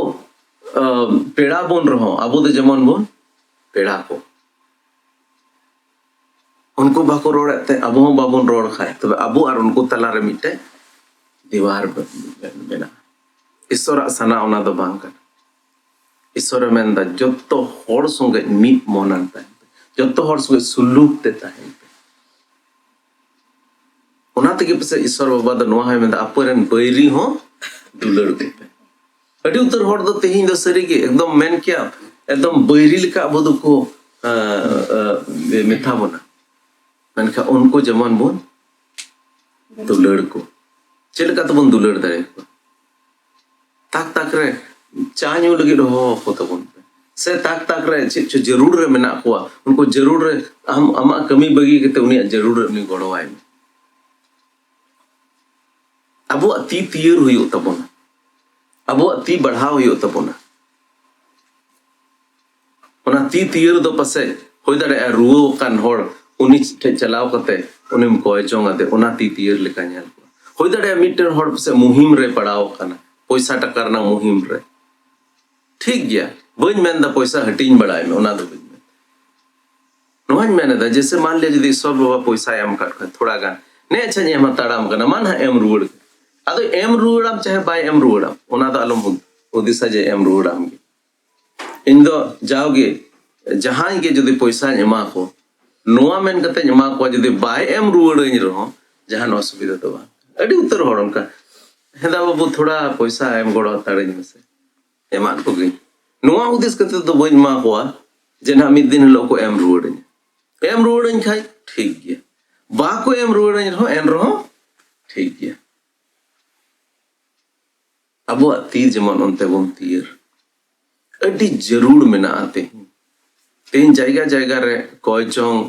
ᱟᱸ, ᱯᱮᱲᱟ ᱵᱚᱱ ᱨᱮᱦᱚᱸ ᱟᱵᱚ ᱫᱚ ᱡᱮᱢᱚᱱ ᱵᱚᱱ ᱯᱮᱲᱟ ᱠᱚ᱾ ᱩᱱᱠᱩ ᱵᱟᱠᱚ ᱨᱚᱲᱮᱫ ᱛᱮ ᱟᱵᱚ ᱦᱚᱸ ᱵᱟᱵᱚᱱ ᱨᱚᱲ ᱠᱷᱟᱡ, ᱛᱚᱵᱮ ᱟᱵᱚ ᱟᱨ ᱩᱱᱠᱩ ᱛᱟᱞᱟᱨᱮ ᱢᱤᱫᱴᱮᱡ ᱫᱤᱣᱟᱨ ᱢᱮᱱᱟᱜᱼᱟ᱾ ᱤᱥᱥᱚᱨᱟᱜ ᱥᱟᱱᱟ ᱚᱱᱟ ᱫᱚ ᱵᱟᱝ ᱠᱟᱱᱟ᱾ ᱤᱥᱥᱚᱨᱮ ᱢᱮᱱᱫᱟ, ᱡᱚᱛᱚ ᱦᱚᱲ ᱥᱚᱸᱜᱮ ᱢᱤᱫ ᱢᱚᱱᱟᱱ ᱛᱟᱦᱮᱱ ᱯᱮ, ᱡᱚᱛᱚ ᱦᱚᱲ ᱥᱚᱸᱜᱮ ᱥᱩᱞᱩᱠ ᱛᱮ ᱛᱟᱦᱮᱱ ᱯᱮ᱾ ᱚᱱᱟ ᱛᱮᱜᱮ ᱯᱟᱥᱮᱡ ᱤᱥᱥᱚᱨ ᱵᱟᱵᱟ ᱫᱚ ᱱᱚᱣᱟ ᱦᱚᱸᱭ ᱢᱮᱱᱫᱟ, ᱟᱯᱮ ᱨᱮᱱ ᱵᱟᱹᱭᱨᱤ ᱦᱚᱸ ᱫᱩᱞᱟᱹᱲ ᱠᱚᱯᱮ᱾ ᱟᱹᱰᱤ ᱩᱛᱟᱹᱨ ᱦᱚᱲ ᱫᱚ ᱛᱮᱦᱮᱧ ᱫᱚ ᱥᱟᱹᱨᱤᱜᱮ ᱮᱠᱫᱚᱢ ᱢᱮᱱ ᱠᱮᱭᱟ, ᱮᱠᱫᱚᱢ ᱵᱟᱹᱭᱨᱤ ᱞᱮᱠᱟ ᱟᱵᱚ ᱫᱚᱠᱚ, ᱟ, ᱟ, ᱢᱮᱛᱟ ᱵᱚᱱᱟ᱾ ᱢᱮᱱᱠᱷᱟᱱ ᱩᱱᱠᱩ ᱡᱮᱢᱚᱱ ᱵᱚᱱ ᱫᱩᱞᱟᱹᱲ ᱠᱚ᱾ ᱪᱮᱫ ᱞᱮᱠᱟ ᱛᱮᱵᱚᱱ ᱫᱩᱞᱟᱹᱲ ᱫᱟᱲᱮᱭᱟᱠᱚᱣᱟ? ᱛᱟᱠ ᱛᱟᱠ ᱨᱮ ᱪᱟ ᱧᱩ ᱞᱟᱹᱜᱤᱫ ᱦᱚᱦᱚ ᱟᱠᱚ ᱛᱟᱵᱚᱱ ᱯᱮ, ᱥᱮ ᱛᱟᱠ ᱛᱟᱠ ᱨᱮ ᱪᱮᱫ ᱪᱚ ᱡᱟᱹᱨᱩᱲ ᱨᱮ ᱢᱮᱱᱟᱜ ᱠᱚᱣᱟ, ᱩᱱᱠᱩ ᱡᱟᱹᱨᱩᱲ ᱨᱮ ᱟᱢ, ᱟᱢᱟᱜ ᱠᱟᱹᱢᱤ ᱵᱟᱹᱜᱤ ᱠᱟᱛᱮ ᱩᱱᱤᱭᱟᱜ ᱡᱟᱹᱨᱩᱲ ᱨᱮ ᱩᱱᱤ ᱜᱚᱲᱚᱣᱟᱭ ᱢᱮ᱾ ᱟᱵᱚᱣᱟᱜ ᱛᱤ ᱛᱤᱭᱟᱹᱨ ᱦᱩᱭᱩᱜ ᱛᱟᱵᱚᱱᱟ, ᱟᱵᱚᱣᱟᱜ ᱛᱤ ᱵᱟᱲᱦᱟᱣ ᱦᱩᱭᱩᱜ ᱛᱟᱵᱚᱱᱟ᱾ ᱚᱱᱟ ᱛᱤ ᱛᱤᱭᱟᱹᱨ ᱫᱚ ᱯᱟᱥᱮᱡ ᱦᱩᱭ ᱫᱟᱲᱮᱭᱟᱜᱼᱟ ᱨᱩᱣᱟᱹ ᱟᱠᱟᱱ ᱦᱚᱲ ᱩᱱᱤ ᱴᱷᱮᱡ ᱪᱟᱞᱟᱣ ᱠᱟᱛᱮ ᱩᱱᱤᱢ ᱠᱚᱭ ᱡᱚᱝ ᱟᱫᱮ, ᱚᱱᱟ ᱛᱤ ᱛᱤᱭᱟᱹᱨ ᱞᱮᱠᱟ ᱧᱮᱞ ᱠᱚᱣᱟ᱾ ᱦᱩᱭ ᱫᱟᱲᱮᱭᱟᱜᱼᱟ ᱢᱤᱫᱴᱮᱱ ᱦᱚᱲ ᱯᱟᱥᱮᱡ ᱢᱩᱦᱤᱢ ᱨᱮ ᱯᱟᱲᱟᱣ ᱟᱠᱟᱱᱟ, ᱯᱚᱭᱥᱟ ᱴᱟᱠᱟ ᱨᱮᱱᱟᱜ ᱢᱩᱦᱤᱢ ᱨᱮ᱾ ᱴᱷᱤᱠ ᱜᱮᱭᱟ, ᱵᱟᱹᱧ ᱢᱮᱱᱫᱟ ᱯᱚᱭᱥᱟ ᱦᱟᱹᱴᱤᱧ ᱵᱟᱲᱟᱭ ᱢᱮ, ᱚᱱᱟ ᱫᱚ ᱵᱟᱹᱧ ᱢᱮᱱ᱾ ᱱᱚᱣᱟᱧ ᱢᱮᱱ ᱮᱫᱟ, ᱡᱮᱥᱮ ᱢᱟᱱ ᱞᱤᱭᱟ ᱡᱩᱫᱤ ᱤᱥᱚᱨ ᱵᱟᱵᱟ ᱯᱚᱭᱥᱟᱭ ᱮᱢ ᱟᱠᱟᱫ ᱠᱷᱟᱱ ᱛᱷᱚᱲᱟ ᱜᱟᱱ, ᱱᱮ ᱟᱪᱪᱷᱟᱧ ᱮᱢᱟ, ᱛᱟᱲᱟᱢ ᱠᱟᱱᱟ, ᱢᱟ ᱱᱟᱦᱟᱜ ᱮᱢ ᱨᱩᱣᱟᱹᱲ᱾ ᱟᱫᱚ ᱮᱢ ᱨᱩᱣᱟᱹᱲᱟᱢ ᱪᱟᱦᱮ ᱵᱟᱭ ᱮᱢ ᱨᱩᱣᱟᱹᱲᱟᱢ, ᱚᱱᱟ ᱫᱚ ᱟᱞᱚᱢ ᱦᱩᱫᱤᱥᱟ ᱡᱮ ᱮᱢ ᱨᱩᱣᱟᱹᱲᱟᱢ ᱜᱮ᱾ ᱤᱧ ᱫᱚ ᱡᱟᱣᱜᱮ ᱡᱟᱦᱟᱸᱭ ᱜᱮ ᱡᱩᱫᱤ ᱯᱚᱭᱥᱟᱧ ᱮᱢᱟ ᱠᱚ, ᱱᱚᱣᱟ ᱢᱮᱱ ᱠᱟᱛᱮᱧ ᱮᱢᱟ ᱠᱚᱣᱟ, ᱡᱩᱫᱤ ᱵᱟᱭ ᱮᱢ ᱨᱩᱣᱟᱹᱲᱟᱹᱧ ᱨᱮᱦᱚᱸ ᱡᱟᱦᱟᱱ ᱚᱥᱩᱵᱤᱫᱷᱟ ᱫᱚ ᱵᱟᱝ᱾ ᱟᱹᱰᱤ ᱩᱛᱟᱹᱨ ᱦᱚᱲ ᱚᱱᱠᱟ, ᱦᱮᱸᱫᱟ ᱵᱟᱹᱵᱩ ᱛᱷᱚᱲᱟ ᱯᱚᱭᱥᱟ ᱮᱢ ᱜᱚᱲᱚ ᱦᱟᱛᱟᱲᱟᱹᱧ ᱢᱮᱥᱮ, ᱮᱢᱟᱫ ᱠᱚᱜᱮᱧ᱾ ᱱᱚᱣᱟ ᱦᱩᱫᱤᱥ ᱠᱟᱛᱮ ᱫᱚ ᱵᱟᱹᱧ ᱮᱢᱟ ᱠᱚᱣᱟ ᱡᱮ ᱱᱟᱦᱟᱜ ᱢᱤᱫ ᱫᱤᱱ ᱦᱤᱞᱳᱜ ᱠᱚ ᱮᱢ ᱨᱩᱣᱟᱹᱲᱟᱹᱧᱟ᱾ ᱮᱢ ᱨᱩᱣᱟᱹᱲᱟᱹᱧ ᱠᱷᱟᱡ ᱴᱷᱤᱠ ᱜᱮᱭᱟ, ᱵᱟᱠᱚ ᱮᱢ ᱨᱩᱣᱟᱹᱲᱟᱹᱧ ᱨᱮᱦᱚᱸ ᱮᱱ ᱨᱮᱦᱚᱸ ᱴᱷᱤᱠ ᱜᱮᱭᱟ᱾ ᱟᱵᱚᱣᱟᱜ ᱛᱤ ᱡᱮᱢᱚᱱ ᱚᱱᱛᱮ ᱵᱚᱱ ᱛᱤᱭᱟᱹᱨ, ᱟᱹᱰᱤ ᱡᱟᱹᱨᱩᱲ ᱢᱮᱱᱟᱜᱼᱟ ᱛᱮᱦᱮᱧ᱾ ᱛᱮᱦᱮᱧ ᱡᱟᱭᱜᱟ ᱡᱟᱭᱜᱟ ᱨᱮ ᱠᱚᱭ ᱪᱚᱝ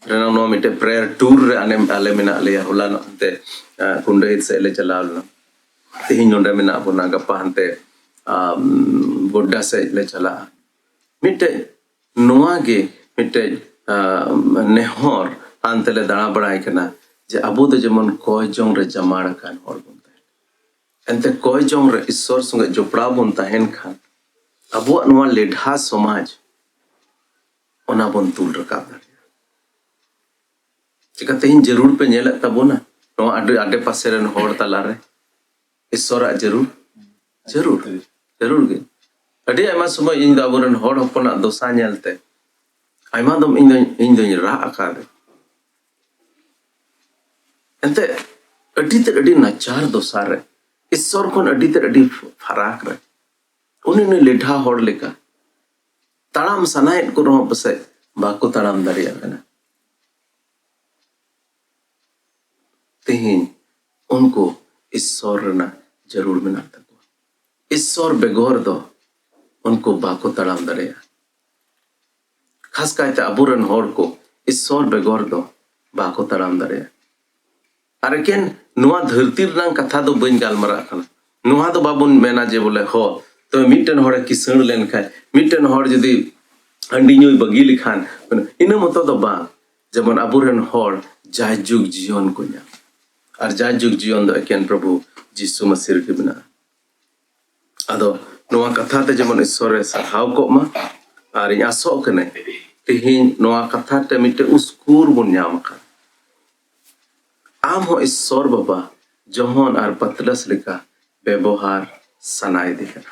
ᱨᱮᱱᱟᱜ ᱱᱚᱣᱟ ᱢᱤᱫᱴᱮᱱ prayer tour ᱨᱮ ᱟᱞᱮ, ᱟᱞᱮ ᱢᱮᱱᱟᱜ ᱞᱮᱭᱟ᱾ ᱦᱚᱞᱟᱱᱚᱜ ᱦᱟᱱᱛᱮ, ᱟᱸ, ᱠᱩᱱᱰᱟᱹᱦᱤᱛ ᱥᱮᱫ ᱞᱮ ᱪᱟᱞᱟᱣ ᱞᱮᱱᱟ᱾ ᱛᱮᱦᱮᱧ ᱱᱚᱰᱮ ᱢᱮᱱᱟᱜ ᱵᱚᱱᱟ, ᱜᱟᱯᱟ ᱦᱟᱱᱛᱮ, ᱟᱢ, ᱜᱚᱰᱰᱟ ᱥᱮᱫ ᱞᱮ ᱪᱟᱞᱟᱜᱼᱟ᱾ ᱢᱤᱫᱴᱮᱡ ᱱᱚᱣᱟ ᱜᱮ ᱢᱤᱫᱴᱮᱡ, ᱟᱸ, ᱱᱮᱦᱚᱨ ᱟᱱᱛᱮ ᱞᱮ ᱫᱟᱬᱟ ᱵᱟᱲᱟᱭ ᱠᱟᱱᱟ ᱡᱮ ᱟᱵᱚ ᱫᱚ ᱡᱮᱢᱚᱱ ᱠᱚᱭ ᱡᱚᱝ ᱨᱮ ᱡᱟᱢᱟᱲ ᱟᱠᱟᱱ ᱦᱚᱲ ᱵᱚᱱ ᱛᱟᱦᱮᱱᱟ᱾ ᱮᱱᱛᱮ ᱠᱚᱭ ᱡᱚᱝ ᱨᱮ ᱤᱥᱥᱚᱨ ᱥᱚᱸᱜᱮ ᱡᱚᱯᱲᱟᱣ ᱵᱚᱱ ᱛᱟᱦᱮᱱ ᱠᱷᱟᱱ ᱟᱵᱚᱣᱟᱜ ᱱᱚᱣᱟ ᱞᱮᱰᱷᱟ ᱥᱚᱢᱟᱡᱽ ᱚᱱᱟ ᱵᱚᱱ ᱛᱩᱞ ᱨᱟᱠᱟᱵ ᱫᱟᱲᱮᱭᱟᱜᱼᱟ᱾ ᱪᱤᱠᱟ ᱛᱮᱦᱮᱧ ᱡᱟᱹᱨᱩᱲ ᱯᱮ ᱧᱮᱞᱮᱫ ᱛᱟᱵᱚᱱᱟ ᱱᱚᱣᱟ ᱟᱰᱮ, ᱟᱰᱮ ᱯᱟᱥᱮ ᱨᱮᱱ ᱦᱚᱲ ᱛᱟᱞᱟᱨᱮ ᱤᱥᱥᱚᱨᱟᱜ ᱡᱟᱹᱨᱩᱲ? ᱡᱟᱹᱨᱩᱲ, ᱡᱟᱹᱨᱩᱲ ᱜᱮ᱾ ᱟᱹᱰᱤ ᱟᱭᱢᱟ ᱥᱚᱢᱚᱭ ᱤᱧ ᱫᱚ ᱟᱵᱚᱨᱮᱱ ᱦᱚᱲ ᱦᱚᱯᱚᱱᱟᱜ ᱫᱚᱥᱟ ᱧᱮᱞᱛᱮ ᱟᱭᱢᱟ ᱫᱚᱢ ᱤᱧ ᱫᱚᱧ, ᱤᱧ ᱫᱚᱧ ᱨᱟᱜ ᱟᱠᱟᱫ᱾ ᱮᱱᱛᱮ ᱟᱹᱰᱤ ᱛᱮᱫ ᱟᱹᱰᱤ ᱱᱟᱪᱟᱨ ᱫᱚᱥᱟ ᱨᱮ, ᱤᱥᱥᱚᱨ ᱠᱷᱚᱱ ᱟᱹᱰᱤ ᱛᱮᱫ ᱟᱹᱰᱤ ᱯᱷᱟᱨᱟᱠ ᱨᱮ ᱩᱱᱤ, ᱩᱱᱤ ᱞᱮᱰᱷᱟ ᱦᱚᱲ ᱞᱮᱠᱟ ᱛᱟᱲᱟᱢ ᱥᱟᱱᱟᱭᱮᱫ ᱠᱚ ᱨᱮᱦᱚᱸ ᱯᱟᱥᱮᱡ ᱵᱟᱠᱚ ᱛᱟᱲᱟᱢ ᱫᱟᱲᱮᱭᱟᱜ ᱠᱟᱱᱟ᱾ ᱛᱮᱦᱮᱧ ᱩᱱᱠᱩ ᱤᱥᱥᱚᱨ ᱨᱮᱱᱟᱜ ᱡᱟᱹᱨᱩᱲ ᱢᱮᱱᱟᱜ ᱛᱟᱠᱚᱣᱟ᱾ ᱤᱥᱥᱚᱨ ᱵᱮᱜᱚᱨ ᱫᱚ ᱩᱱᱠᱩ ᱵᱟᱠᱚ ᱛᱟᱲᱟᱢ ᱫᱟᱲᱮᱭᱟᱜᱼᱟ᱾ ᱠᱷᱟᱥ ᱠᱟᱭᱛᱮ ᱟᱵᱚᱨᱮᱱ ᱦᱚᱲ ᱠᱚ ᱤᱥᱥᱚᱨ ᱵᱮᱜᱚᱨ ᱫᱚ ᱵᱟᱠᱚ ᱛᱟᱲᱟᱢ ᱫᱟᱲᱮᱭᱟᱜᱼᱟ᱾ ᱟᱨ ᱮᱠᱮᱱ ᱱᱚᱣᱟ ᱫᱷᱟᱹᱨᱛᱤ ᱨᱮᱱᱟᱜ ᱠᱟᱛᱷᱟ ᱫᱚ ᱵᱟᱹᱧ ᱜᱟᱞᱢᱟᱨᱟᱜ ᱠᱟᱱᱟ᱾ ᱱᱚᱣᱟ ᱫᱚ ᱵᱟᱵᱚᱱ ᱢᱮᱱᱟ ᱡᱮ ᱵᱚᱞᱮ, ᱦᱚ, ᱛᱚᱵᱮ ᱢᱤᱫᱴᱮᱱ ᱦᱚᱲᱮ ᱠᱤᱥᱟᱹᱬ ᱞᱮᱱᱠᱷᱟᱱ, ᱢᱤᱫᱴᱮᱱ ᱦᱚᱲ ᱡᱩᱫᱤ ᱦᱟᱺᱰᱤ ᱧᱩᱭ ᱵᱟᱹᱜᱤ ᱞᱮᱠᱷᱟᱱ, ᱤᱱᱟᱹ ᱢᱚᱛᱚ ᱫᱚ ᱵᱟᱝ᱾ ᱡᱮᱢᱚᱱ ᱟᱵᱚᱨᱮᱱ ᱦᱚᱲ ᱡᱟᱭᱡᱩᱜᱽ ᱡᱤᱭᱚᱱ ᱠᱚ ᱧᱟᱢ, ᱟᱨ ᱡᱟᱭᱡᱩᱜᱽ ᱡᱤᱭᱚᱱ ᱫᱚ ᱮᱠᱮᱱ ᱯᱨᱚᱵᱷᱩ ᱡᱤᱥᱩ ᱢᱟᱹᱥᱤ ᱨᱮᱜᱮ ᱢᱮᱱᱟᱜᱼᱟ᱾ ᱟᱫᱚ ᱱᱚᱣᱟ ᱠᱟᱛᱷᱟ ᱛᱮ ᱡᱮᱢᱚᱱ ᱤᱥᱥᱚᱨᱮ ᱥᱟᱨᱦᱟᱣ ᱠᱚᱜ ᱢᱟ, ᱟᱨ ᱤᱧ ᱟᱥᱚᱜ ᱠᱟᱹᱱᱟᱹᱧ ᱛᱮᱦᱮᱧ ᱱᱚᱣᱟ ᱠᱟᱛᱷᱟ ᱛᱮ ᱢᱤᱫᱴᱮᱱ ᱩᱥᱠᱩᱨ ᱵᱚᱱ ᱧᱟᱢ ᱟᱠᱟᱫ᱾ ᱟᱢ ᱦᱚᱸ ᱤᱥᱥᱚᱨ ᱵᱟᱵᱟ ᱡᱚᱦᱚᱱ ᱟᱨ ᱯᱟᱛᱞᱟᱥ ᱞᱮᱠᱟ ᱵᱮᱵᱚᱦᱟᱨ ᱥᱟᱱᱟᱭᱮᱫᱮ ᱠᱟᱱᱟ᱾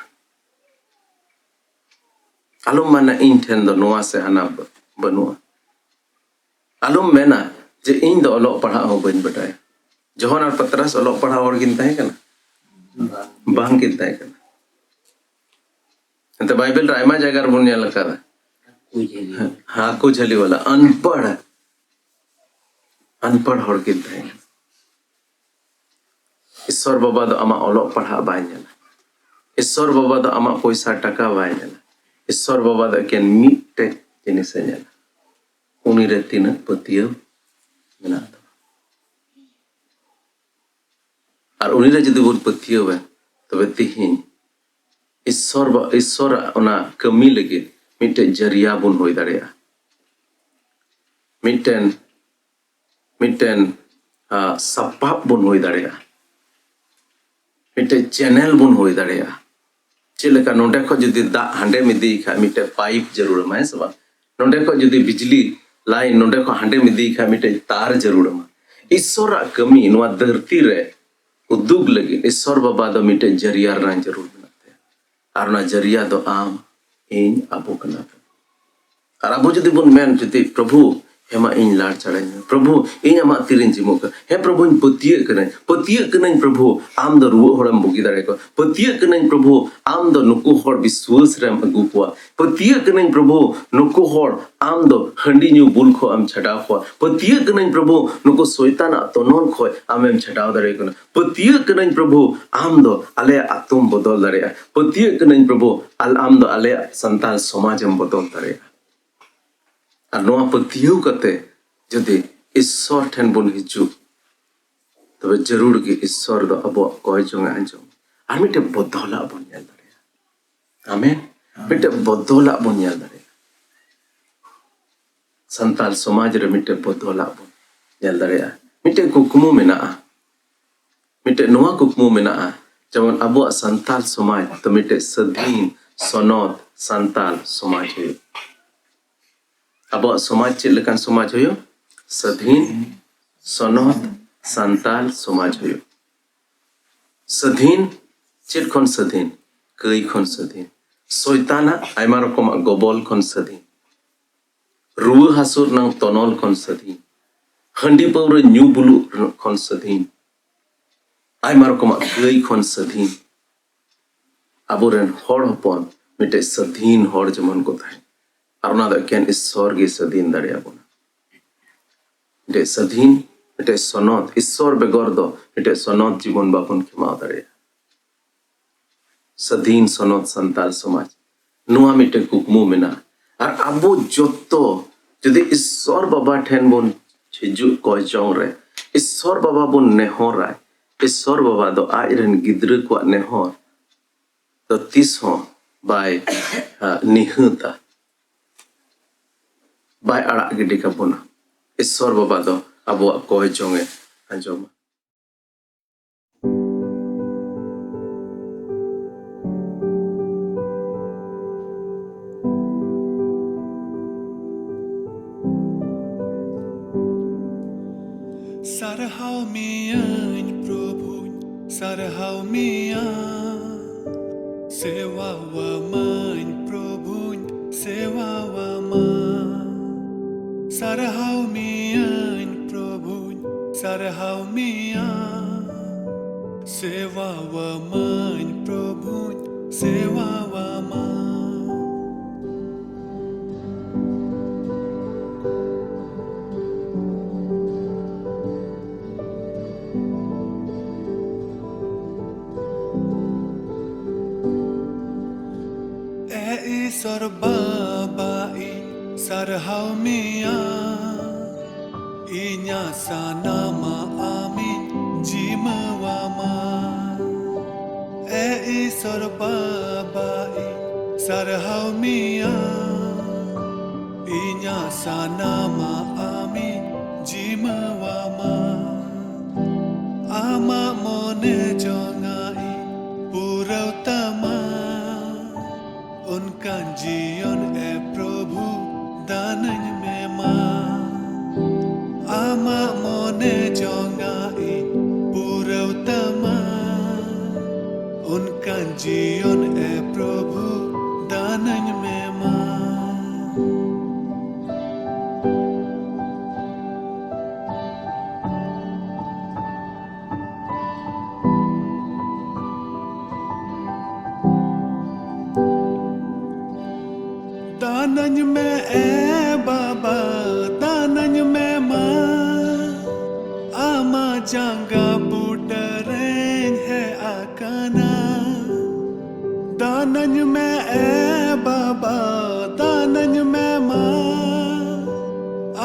ᱟᱞᱚᱢ ᱢᱮᱱᱟ, "ᱤᱧ ᱴᱷᱮᱱ ᱫᱚ ᱱᱚᱣᱟ ᱥᱮ ᱦᱟᱱᱟ ᱵᱟᱹᱱᱩᱜᱼᱟ᱾" ᱟᱞᱚᱢ ᱢᱮᱱᱟ ᱡᱮ, "ᱤᱧ ᱫᱚ ᱚᱞᱚᱜ ᱯᱟᱲᱦᱟᱜ ᱦᱚᱸ ᱵᱟᱹᱧ ᱵᱟᱰᱟᱭᱟ᱾" ᱡᱚᱦᱚᱱ ᱟᱨ ᱯᱟᱛᱨᱟᱥ ᱚᱞᱚᱜ ᱯᱟᱲᱦᱟᱜ ᱦᱚᱲ ᱠᱤᱱ ᱛᱟᱦᱮᱸ ᱠᱟᱱᱟ? ᱵᱟᱝ ᱠᱤᱱ ᱛᱟᱦᱮᱸ ᱠᱟᱱᱟ᱾ ᱮᱱᱛᱮ ᱵᱟᱭᱵᱮᱞ ᱨᱮ ᱟᱭᱢᱟ ᱡᱟᱭᱜᱟ ᱨᱮᱵᱚᱱ ᱧᱮᱞ ᱟᱠᱟᱫᱟ, ᱦᱟᱹᱠᱩ ᱡᱷᱟᱹᱞᱤ ᱣᱟᱞᱟ, ᱟᱱᱯᱟᱲ, ᱟᱱᱯᱟᱲ ᱦᱚᱲ ᱠᱤᱱ ᱛᱟᱦᱮᱸ ᱠᱟᱱᱟ᱾ ᱤᱥᱥᱚᱨ ᱵᱟᱵᱟ ᱫᱚ ᱟᱢᱟᱜ ᱚᱞᱚᱜ ᱯᱟᱲᱦᱟᱜ ᱵᱟᱭ ᱧᱮᱞᱟ᱾ ᱤᱥᱥᱚᱨ ᱵᱟᱵᱟ ᱫᱚ ᱟᱢᱟᱜ ᱯᱚᱭᱥᱟ ᱴᱟᱠᱟ ᱵᱟᱭ ᱧᱮᱞᱟ᱾ ᱤᱥᱥᱚᱨ ᱵᱟᱵᱟ ᱫᱚ ᱮᱠᱮᱱ ᱢᱤᱫᱴᱮᱡ ᱡᱤᱱᱤᱥᱮ ᱧᱮᱞᱟ, ᱩᱱᱤ ᱨᱮ ᱛᱤᱱᱟᱹᱜ ᱯᱟᱹᱛᱭᱟᱹᱣ ᱢᱮᱱᱟᱜ ᱛᱟᱢᱟ᱾ ᱟᱨ ᱩᱱᱤ ᱨᱮ ᱡᱩᱫᱤ ᱵᱚᱱ ᱯᱟᱹᱛᱭᱟᱹᱣᱟ, ᱛᱚᱵᱮ ᱛᱤᱦᱤᱧ ᱤᱥᱥᱚᱨ ᱵᱟ-, ᱤᱥᱥᱚᱨᱟᱜ ᱚᱱᱟ ᱠᱟᱹᱢᱤ ᱞᱟᱹᱜᱤᱫ ᱢᱤᱫᱴᱮᱡ ᱡᱟᱹᱨᱤᱭᱟ ᱵᱚᱱ ᱦᱩᱭ ᱫᱟᱲᱮᱭᱟᱜᱼᱟ, ᱢᱤᱫᱴᱮᱱ, ᱢᱤᱫᱴᱮᱱ, ᱟ, ᱥᱟᱯᱟᱵ ᱵᱚᱱ ᱦᱩᱭ ᱫᱟᱲᱮᱭᱟᱜᱼᱟ, ᱢᱤᱫᱴᱮᱡ ᱪᱮᱱᱮᱞ ᱵᱚᱱ ᱦᱩᱭ ᱫᱟᱲᱮᱭᱟᱜᱼᱟ᱾ ᱪᱮᱫ ᱞᱮᱠᱟ ᱱᱚᱰᱮ ᱠᱷᱚᱡ ᱡᱩᱫᱤ ᱫᱟᱜ ᱦᱟᱸᱰᱮᱢ ᱤᱫᱤᱭ ᱠᱷᱟᱡ ᱢᱤᱫᱴᱮᱡ ᱯᱟᱭᱤᱯ ᱡᱟᱹᱨᱩᱲ ᱟᱢᱟ, ᱦᱮᱸ ᱥᱮ ᱵᱟᱝ? ᱱᱚᱰᱮ ᱠᱷᱚᱡ ᱡᱩᱫᱤ ᱵᱤᱡᱽᱞᱤ ᱞᱟᱭᱤᱱ ᱱᱚᱰᱮ ᱠᱷᱚᱡ ᱦᱟᱸᱰᱮᱢ ᱤᱫᱤᱭ ᱠᱷᱟᱡ ᱢᱤᱫᱴᱮᱡ ᱛᱟᱨ ᱡᱟᱹᱨᱩᱲ ᱟᱢᱟ᱾ ᱤᱥᱥᱚᱨᱟᱜ ᱠᱟᱹᱢᱤ ᱱᱚᱣᱟ ᱫᱷᱟᱹᱨᱛᱤ ᱨᱮ ᱩᱫᱩᱜ ᱞᱟᱹᱜᱤᱫ ᱤᱥᱥᱚᱨ ᱵᱟᱵᱟ ᱫᱚ ᱢᱤᱫᱴᱮᱡ ᱡᱟᱹᱨᱤᱭᱟ ᱨᱮᱱᱟᱜ ᱡᱟᱹᱨᱩᱲ ᱢᱮᱱᱟᱜ ᱛᱟᱭᱟ᱾ ᱟᱨ ᱚᱱᱟ ᱡᱟᱹᱨᱤᱭᱟ ᱫᱚ ᱟᱢ, ᱤᱧ, ᱟᱵᱚ ᱠᱟᱱᱟ ᱵᱚᱱ᱾ ᱟᱨ ᱟᱵᱚ ᱡᱩᱫᱤ ᱵᱚᱱ ᱢᱮᱱ, ᱡᱩᱫᱤ, "ᱯᱨᱚᱵᱷᱩ, ᱦᱮᱸ ᱢᱟ, ᱤᱧ ᱞᱟᱲ ᱪᱟᱲᱟᱧ ᱢᱮ᱾ ᱯᱨᱚᱵᱷᱩ, ᱤᱧ ᱟᱢᱟᱜ ᱛᱤᱨᱤᱧ ᱡᱤᱢᱩᱜ ᱠᱟᱱᱟ᱾ ᱦᱮᱸ ᱯᱨᱚᱵᱷᱩᱧ ᱯᱟᱹᱛᱭᱟᱹᱜ ᱠᱟᱹᱱᱟᱹᱧ, ᱯᱟᱹᱛᱭᱟᱹᱜ ᱠᱟᱹᱱᱟᱹᱧ ᱯᱨᱚᱵᱷᱩ, ᱟᱢ ᱫᱚ ᱨᱩᱣᱟᱹᱜ ᱦᱚᱲᱮᱢ ᱵᱩᱜᱤ ᱫᱟᱲᱮ ᱠᱚᱣᱟ᱾ ᱯᱟᱹᱛᱭᱟᱹᱜ ᱠᱟᱹᱱᱟᱹᱧ ᱯᱨᱚᱵᱷᱩ, ᱟᱢ ᱫᱚ ᱱᱩᱠᱩ ᱦᱚᱲ ᱵᱤᱥᱣᱟᱹᱥ ᱨᱮᱢ ᱟᱹᱜᱩ ᱠᱚᱣᱟ᱾ ᱯᱟᱹᱛᱭᱟᱹᱜ ᱠᱟᱹᱱᱟᱹᱧ ᱯᱨᱚᱵᱷᱩ, ᱱᱩᱠᱩ ᱦᱚᱲ ᱟᱢ ᱫᱚ ᱦᱟᱺᱰᱤ ᱧᱩ ᱵᱩᱞ ᱠᱷᱚᱡ ᱮᱢ ᱪᱷᱟᱰᱟᱣ ᱠᱚᱣᱟ᱾ ᱯᱟᱹᱛᱭᱟᱹᱜ ᱠᱟᱹᱱᱟᱹᱧ ᱯᱨᱚᱵᱷᱩ, ᱱᱩᱠᱩ ᱥᱚᱭᱛᱟᱱᱟᱜ ᱛᱚᱱᱚᱞ ᱠᱷᱚᱡ ᱟᱢᱮᱢ ᱪᱷᱟᱰᱟᱣ ᱫᱟᱲᱮ ᱠᱟᱱᱟ᱾ ᱯᱟᱹᱛᱭᱟᱹᱜ ᱠᱟᱹᱱᱟᱹᱧ ᱯᱨᱚᱵᱷᱩ, ᱟᱢ ᱫᱚ ᱟᱞᱮᱭᱟᱜ ᱟᱛᱳᱢ ᱵᱚᱫᱚᱞ ᱫᱟᱲᱮᱭᱟᱜᱼᱟ᱾ ᱯᱟᱹᱛᱭᱟᱹᱜ ᱠᱟᱹᱱᱟᱹᱧ ᱯᱨᱚᱵᱷᱩ, ᱟᱞ-, ᱟᱢ ᱫᱚ ᱟᱞᱮᱭᱟᱜ ᱥᱟᱱᱛᱟᱲ ᱥᱚᱢᱟᱡᱽ ᱮᱢ ᱵᱚᱫᱚᱞ ᱫᱟᱲᱮᱭᱟᱜᱼᱟ᱾" ᱟᱨ ᱱᱚᱣᱟ ᱯᱟᱹᱛᱭᱟᱹᱣ ᱠᱟᱛᱮ ᱡᱩᱫᱤ ᱤᱥᱥᱚᱨ ᱴᱷᱮᱱ ᱵᱚᱱ ᱦᱤᱡᱩᱜ, ᱛᱚᱵᱮ ᱡᱟᱹᱨᱩᱲ ᱜᱮ ᱤᱥᱥᱚᱨ ᱫᱚ ᱟᱵᱚᱣᱟᱜ ᱠᱚᱭ ᱡᱚᱝ ᱮ ᱟᱸᱡᱚᱢ᱾ ᱟᱨ ᱢᱤᱫᱴᱮᱱ ᱵᱚᱫᱚᱞᱟᱜ ᱵᱚᱱ ᱧᱮᱞ ᱫᱟᱲᱮᱭᱟᱜᱼᱟ᱾ ᱟᱢᱮᱱ᱾ ᱢᱤᱫᱴᱮᱱ ᱵᱚᱫᱚᱞᱟᱜ ᱵᱚᱱ ᱧᱮᱞ ᱫᱟᱲᱮᱭᱟᱜᱼᱟ᱾ ᱥᱟᱱᱛᱟᱲ ᱥᱚᱢᱟᱡᱽ ᱨᱮ ᱢᱤᱫᱴᱮᱱ ᱵᱚᱫᱚᱞᱟᱜ ᱵᱚᱱ ᱧᱮᱞ ᱫᱟᱲᱮᱭᱟᱜᱼᱟ᱾ ᱢᱤᱫᱴᱮᱱ ᱠᱩᱠᱢᱩ ᱢᱮᱱᱟᱜᱼᱟ, ᱢᱤᱫᱴᱮᱡ ᱱᱚᱣᱟ ᱠᱩᱠᱢᱩ ᱢᱮᱱᱟᱜᱼᱟ, ᱡᱮᱢᱚᱱ ᱟᱵᱚᱣᱟᱜ ᱥᱟᱱᱛᱟᱞ ᱥᱚᱢᱟᱡᱽ ᱫᱚ ᱢᱤᱫᱴᱮᱡ ᱥᱟᱹᱫᱷᱤᱱ ᱥᱚᱱᱚᱛ ᱥᱟᱱᱛᱟᱞ ᱥᱚᱢᱟᱡᱽ ᱦᱩᱭᱩᱜ᱾ ᱟᱵᱚᱣᱟᱜ ᱥᱚᱢᱟᱡᱽ ᱪᱮᱫ ᱞᱮᱠᱟᱱ ᱥᱚᱢᱟᱡᱽ ᱦᱩᱭᱩᱜ? ᱥᱟᱹᱫᱷᱤᱱ ᱥᱚᱱᱚᱛ ᱥᱟᱱᱛᱟᱞ ᱥᱚᱢᱟᱡᱽ ᱦᱩᱭᱩᱜ᱾ ᱥᱟᱹᱫᱷᱤᱱ ᱪᱮᱫ ᱠᱷᱚᱱ ᱥᱟᱹᱫᱷᱤᱱ? ᱠᱟᱹᱭ ᱠᱷᱚᱱ ᱥᱟᱹᱫᱷᱤᱱ᱾ ᱥᱚᱭᱛᱟᱱᱟᱜ ᱟᱭᱢᱟ ᱨᱚᱠᱚᱢᱟᱜ ᱜᱚᱵᱚᱞ ᱠᱷᱚᱱ ᱥᱟᱹᱫᱷᱤᱱ᱾ ᱨᱩᱣᱟᱹ ᱦᱟᱹᱥᱩ ᱨᱮᱱᱟᱜ ᱛᱚᱱᱚᱞ ᱠᱷᱚᱱ ᱥᱟᱹᱫᱷᱤᱱ᱾ ᱦᱟᱺᱰᱤ ᱯᱟᱹᱣᱨᱟᱹ ᱧᱩ ᱵᱩᱞᱩᱜ ᱠᱷᱚᱱ ᱥᱟᱹᱫᱷᱤᱱ᱾ ᱟᱭᱢᱟ ᱨᱚᱠᱚᱢᱟᱜ ᱠᱟᱹᱭ ᱠᱷᱚᱱ ᱥᱟᱹᱫᱷᱤᱱ᱾ ᱟᱵᱚᱨᱮᱱ ᱦᱚᱲ ᱦᱚᱯᱚᱱ ᱢᱤᱫᱴᱮᱡ ᱥᱟᱹᱫᱷᱤᱱ ᱦᱚᱲ ᱡᱮᱢᱚᱱ ᱠᱚ ᱛᱟᱦᱮᱱ, ᱟᱨ ᱚᱱᱟ ᱫᱚ ᱮᱠᱮᱱ ᱤᱥᱥᱚᱨ ᱜᱮ ᱥᱟᱹᱫᱷᱤᱱ ᱫᱟᱲᱮᱭᱟᱵᱚᱱᱟ᱾ ᱢᱤᱫᱴᱮᱡ ᱥᱟᱹᱫᱷᱤᱱ, ᱢᱤᱫᱴᱮᱡ ᱥᱚᱱᱚᱛ, ᱤᱥᱥᱚᱨ ᱵᱮᱜᱚᱨ ᱫᱚ ᱢᱤᱫᱴᱮᱡ ᱥᱚᱱᱚᱛ ᱡᱤᱵᱚᱱ ᱵᱟᱵᱚᱱ ᱠᱷᱮᱢᱟᱣ ᱫᱟᱲᱮᱭᱟᱜᱼᱟ᱾ ᱥᱟᱹᱫᱷᱤᱱ ᱥᱚᱱᱚᱛ ᱥᱟᱱᱛᱟᱞ ᱥᱚᱢᱟᱡᱽ, ᱱᱚᱣᱟ ᱢᱤᱫᱴᱮᱱ ᱠᱩᱠᱢᱩ ᱢᱮᱱᱟᱜᱼᱟ᱾ ᱟᱨ ᱟᱵᱚ ᱡᱚᱛᱚ ᱡᱩᱫᱤ ᱤᱥᱥᱚᱨ ᱵᱟᱵᱟ ᱴᱷᱮᱱ ᱵᱚᱱ ᱦᱤᱡᱩᱜ ᱠᱚᱭ ᱡᱚᱝ ᱨᱮ, ᱤᱥᱥᱚᱨ ᱵᱟᱵᱟ ᱵᱚᱱ ᱱᱮᱦᱚᱨᱟ, ᱤᱥᱥᱚᱨ ᱵᱟᱵᱟ ᱫᱚ ᱟᱡ ᱨᱮᱱ ᱜᱤᱫᱽᱨᱟᱹ ᱠᱚᱣᱟᱜ ᱱᱮᱦᱚᱨ ᱫᱚ ᱛᱤᱥ ᱦᱚᱸ ᱵᱟᱭ, ᱟ, ᱱᱤᱦᱟᱹᱛᱟ, ᱵᱟᱭ ᱟᱲᱟᱜ ᱜᱤᱰᱤ ᱠᱟᱵᱚᱱᱟ᱾ ᱤᱥᱥᱚᱨ ᱵᱟᱵᱟ ᱫᱚ ᱟᱵᱚᱣᱟᱜ ᱠᱚᱭ ᱡᱚᱝ ᱮ ᱟᱸᱡᱚᱢᱟ᱾ ᱥᱟᱨᱦᱟᱣ ᱢᱤᱭᱟᱹᱧ ᱯᱨᱚᱵᱷᱩᱧ, ᱥᱟᱨᱦᱟᱣ ᱢᱤᱭᱟ᱾ ᱥᱮᱣᱟᱣᱟᱢᱟᱹᱧ ᱯᱨᱚᱵᱷᱩᱧ, ᱥᱮᱣᱟᱣᱟᱢᱟ᱾ ᱥᱟᱨᱦᱟᱣ ᱢᱤᱭᱟᱹᱧ ᱯᱨᱚᱵᱷᱩᱧ, ᱥᱟᱨᱦᱟᱣ ᱢᱤᱭᱟ᱾ ᱥᱮᱣᱟᱣᱟᱢᱟᱹᱧ ᱯᱨᱚᱵᱷᱩᱧ, ᱥᱮᱣᱟᱣᱟᱢᱟ᱾ ᱮ ᱤᱥᱚᱨ ᱵᱟᱵᱟ ᱤᱧ ᱥᱟᱨᱦᱟᱣ ᱢᱮᱭᱟ, ᱤᱧᱟᱹᱜ ᱥᱟᱱᱟᱢᱟᱜ ᱟᱢᱤᱧ ᱡᱤᱢᱟᱹᱣᱟᱢᱟ᱾ ᱮ ᱤᱥᱚᱨ ᱵᱟᱵᱟ ᱤᱧ ᱥᱟᱨᱦᱟᱣ ᱢᱮᱭᱟ, ᱤᱧᱟᱹᱜ ᱥᱟᱱᱟᱢᱟᱜ ᱟᱢᱤᱧ ᱡᱤᱢᱟᱹᱣᱟᱢᱟ᱾ ᱟᱢᱟᱜ ᱡᱤᱭᱚᱱ ᱮ ᱯᱨᱚᱵᱷᱩ, ᱫᱟᱱᱟᱹᱧ ᱢᱮ ᱢᱟ᱾ ᱫᱟᱱᱟᱹᱧ ᱢᱮ ᱮ ᱵᱟᱵᱟ, ᱫᱟᱱᱟᱹᱧ ᱢᱮ ᱢᱟ, ᱟᱢᱟᱜ ᱡᱟᱸᱜᱟ ᱵᱩᱴᱟᱹ ᱨᱮᱧ ᱦᱮᱡ ᱟᱠᱟᱱᱟ᱾ ᱫᱟᱱᱟᱹᱧ ᱢᱮ ᱮ ᱵᱟᱵᱟ, ᱫᱟᱱᱟᱹᱧ ᱢᱮ ᱢᱟ,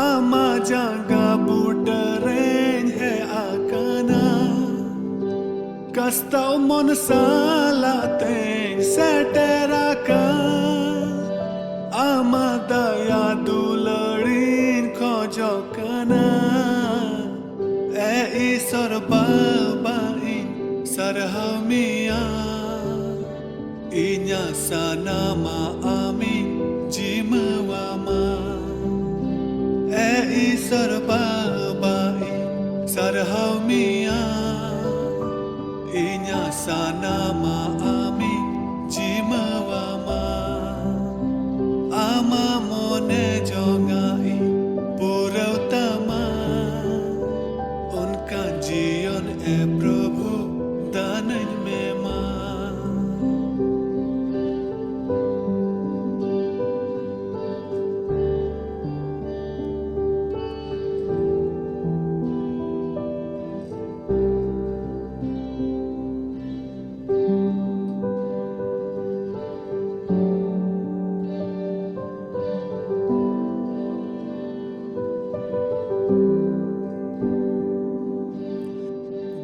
ᱟᱢᱟᱜ ᱡᱟᱸᱜᱟ ᱵᱩᱴᱟᱹ ᱨᱮᱧ ᱦᱮᱡ ᱟᱠᱟᱱᱟ᱾ ᱠᱟᱥᱛᱟᱣ ᱢᱚᱱ ᱥᱟᱞᱟᱜ ᱛᱮᱧ ᱥᱮᱴᱮᱨ ᱟᱠᱟᱱ, ᱟᱢᱟᱜ ᱫᱟᱭᱟ ᱫᱩᱞᱟᱹᱲᱤᱧ ᱠᱷᱚᱡᱚᱜ ᱠᱟᱱᱟ᱾ ᱮ ᱤᱥᱚᱨ ᱵᱟᱵᱟ, ᱤᱧ ᱥᱟᱨᱦᱟᱣ ᱢᱮᱭᱟ, ᱤᱧᱟᱹᱜ ᱥᱟᱱᱟᱢᱟᱜ ᱟᱢᱤᱧ ᱡᱤᱢᱟᱹᱣᱟᱢᱟ᱾ ᱮ ᱤᱥᱚᱨ ᱵᱟᱵᱟ, ᱤᱧ ᱥᱟᱨᱦᱟᱣ ᱢᱮᱭᱟ, ᱤᱧᱟᱹᱜ ᱥᱟᱱᱟᱢᱟᱜ ᱟᱢᱤᱧ ᱡᱤᱢᱟᱹᱣᱟᱢᱟ᱾ ᱟᱢᱟᱜ ᱢᱚᱱᱮ ᱡᱚᱝᱟᱜ ᱤᱧ ᱯᱩᱨᱟᱹᱣ ᱛᱟᱢᱟ, ᱚᱱᱠᱟᱱ ᱡᱤᱭᱚᱱ ᱮ ᱯᱨᱚᱵᱷᱩ, ᱫᱟᱱᱟᱹᱧ ᱢᱮ ᱢᱟ᱾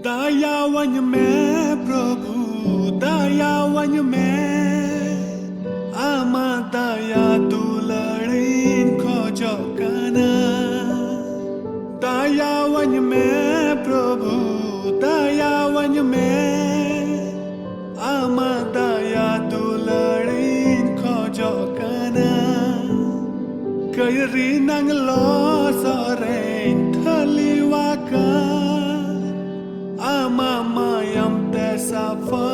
ᱫᱟᱭᱟᱣᱟᱹᱧ ᱢᱮ ᱯᱨᱚᱵᱷᱩ, ᱫᱟᱭᱟᱣᱟᱹᱧ ᱢᱮ, ᱟᱢᱟᱜ ᱫᱟᱭᱟ ᱫᱩᱞᱟᱹᱲᱤᱧ ᱠᱷᱚᱡᱚᱜ ᱠᱟᱱᱟ᱾ ᱫᱟᱭᱟᱣᱟᱹᱧ ᱢᱮ ᱯᱨᱚᱵᱷᱩ, ᱫᱟᱭᱟᱣᱟᱹᱧ ᱢᱮ, ᱟᱢᱟᱜ ᱫᱟᱭᱟ ᱫᱩᱞᱟᱹᱲᱤᱧ ᱠᱷᱚᱡᱚᱜ ᱠᱟᱱᱟ᱾ ᱠᱟᱹᱭᱨᱤ ᱱᱟᱝ ᱞᱚᱥᱚᱫ ᱨᱮᱧ ᱴᱷᱟᱹᱞᱤᱣᱟᱠᱟᱱ, ᱟᱢᱟᱜ ᱢᱟᱭᱟᱢ ᱛᱮ ᱥᱟᱯᱷᱟ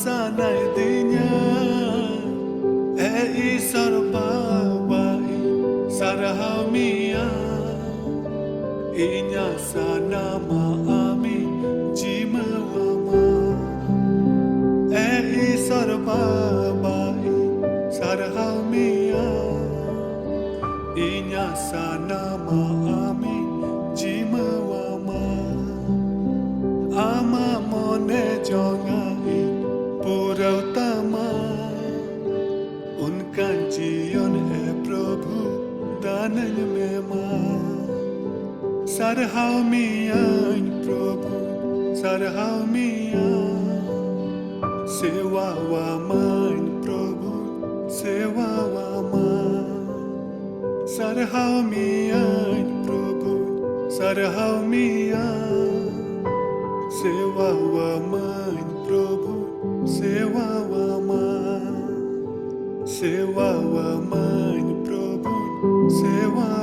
ᱥᱟᱱᱟᱭ ᱥᱟᱨᱦᱟᱣ ᱢᱮᱭᱟᱹᱧ ᱯᱨᱚᱵᱷᱩ, ᱥᱟᱨᱦᱟᱣ ᱢᱮᱭᱟ᱾ ᱥᱮᱣᱟᱣᱟᱢᱟᱹᱧ ᱯᱨᱚᱵᱷᱩ, ᱥᱮᱣᱟᱣᱟᱢᱟ᱾ ᱥᱟᱨᱦᱟᱣ ᱢᱮᱭᱟᱹᱧ ᱯᱨᱚᱵᱷᱩ, ᱥᱟᱨᱦᱟᱣ ᱢᱮᱭᱟ᱾ ᱥᱮᱣᱟᱣᱟᱢᱟᱹᱧ ᱯᱨᱚᱵᱷᱩ, ᱥᱮᱣᱟᱣᱟᱢᱟ᱾ ᱥᱮᱣᱟᱣᱟᱢᱟᱹᱧ ᱯᱨᱚᱵᱷᱩ, ᱥᱮᱣᱟ